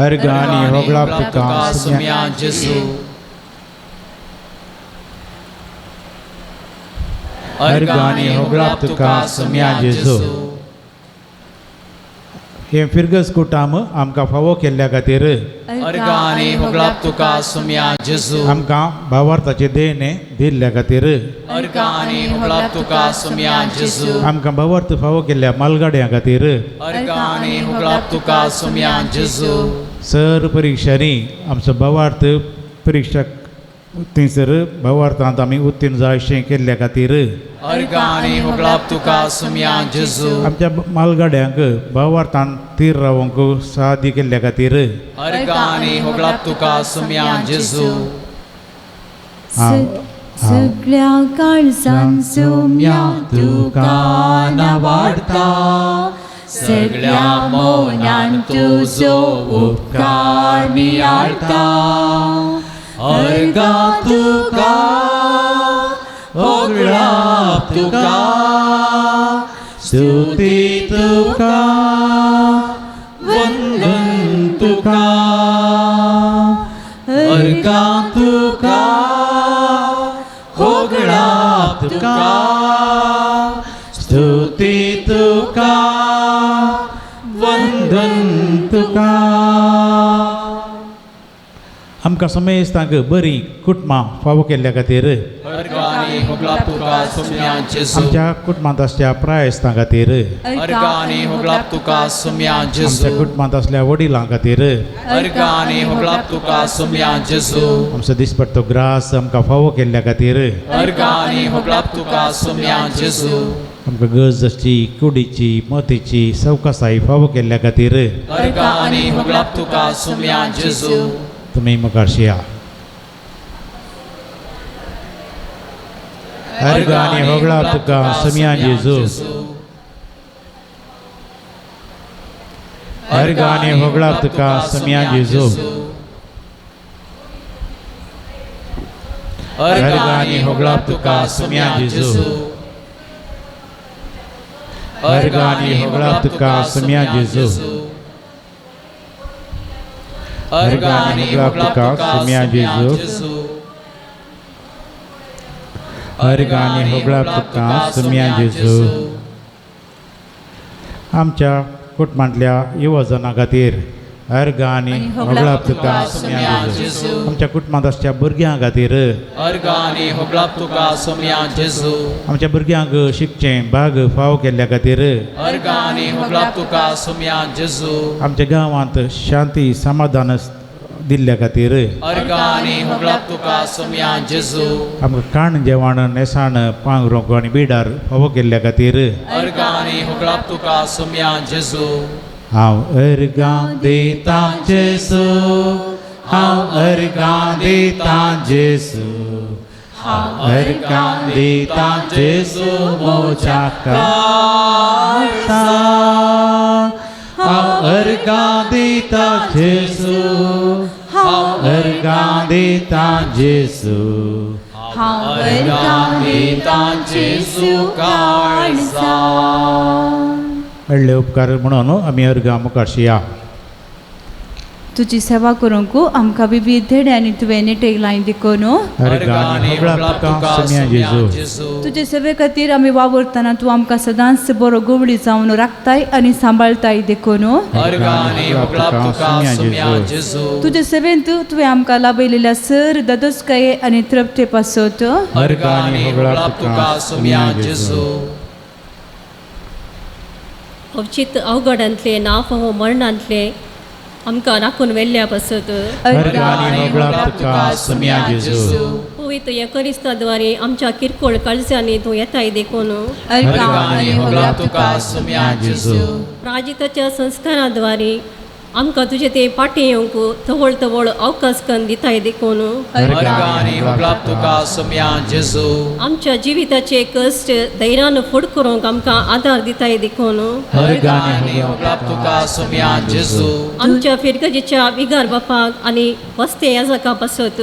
अर्गां आनी होगळाप तुका सोम्या जेजू. अर्गां आनी होगळाप तुका सोम्या जेजू. हे फिरगस कुटाम आमकां फावो केल्ल्या खातीर अर्गां आनी होगळाप तुका सोम्या जेजू. आमकां भावार्थाचे देणें दिल्ल्या खातीर अर्गां आनी होगळाप तुका सोम्या जेजू. आमकां भावार्थ फावो केल्ल्या मालगाड्यां खातीर अर्गां आनी होगळाप तुका सोम्या जेजू. सर परिक्षांनी आमचो भावार्थ परिक्षा थंयसर भावार्थांत आमी उत्तीर्ण जाय अशें केल्ल्या खातीर अर्गां आनी होगळाप तुका सोम्या जेजू. आमच्या मालगाड्यांक भावार्थान थीर रावंक साध्य केल्ल्या खातीर अर्गां आनी होगळाप तुका सोम्या जेजू. सगळ्या काळजान सोम्या तुका नावाडता, सगळ्या मौनान तुजो उपकार नियाळता. अर्गां तुका होगळाप तुका स्तुती तुका वंदन तुका. अर्गां तुका होगळाप तुका स्तुती तुका वंदन तुका. आमकां समेस्तांक बरी कुटुंबां फावो केल्ल्या खातीर अर्गां आनी होगळाप तुका सोम्या जेजू. आमच्या कुटुंबांत आसच्या प्रायस्तां खातीर अर्गां आनी होगळाप तुका सोम्या जेजू. आमच्या कुटुंबांत आसल्या वडिलां खातीर अर्गां आनी होगळाप तुका सोम्या जेजू. आमचो दिसपट्टो ग्रास आमकां फावो केल्ल्या खातीर अर्गां आनी होगळाप तुका सोम्या जेजू. आमकां गरज आसची कुडीची मतीची सवकासाय फावो केल्ल्या खातीर अर्गां आनी होगळाप तुका सोम्या जेजू. तुमी मुखार शिया. अर्गां आनी होगळाप तुका सोम्या जेजू. अर्गां आनी होगळाप तुका सोम्या जेजू. अर्गां आनी होगळाप तुका सोम्या जेजू. अर्गां आनी होगळाप तुका सोम्या जेजू. अर्गां आनी होगळाप तुका सोम्या जेजू. अर्गां आनी होगळाप तुका सोम्या जेजू. आमच्या कुटुंबांतल्या युवजनां खातीर अर्गां आनी होगळाप तुका सोम्या जेजू. आमच्या कुटुंबांत आसच्या भुरग्यां खातीर अर्गां आनी होगळाप तुका सोम्या जेजू. आमच्या भुरग्यांक शिकचें भाग फावो केल्ल्या खातीर अर्गां आनी होगळाप तुका सोम्या जेजू. आमच्या गांवांत शांती समाधान दिल्ल्या खातीर अर्गां आनी होगळाप तुका सोम्या जेजू. आमकां काण जेवण नेसाण पांगरूंक आनी बिडार फावो केल्ल्या खातीर अर्गां आनी होगळाप तुका सोम्या जेजू. हांव अर्गां दितां जेजू, हांव अर्गां दितां जेजू, हांव अर्गां दितां जेजू म्हज्या काळजान. हांव अर्गां दितां जेजू, हांव अर्गां दितां जेजू, हांव अर्गां दितां जेजू काळजान. मेळ्ळे उपकार म्हणून आमी अर्गां मुखार शिया. तुजी सेवा करूंक आमकां विविध धेड्यांनी तुवें निटेक देखून अर्गां आनी होगळाप तुका सोम्या जेजू. तुजे सेवे खातीर आमी वावुरतना तूं आमकां सदांच बरो गोवळी जावन राखताय आनी सांबाळताय देखून अर्गां आनी होगळाप तुका सोम्या जेजू. तुजे सेवेंत तुवें आमकां लाभयलेल्या सर दादोसकाये आनी तृप्ते पासत अर्गां आनी होगळाप तुका सोम्या जेजू. अवचीत अवघडांतले ना फावो मरणांतले आमकां राखून व्हेल्ल्या पासत अर्गां आनी होगळाप तुका सोम्या जेजू. पवित्र येकरिस्ताद्वारे आमच्या किरकोळ काळजांनी तूं येताय देखून अर्गां आनी होगळाप तुका सोम्या जेजू. प्राजिताच्या संस्काराद्वारे आमकां तुजें तें पाटी येवंक तवळ तवळ अवकाश कन्न दिताय देखून तुका सोम्या जेजू. आमच्या जिविताचे कश्ट धैर्यान फुड करूंक आमकां आदार दिताय देखून तुका सोम्या जेजू. आमच्या फिरगजेच्या विगार बापाक आनी वस्ते याजका पासत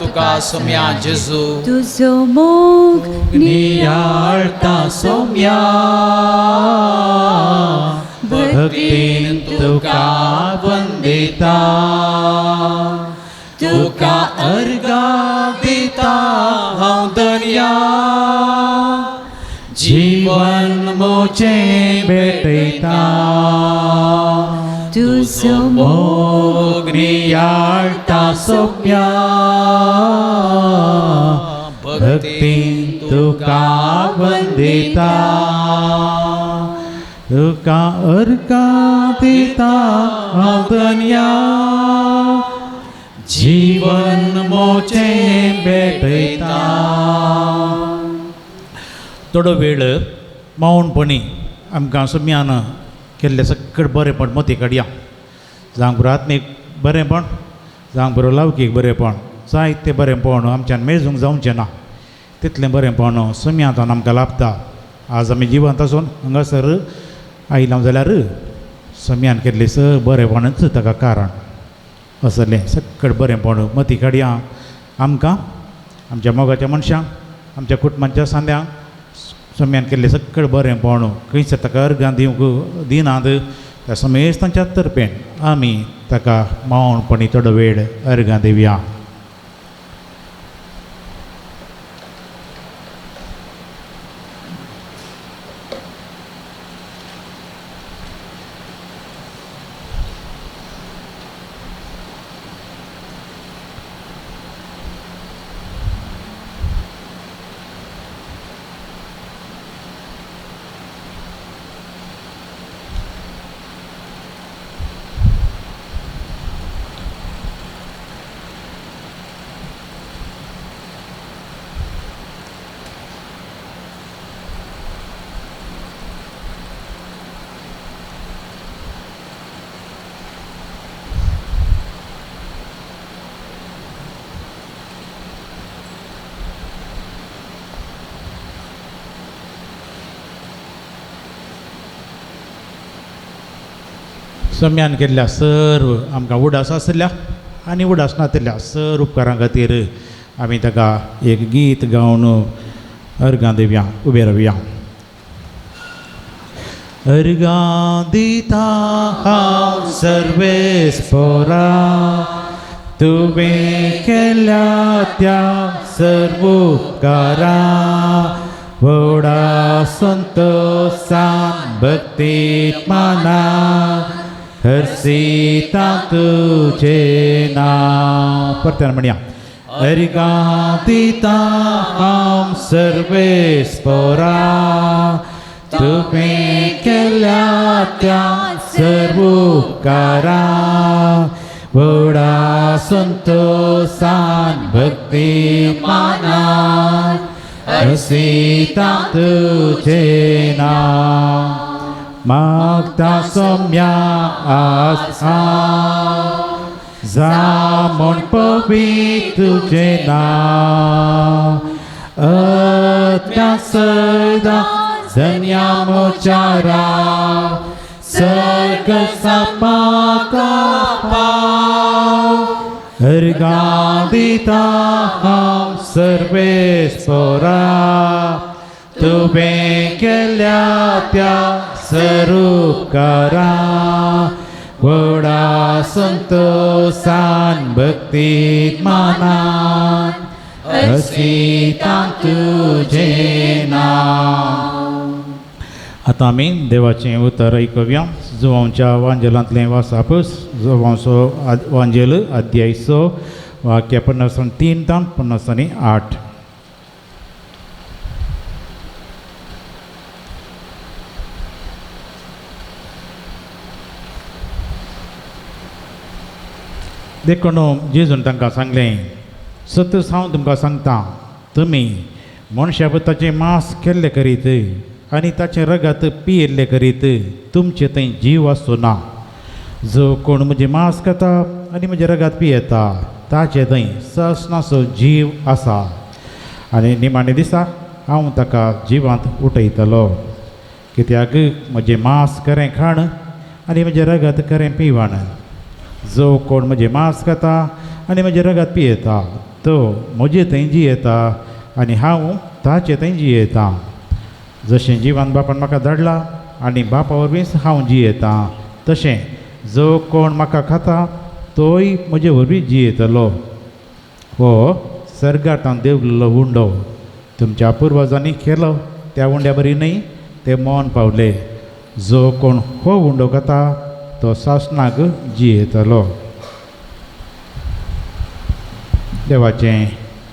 तुका सोम्या जेजू. तुजो मोग नियाळता सोम्या भक्तीन तुका वंदिता तुका अर्घा दिता हांव दर्या जीवन मोचें भेटयता. तुजो मोग नियाळता सोम्या भक्तीन तुका वंदिता तुका अर्घा दिता हांव धन्या जीवन मोचें भेटयता. थोडो वेळ मौनपणी आमकां सुम्यान केल्लें सगळें बरेंपण मती काडया. जावंक बरो आत्मीक बरेंपण, जावंक बरो लौकीक बरेंपण, जायतें बरेंपण आमच्यान मेजूंक जावचें ना तितलें बरेंपण सुम्यांतल्यान आमकां लाभता. आज आमी जिवंत आसून हांगासर आयला जाल्यार सम्यान केल्लें सगळें बरेंपणच ताका कारण असलें सगळें बरेंपण मती काडया. आमकां आमच्या मोगाच्या मनशांक आमच्या कुटुंबाच्या सांद्यांक सम्यान केल्लें सगळें बरेंपण खंयच ताका अर्गां दिवंक दिनात त्या समेस्तांच्या तर्फेन आमी ताका मौनपणी थोडो वेळ अर्गां दिवया. सम्यान केल्ल्या सर्व आमकां उडास आशिल्ल्या आनी उडास नातिल्ल्या सर्व उपकारां खातीर आमी ताका एक गीत गावन अर्गां दिवया. उबे रावया. अर्गां दिता हांव सर्वेस्पोरा तुवें केल्या त्या सर्व उपकारा व्हडा संतोसान भक्तीत माना हर्षिता तुझे नाव. परत्यान म्हणया. अर्गां दिता हांव सर्वेस्पोरा तुवें केल्या त्या सर्व उपकारा व्हडा संतोसान भक्ती मानान हर्षिता तुझे नाव. मागता सोम्या आसा जा म्हूण पवित्र तुझें नांव आत्म्या सदां धन्या मोचारा सर्ग सापाका पाव. अर्गां दिता हांव सर्वेस्पोरा तुवें केल्या त्या सर्व उपकारा व्हडा संतोसान भक्तीत मानान हर्षिता तुझें नांव. आतां आमी देवाचें उतर आयकुया. जुवांच्या वांजेलांतलें वासाप जुवांचो वांजेल अध्याय 6 वाक्य 53 तान 58. देखून जेजून तांकां सांगलें, सतच हांव तुमकां सांगता, तुमी मनशा पुताचें मांस केल्लें करीत आनी ताचें रगत पियेल्लें करीत तुमचे थंय जीव आसचो ना. जो कोण म्हजें मांस खाता आनी म्हजें रगात पियेता ताचे थंय ससनाचो जीव आसा आनी निमाणे दिसा हांव ताका जिवांत उठयतलो. कित्याक म्हजें मांस खरें खाण आनी म्हजें रगत खरें पिवण. जो कोण म्हजें मांस खाता आनी म्हजें रगत पियेता तो म्हजे थंय जियेता आनी हांव ताचे थंय जियेता. जशें जिवान बापान म्हाका धाडला आनी बापा वरवींच हांव जियेता तशें जो कोण म्हाका खाता तोय म्हजे वरवीं जियेतलो. हो सर्गांत देंवलेलो उंडो तुमच्या पुर्वजांनी केलो त्या उंड्या बरी न्हय ते मौन पावले. जो कोण हो उंडो खाता तो सासणाक जियेतलो. देवाचें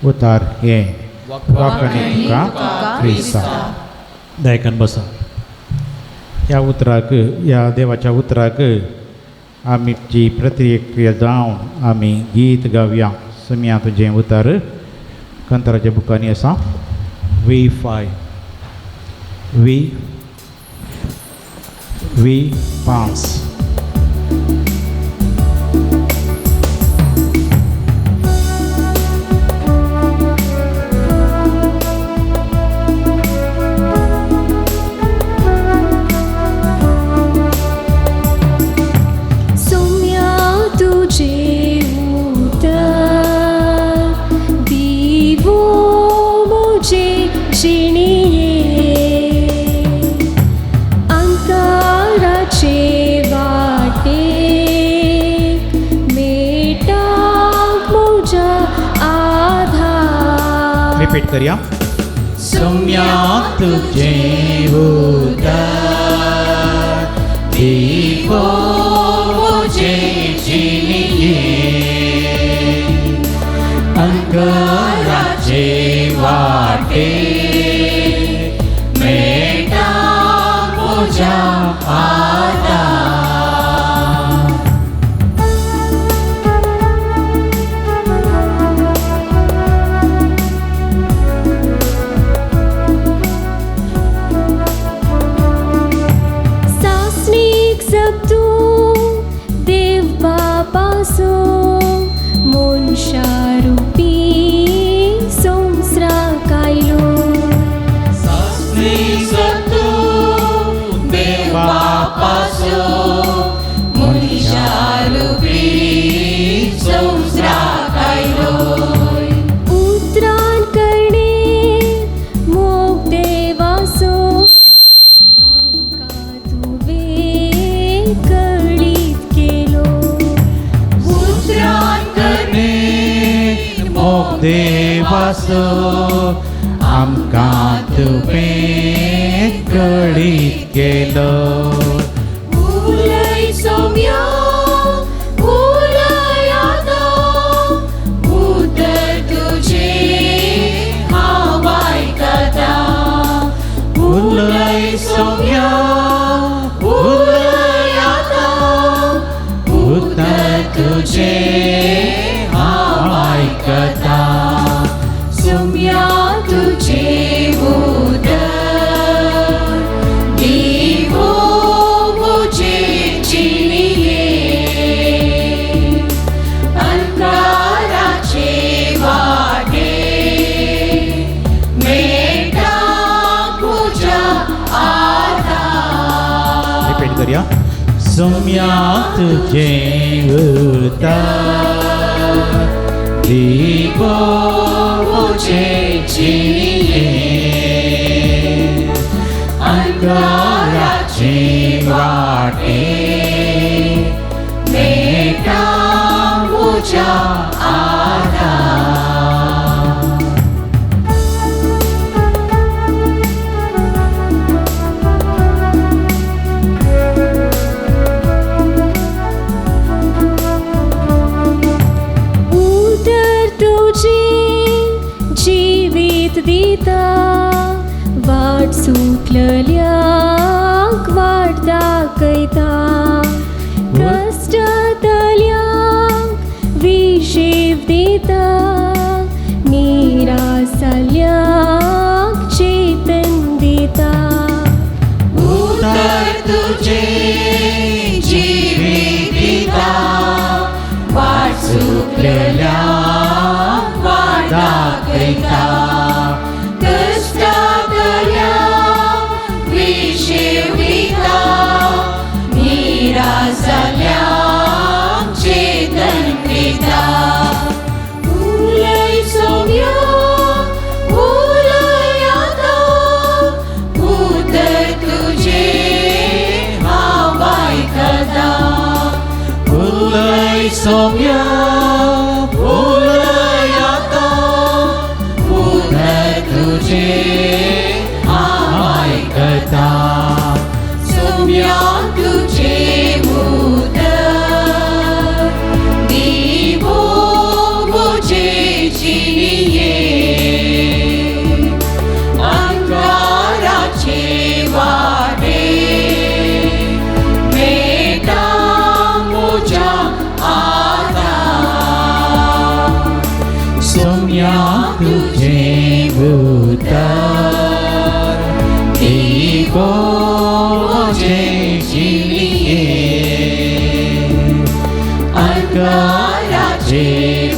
उतार हें. वाखाणे तुका क्रिस्ता. दायकन बसा. ह्या उतराक, ह्या देवाच्या उतराक आमची प्रतिक्रिया जावन आमी गीत गावया. समिया तुजें उतर कंत्राच्या बुकांनी आसा. V5 V5. Repeat करिया. सोम्या तुझे उतर दीपो मुझे जिनिये अंगाराचे वाटे मेटा मुझा आधार. देवासो आमकां तुवें कळीत केलो. उलय सोम्या उलय आतां उतर तुजें हांव आयकतां. उलय सोम्या उलय आतां उतर तुजें हांव आयकतां. सोम्या तुजें उतर दिवो म्हजे जिणये अंधाराचे वाटे मेळटा म्हज्या आधार. रिपीट करया. सोम्या तुजें उतर दीपो मुझे जिनिये अंधाराचे वाटे मेळटा म्हज्या आधार. उतर तुजें जिवीत दिता वाट सुटलेल्याक वाट दाखयता कश्टांतल्यांक विशेव दिता निरासाल्यांक चेतन दिता. उतर तुजें जिवीत उलय सोम्या उलय आतां उदक तुजें हांव आयकता सोम्या तुजें उतर दिवो म्हजे जिणये अंगाराचे वाटे मेळटा म्हज्या आतां सोम्या तुजें उतर दिवो म्हजे जिणये अंगाराचे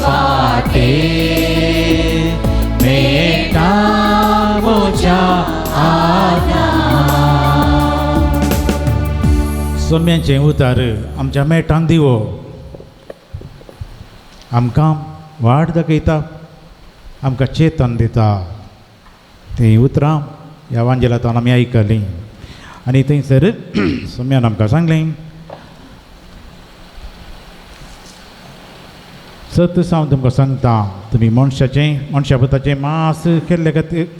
वाटे मेळटा म्हज्या आतां. सोम्यांचें उतार आमच्या मेटान दिवो आमकां वाट दाखयता, आमकां चेतन दिता. तीं उतरां ह्या वांजेलांतल्यान आमी आयकलीं आनी थंयसर सोम्यान आमकां सांगलें, सत हांव तुमकां सांगता, तुमी मनशाचें मनशा पुताचें मांस केल्ले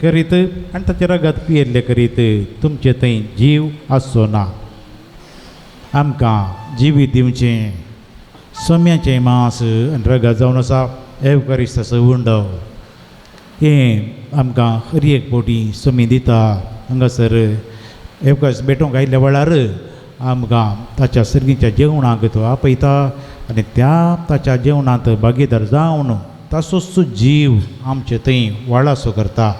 करीत आनी ताचें रगत पियेल्लें करीत तुमचे थंय जीव आसचो ना. आमकां जिवीत दिवचें सोम्याचें मांस आनी रगत जावन आसा एवकारिस्ताचो उंडो. हें आमकां हर एक फावटी सोमी दिता. हांगासर एवकारिस्त भेटोवंक आयिल्ल्या वेळार आमकां ताच्या सर्गीच्या जेवणाक तो आपयता आनी त्या ताच्या जेवणांत भागीदार जावन ताचोच जीव आमचे थंय वाळासो करता.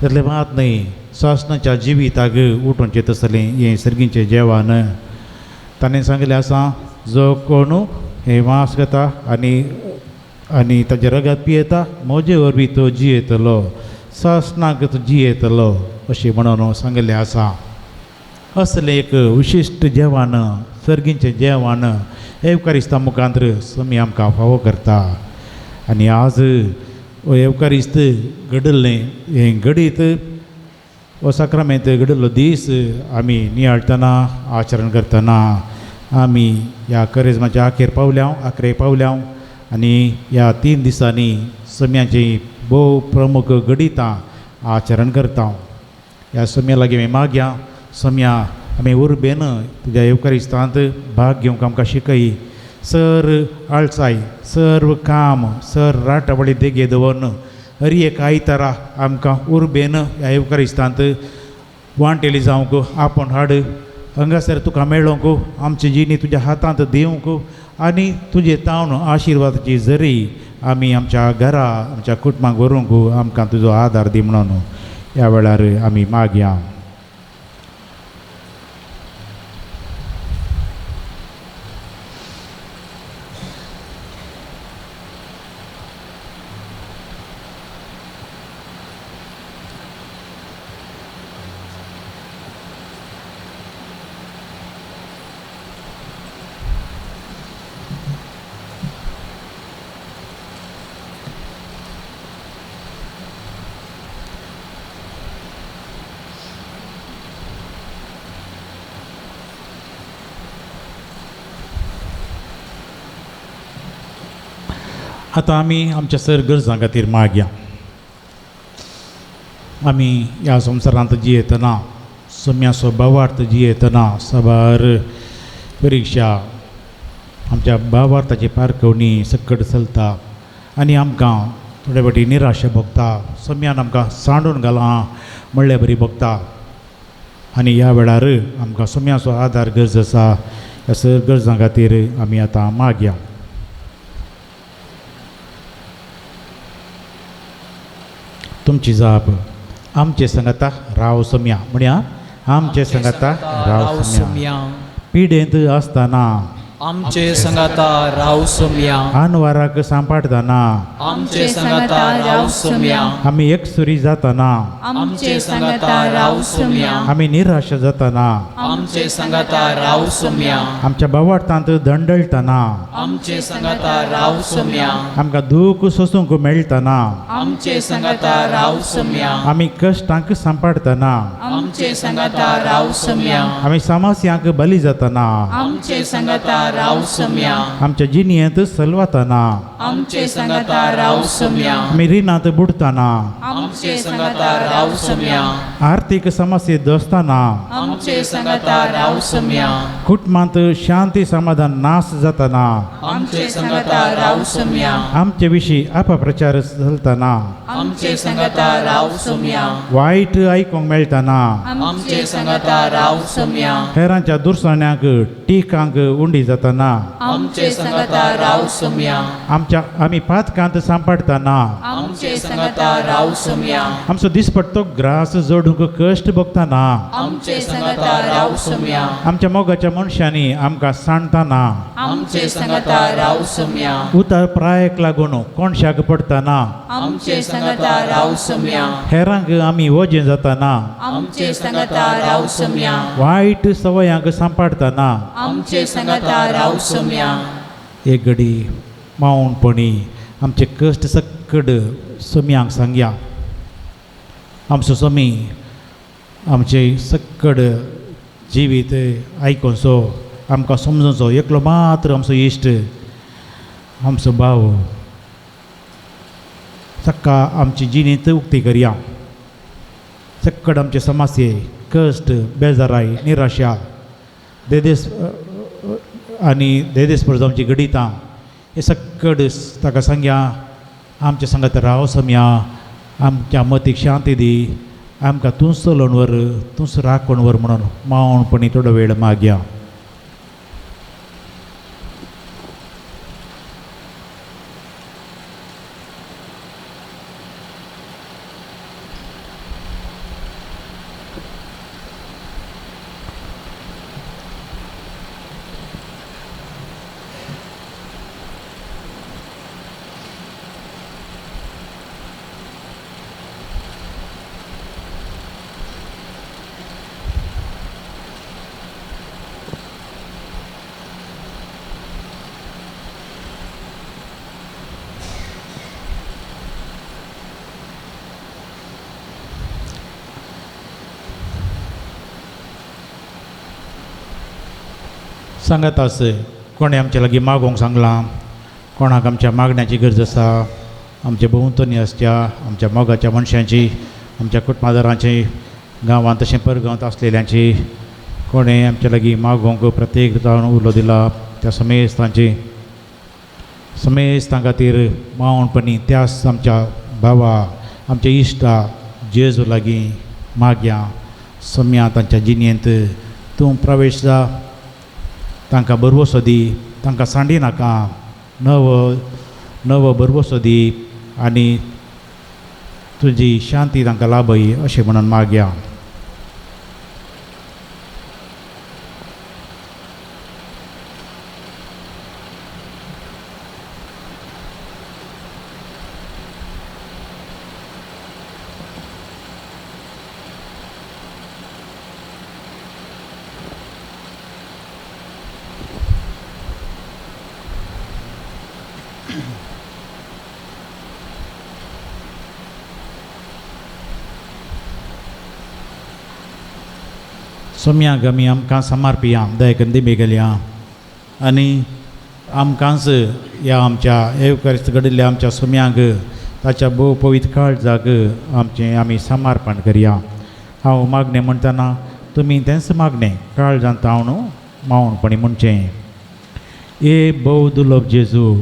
तितलें मात न्हय, सासणाच्या जिविताक उठोवचें तसलें हें सर्गीचें जेवण. ताणें सांगिल्लें आसा, जो कोण हें मांस घेता आनी आनी ताचें रगत पियेता म्हजे वरवीं तो जियेतलो, सासणाक तो जियेतलो अशें म्हणून सांगिल्लें आसा. असलें एक विशिश्ट जेवण, सर्गीचें जेवण एवकारिस्ता मुखांत स्वामी आमकां फावो करता. आनी आज हो एवकारिस्त घडिल्लें हें घडीत हो साक्रामेंत घडिल्लो दीस आमी नियाळटना आचरण करतना आमी ह्या करेजमाच्या आखेर पावल्या, आखरे पावल्या आनी ह्या 3 दिसांनी सम्याचीं भोव प्रमुख घडितां आचरण करता. ह्या सम्या लागीं आमी मागया, सम्या आमी उर्बेन तुज्या एवकारिस्तांत भाग घेवंक आमकां शिकय. सर आळसाय, सर्व काम, सर राटावळी देगे दवरून हर एक आयतारा आमकां उर्बेन ह्या एवकारिस्तांत वांटेली जावंक आपोवन हाड. हांगासर तुका मेळोवंक, आमची जिणी तुज्या हातांत दिवंक आनी तुजे तावन आशिर्वादाची जरी आमी आमच्या घरा आमच्या कुटुंबाक व्हरूंक आमकां तुजो आदार दी म्हणून ह्या वेळार आमी मागया. आतां आमी आमच्या सर गरजां खातीर मागया. आमी ह्या संवसारांत जियेतना सम्याचो भावार्थ जियेतना साबार परिक्षा आमच्या भावार्थाची पारखवणी सकट चलता आनी आमकां थोडे फावटी निराशा भोगता. सम्यान आमकां सांडून घालां म्हणले बरी भोगता आनी ह्या वेळार आमकां सम्याचो आदार गरज आसा. ह्या सर गरजां खातीर आमी आतां मागया. तुमची जाप आमचे संगता राव सम्या म्हणया, आमचे संगता राव सम्या. पिडेंत आसतना आमचे संगाता राव सोम्या, आनवाराक सांपाडतना आमचे संगाता राव सोम्या, आमी एकसुरी जातना आमचे संगाता राव सोम्या, आमी निराश जातना आमचे संगाता राव सोम्या, आमच्या भावार्थांत दंडळटना आमचे संगाता राव सोम्या, आमकां दूख सोसूंक मेळटना आमचे संगाता राव सोम्या, आमी कश्टांक सांपाडतना आमचे संगाता राव सोम्या, आमी समस्यांक बली जातना आमचे संगाता राव सोम्या. आमच्या जिणेंत सलवाताना आमचे संगाता राव सोम्या. आमी रिणांत बुडताना आमचे संगाता राव सोम्या. आर्थीक समस्ये दोसताना आमचे संगाता राव सोम्या. कुटुंबांत शांती समाधान नाश जाताना आमचे संगाता राव सोम्या. आमचे विशीं अपप्रचार चलताना आमचे संगाता राव सोम्या. वायट आयकूंक मेळटाना आमचे संगाता राव सोम्या. हेरांच्या दुर्सण्यांक टिकांक उंडी जाताना आमचे संगाता राव सोम्या. आमच्या आमी पातकांत सांपडटाना आमचे संगाता राव सोम्या. आमचो दिसपट्टो ग्रास जोडूंक कश्ट भोगताना आमचे संगाता राव सोम्या. आमच्या मोगाच्या मनशांनी आमकां सांडताना आमचे संगाता राव सोम्या. उतार प्रायक लागून कोणशाक पडटाना आमचे संगाता राव सोम्या. हेरांक आमी वजें जाताना आमचे संगाता राव सोम्या. वायट सवयांक सांपडटाना आमचे संगाता राव सोम्या. एक घडी मावणपणी आमचे कश्ट सक्कड सोम्यांक सांगया. आमचो सोमी आमचे सक्कड जिवीत आयकोनसो आमकां समजूनचो एकलो मात्र आमचो इश्ट आमचो भाव सक्का आमची जिणेंत उक्ती करया. सक्कड आमचे समस्ये कश्ट बेजाराय निराशा देदेस आनी देदेस आमची घडितां हे सक्कड ताका सांगया. आमच्या सांगात राव सम्या, आमच्या मतीक शांती दी, आमकां तूंच चलोवन व्हर, तूंच राखून व्हर म्हणून मावणपणी थोडो वेळ मागया. सांगात आस कोणें आमच्या लागीं मागोवंक सांगलां, कोणाक आमच्या मागण्याची गरज आसा, आमच्या भोंवतणी आसच्या आमच्या मोगाच्या मनशांची, आमच्या कुटुंबादारांची, गांवांत तशें परगांवांत आसलेल्यांची कोणें आमच्या लागीं मागोवंक प्रत्येक जावन उलो दिला त्या समेस्तांची समेस्तां खातीर मावणपणी त्याच आमच्या भावा आमच्या इश्टा जेजू लागीं मागया. सम्या तांच्या जिणेंत तूं प्रवेश जा, तांकां भरवसो दी, तांकां सांडी नाका, नवो नवो भरवसो दी आनी तुजी शांती तांकां लाभय अशें म्हणून मागया. सोम्याक आमी आमकां समर्पिया दयकन दिमी गेल्या आनी आमकांच ह्या आमच्या एवकारिस्त घडिल्ल्या आमच्या सोम्यांक ताच्या भोव पवित्र काळजाक आमचें आमी समर्पण करया. हांव मागणें म्हणटना तुमी तेंच मागणें काळजांत हांव न्हू मावणपणी म्हणचें. ए भोव दुर्लभ जेजू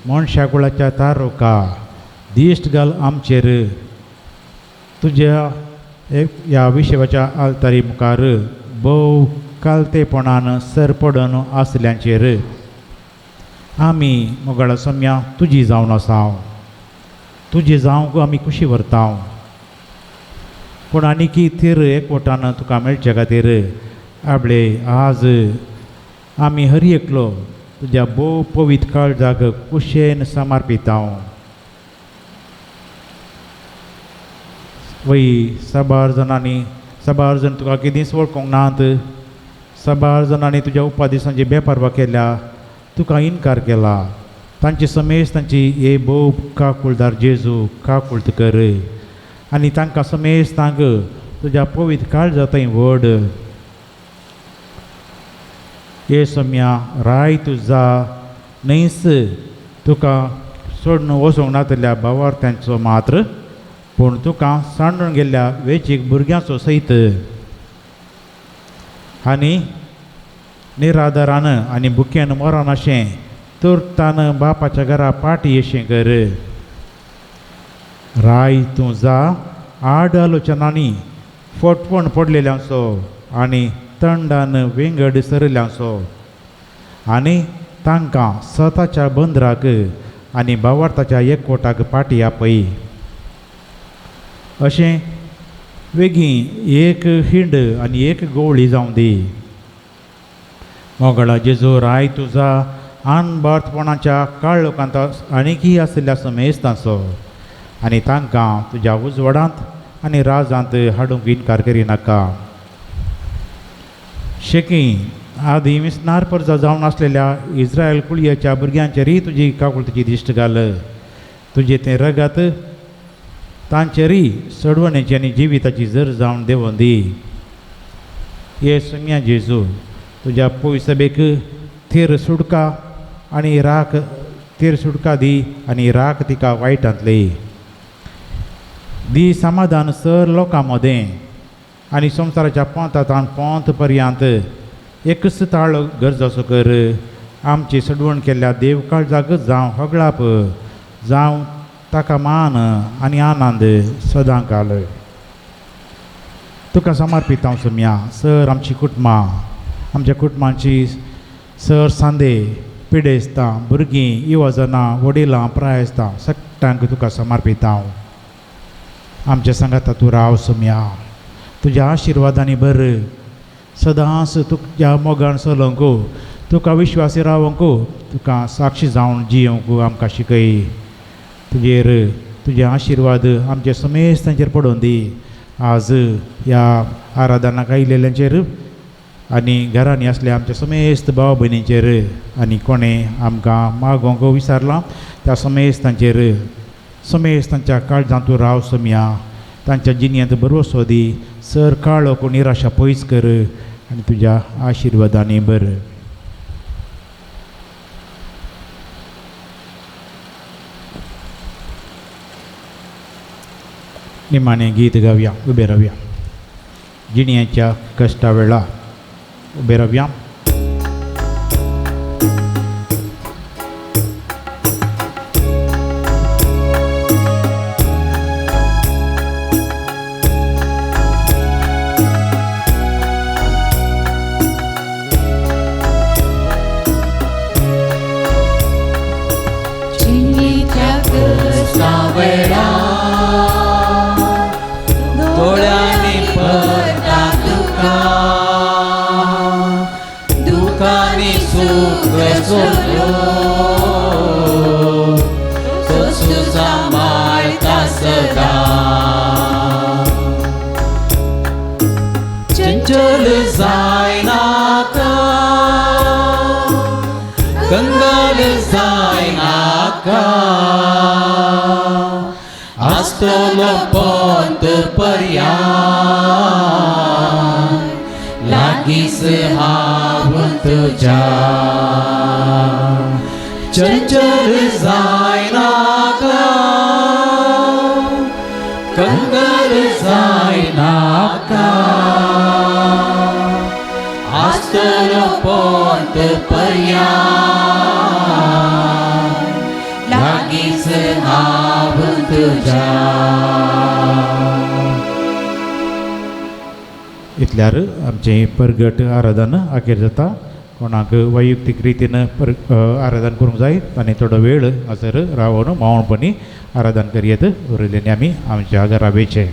मनशा कुळाच्या तारोका दिश्ट घाल आमचेर तुज्या ह्या विशयाच्या आल्तारी मुखार भोव कालतेपणान सरपडून आसल्यांचेर आमी मोगाळ सोम्या तुजी जावन आसा, तुजी जावंक आमी खुशी व्हरता. पूण आनीकी थीर एकवटान तुका मेळचे खातीर आपले आज आमी हर एकलो तुज्या भोव पवित्र काळजाक कुशेन समर्पिता. वय साबार जाणांनी साबार जाण तुका केदींच वळखूंक नात, साबार जाणांनी तुज्या उपादेशांची बेपर्वा केल्या, तुका इनकार केला. तांची समेज तांची हे भोव काकुळदार जेजू काकुळत कर आनी तांकां समेज तांक तुज्या पवित्र काळजा थंय व्हड. हे सोम्या राय तुजा न्हयस तुका सोडून वचूंक नातल्या भावार्थ्यांचो मात्र पूण तुका सांडून गेल्ल्या वेचीक भुरग्यांचो सयत आनी निराधारान आनी भुकेन मरण अशें तुर्तान बापाच्या घरा पाटी अशें कर. राय तूं जा आड आलोचनांनी फोटवण पडलेल्यांचो आनी तंडान विंगड सरिल्ल्यांचो आनी तांकां स्वताच्या बंदराक आनी भावार्थाच्या एकवटाक पाटी आपय. अशें वेगीं एक हिंड आनी एक गोवळी जावं दी. मोगळा जेजू राय तुजा अनबार्थपणाच्या काळ लोकांत आनीकय आशिल्ल्या समेस्तांचो आनी तांकां तुज्या उजवाडांत आनी राजांत हाडूंक इनकार करिनाका. शेकी आदी मिसनार परजा जावन आसलेल्या इस्रायल कुळयेच्या भुरग्यांचेरय तुजी काकुळतीची दिश्ट घाल. तुजें तें रगत तांचेरय सडवणेची आनी जिविताची जर जावन देंवोन दी. हे सुम्या जेजू तुज्या पयसबेक थीर सुटका आनी राख थीर सुटका दी आनी राख तिका वायटांतली दी. समाधान सर लोकां मदें आनी संवसाराच्या पोंतांत पोंत पर्यंत एकच ताळ गरजाचो कर. आमची सडवण केल्ल्या देव काळजाक जावं होगळाप जावं ताका मान आनी आनंद सदां काल. तुका समर्पीत हांव सोम्या सर आमची कुटुंबां आमच्या कुटुंबांची सर सांदे पिडेस्तां भुरगीं युवजनां वडिलां प्रायस्तां सगळ्यांक तुका समर्पीत हांव. आमच्या सांगाता तूं राव सोम्या. तुज्या आशिर्वादांनी बर सदांच तुज्या मोगान चलोवंक तुका विश्वासी रावंक तुका साक्षी जावन जियोवंक आमकां शिकय. तुजेर तुजे आशिर्वाद आमचे समेस्तांचेर पडोवन दी. आज ह्या आराधनाक आयिल्ल्यांचेर आनी घरांनी आसल्या आमच्या समेस्त भाव भयणींचेर आनी कोणें आमकां मागोवंक विसरलां त्या समेस्तांचेर समेस्तांच्या काळजांत तूं राव सोम्या. तांच्या जिणेंत भरवसो दी. सर काळोख निराशा पयस कर आनी तुज्या आशिर्वादांनी बर. निमाणें गीत गावया. उबे रावया. जिणेच्या कश्टा वेळा उबे रावया. चंचल जायनाका कंगाल जायनाका आसतलो पोंत पर्याय लागींच हांव तुज्या. चंचल जायनाका कंगाल जायनाका आसतलो पोंत पर्याय लागींच हांव तुज्या. इतल्यार आमचें परगट आराधन अखेर जाता. कोणाक वैयक्तीक रितीन आराधन करूंक जाय आनी थोडो वेळ हांगासर रावन मावणपणी आराधन करयेत. उरिल्ल्यानी आमी आमच्या घरा वेचें.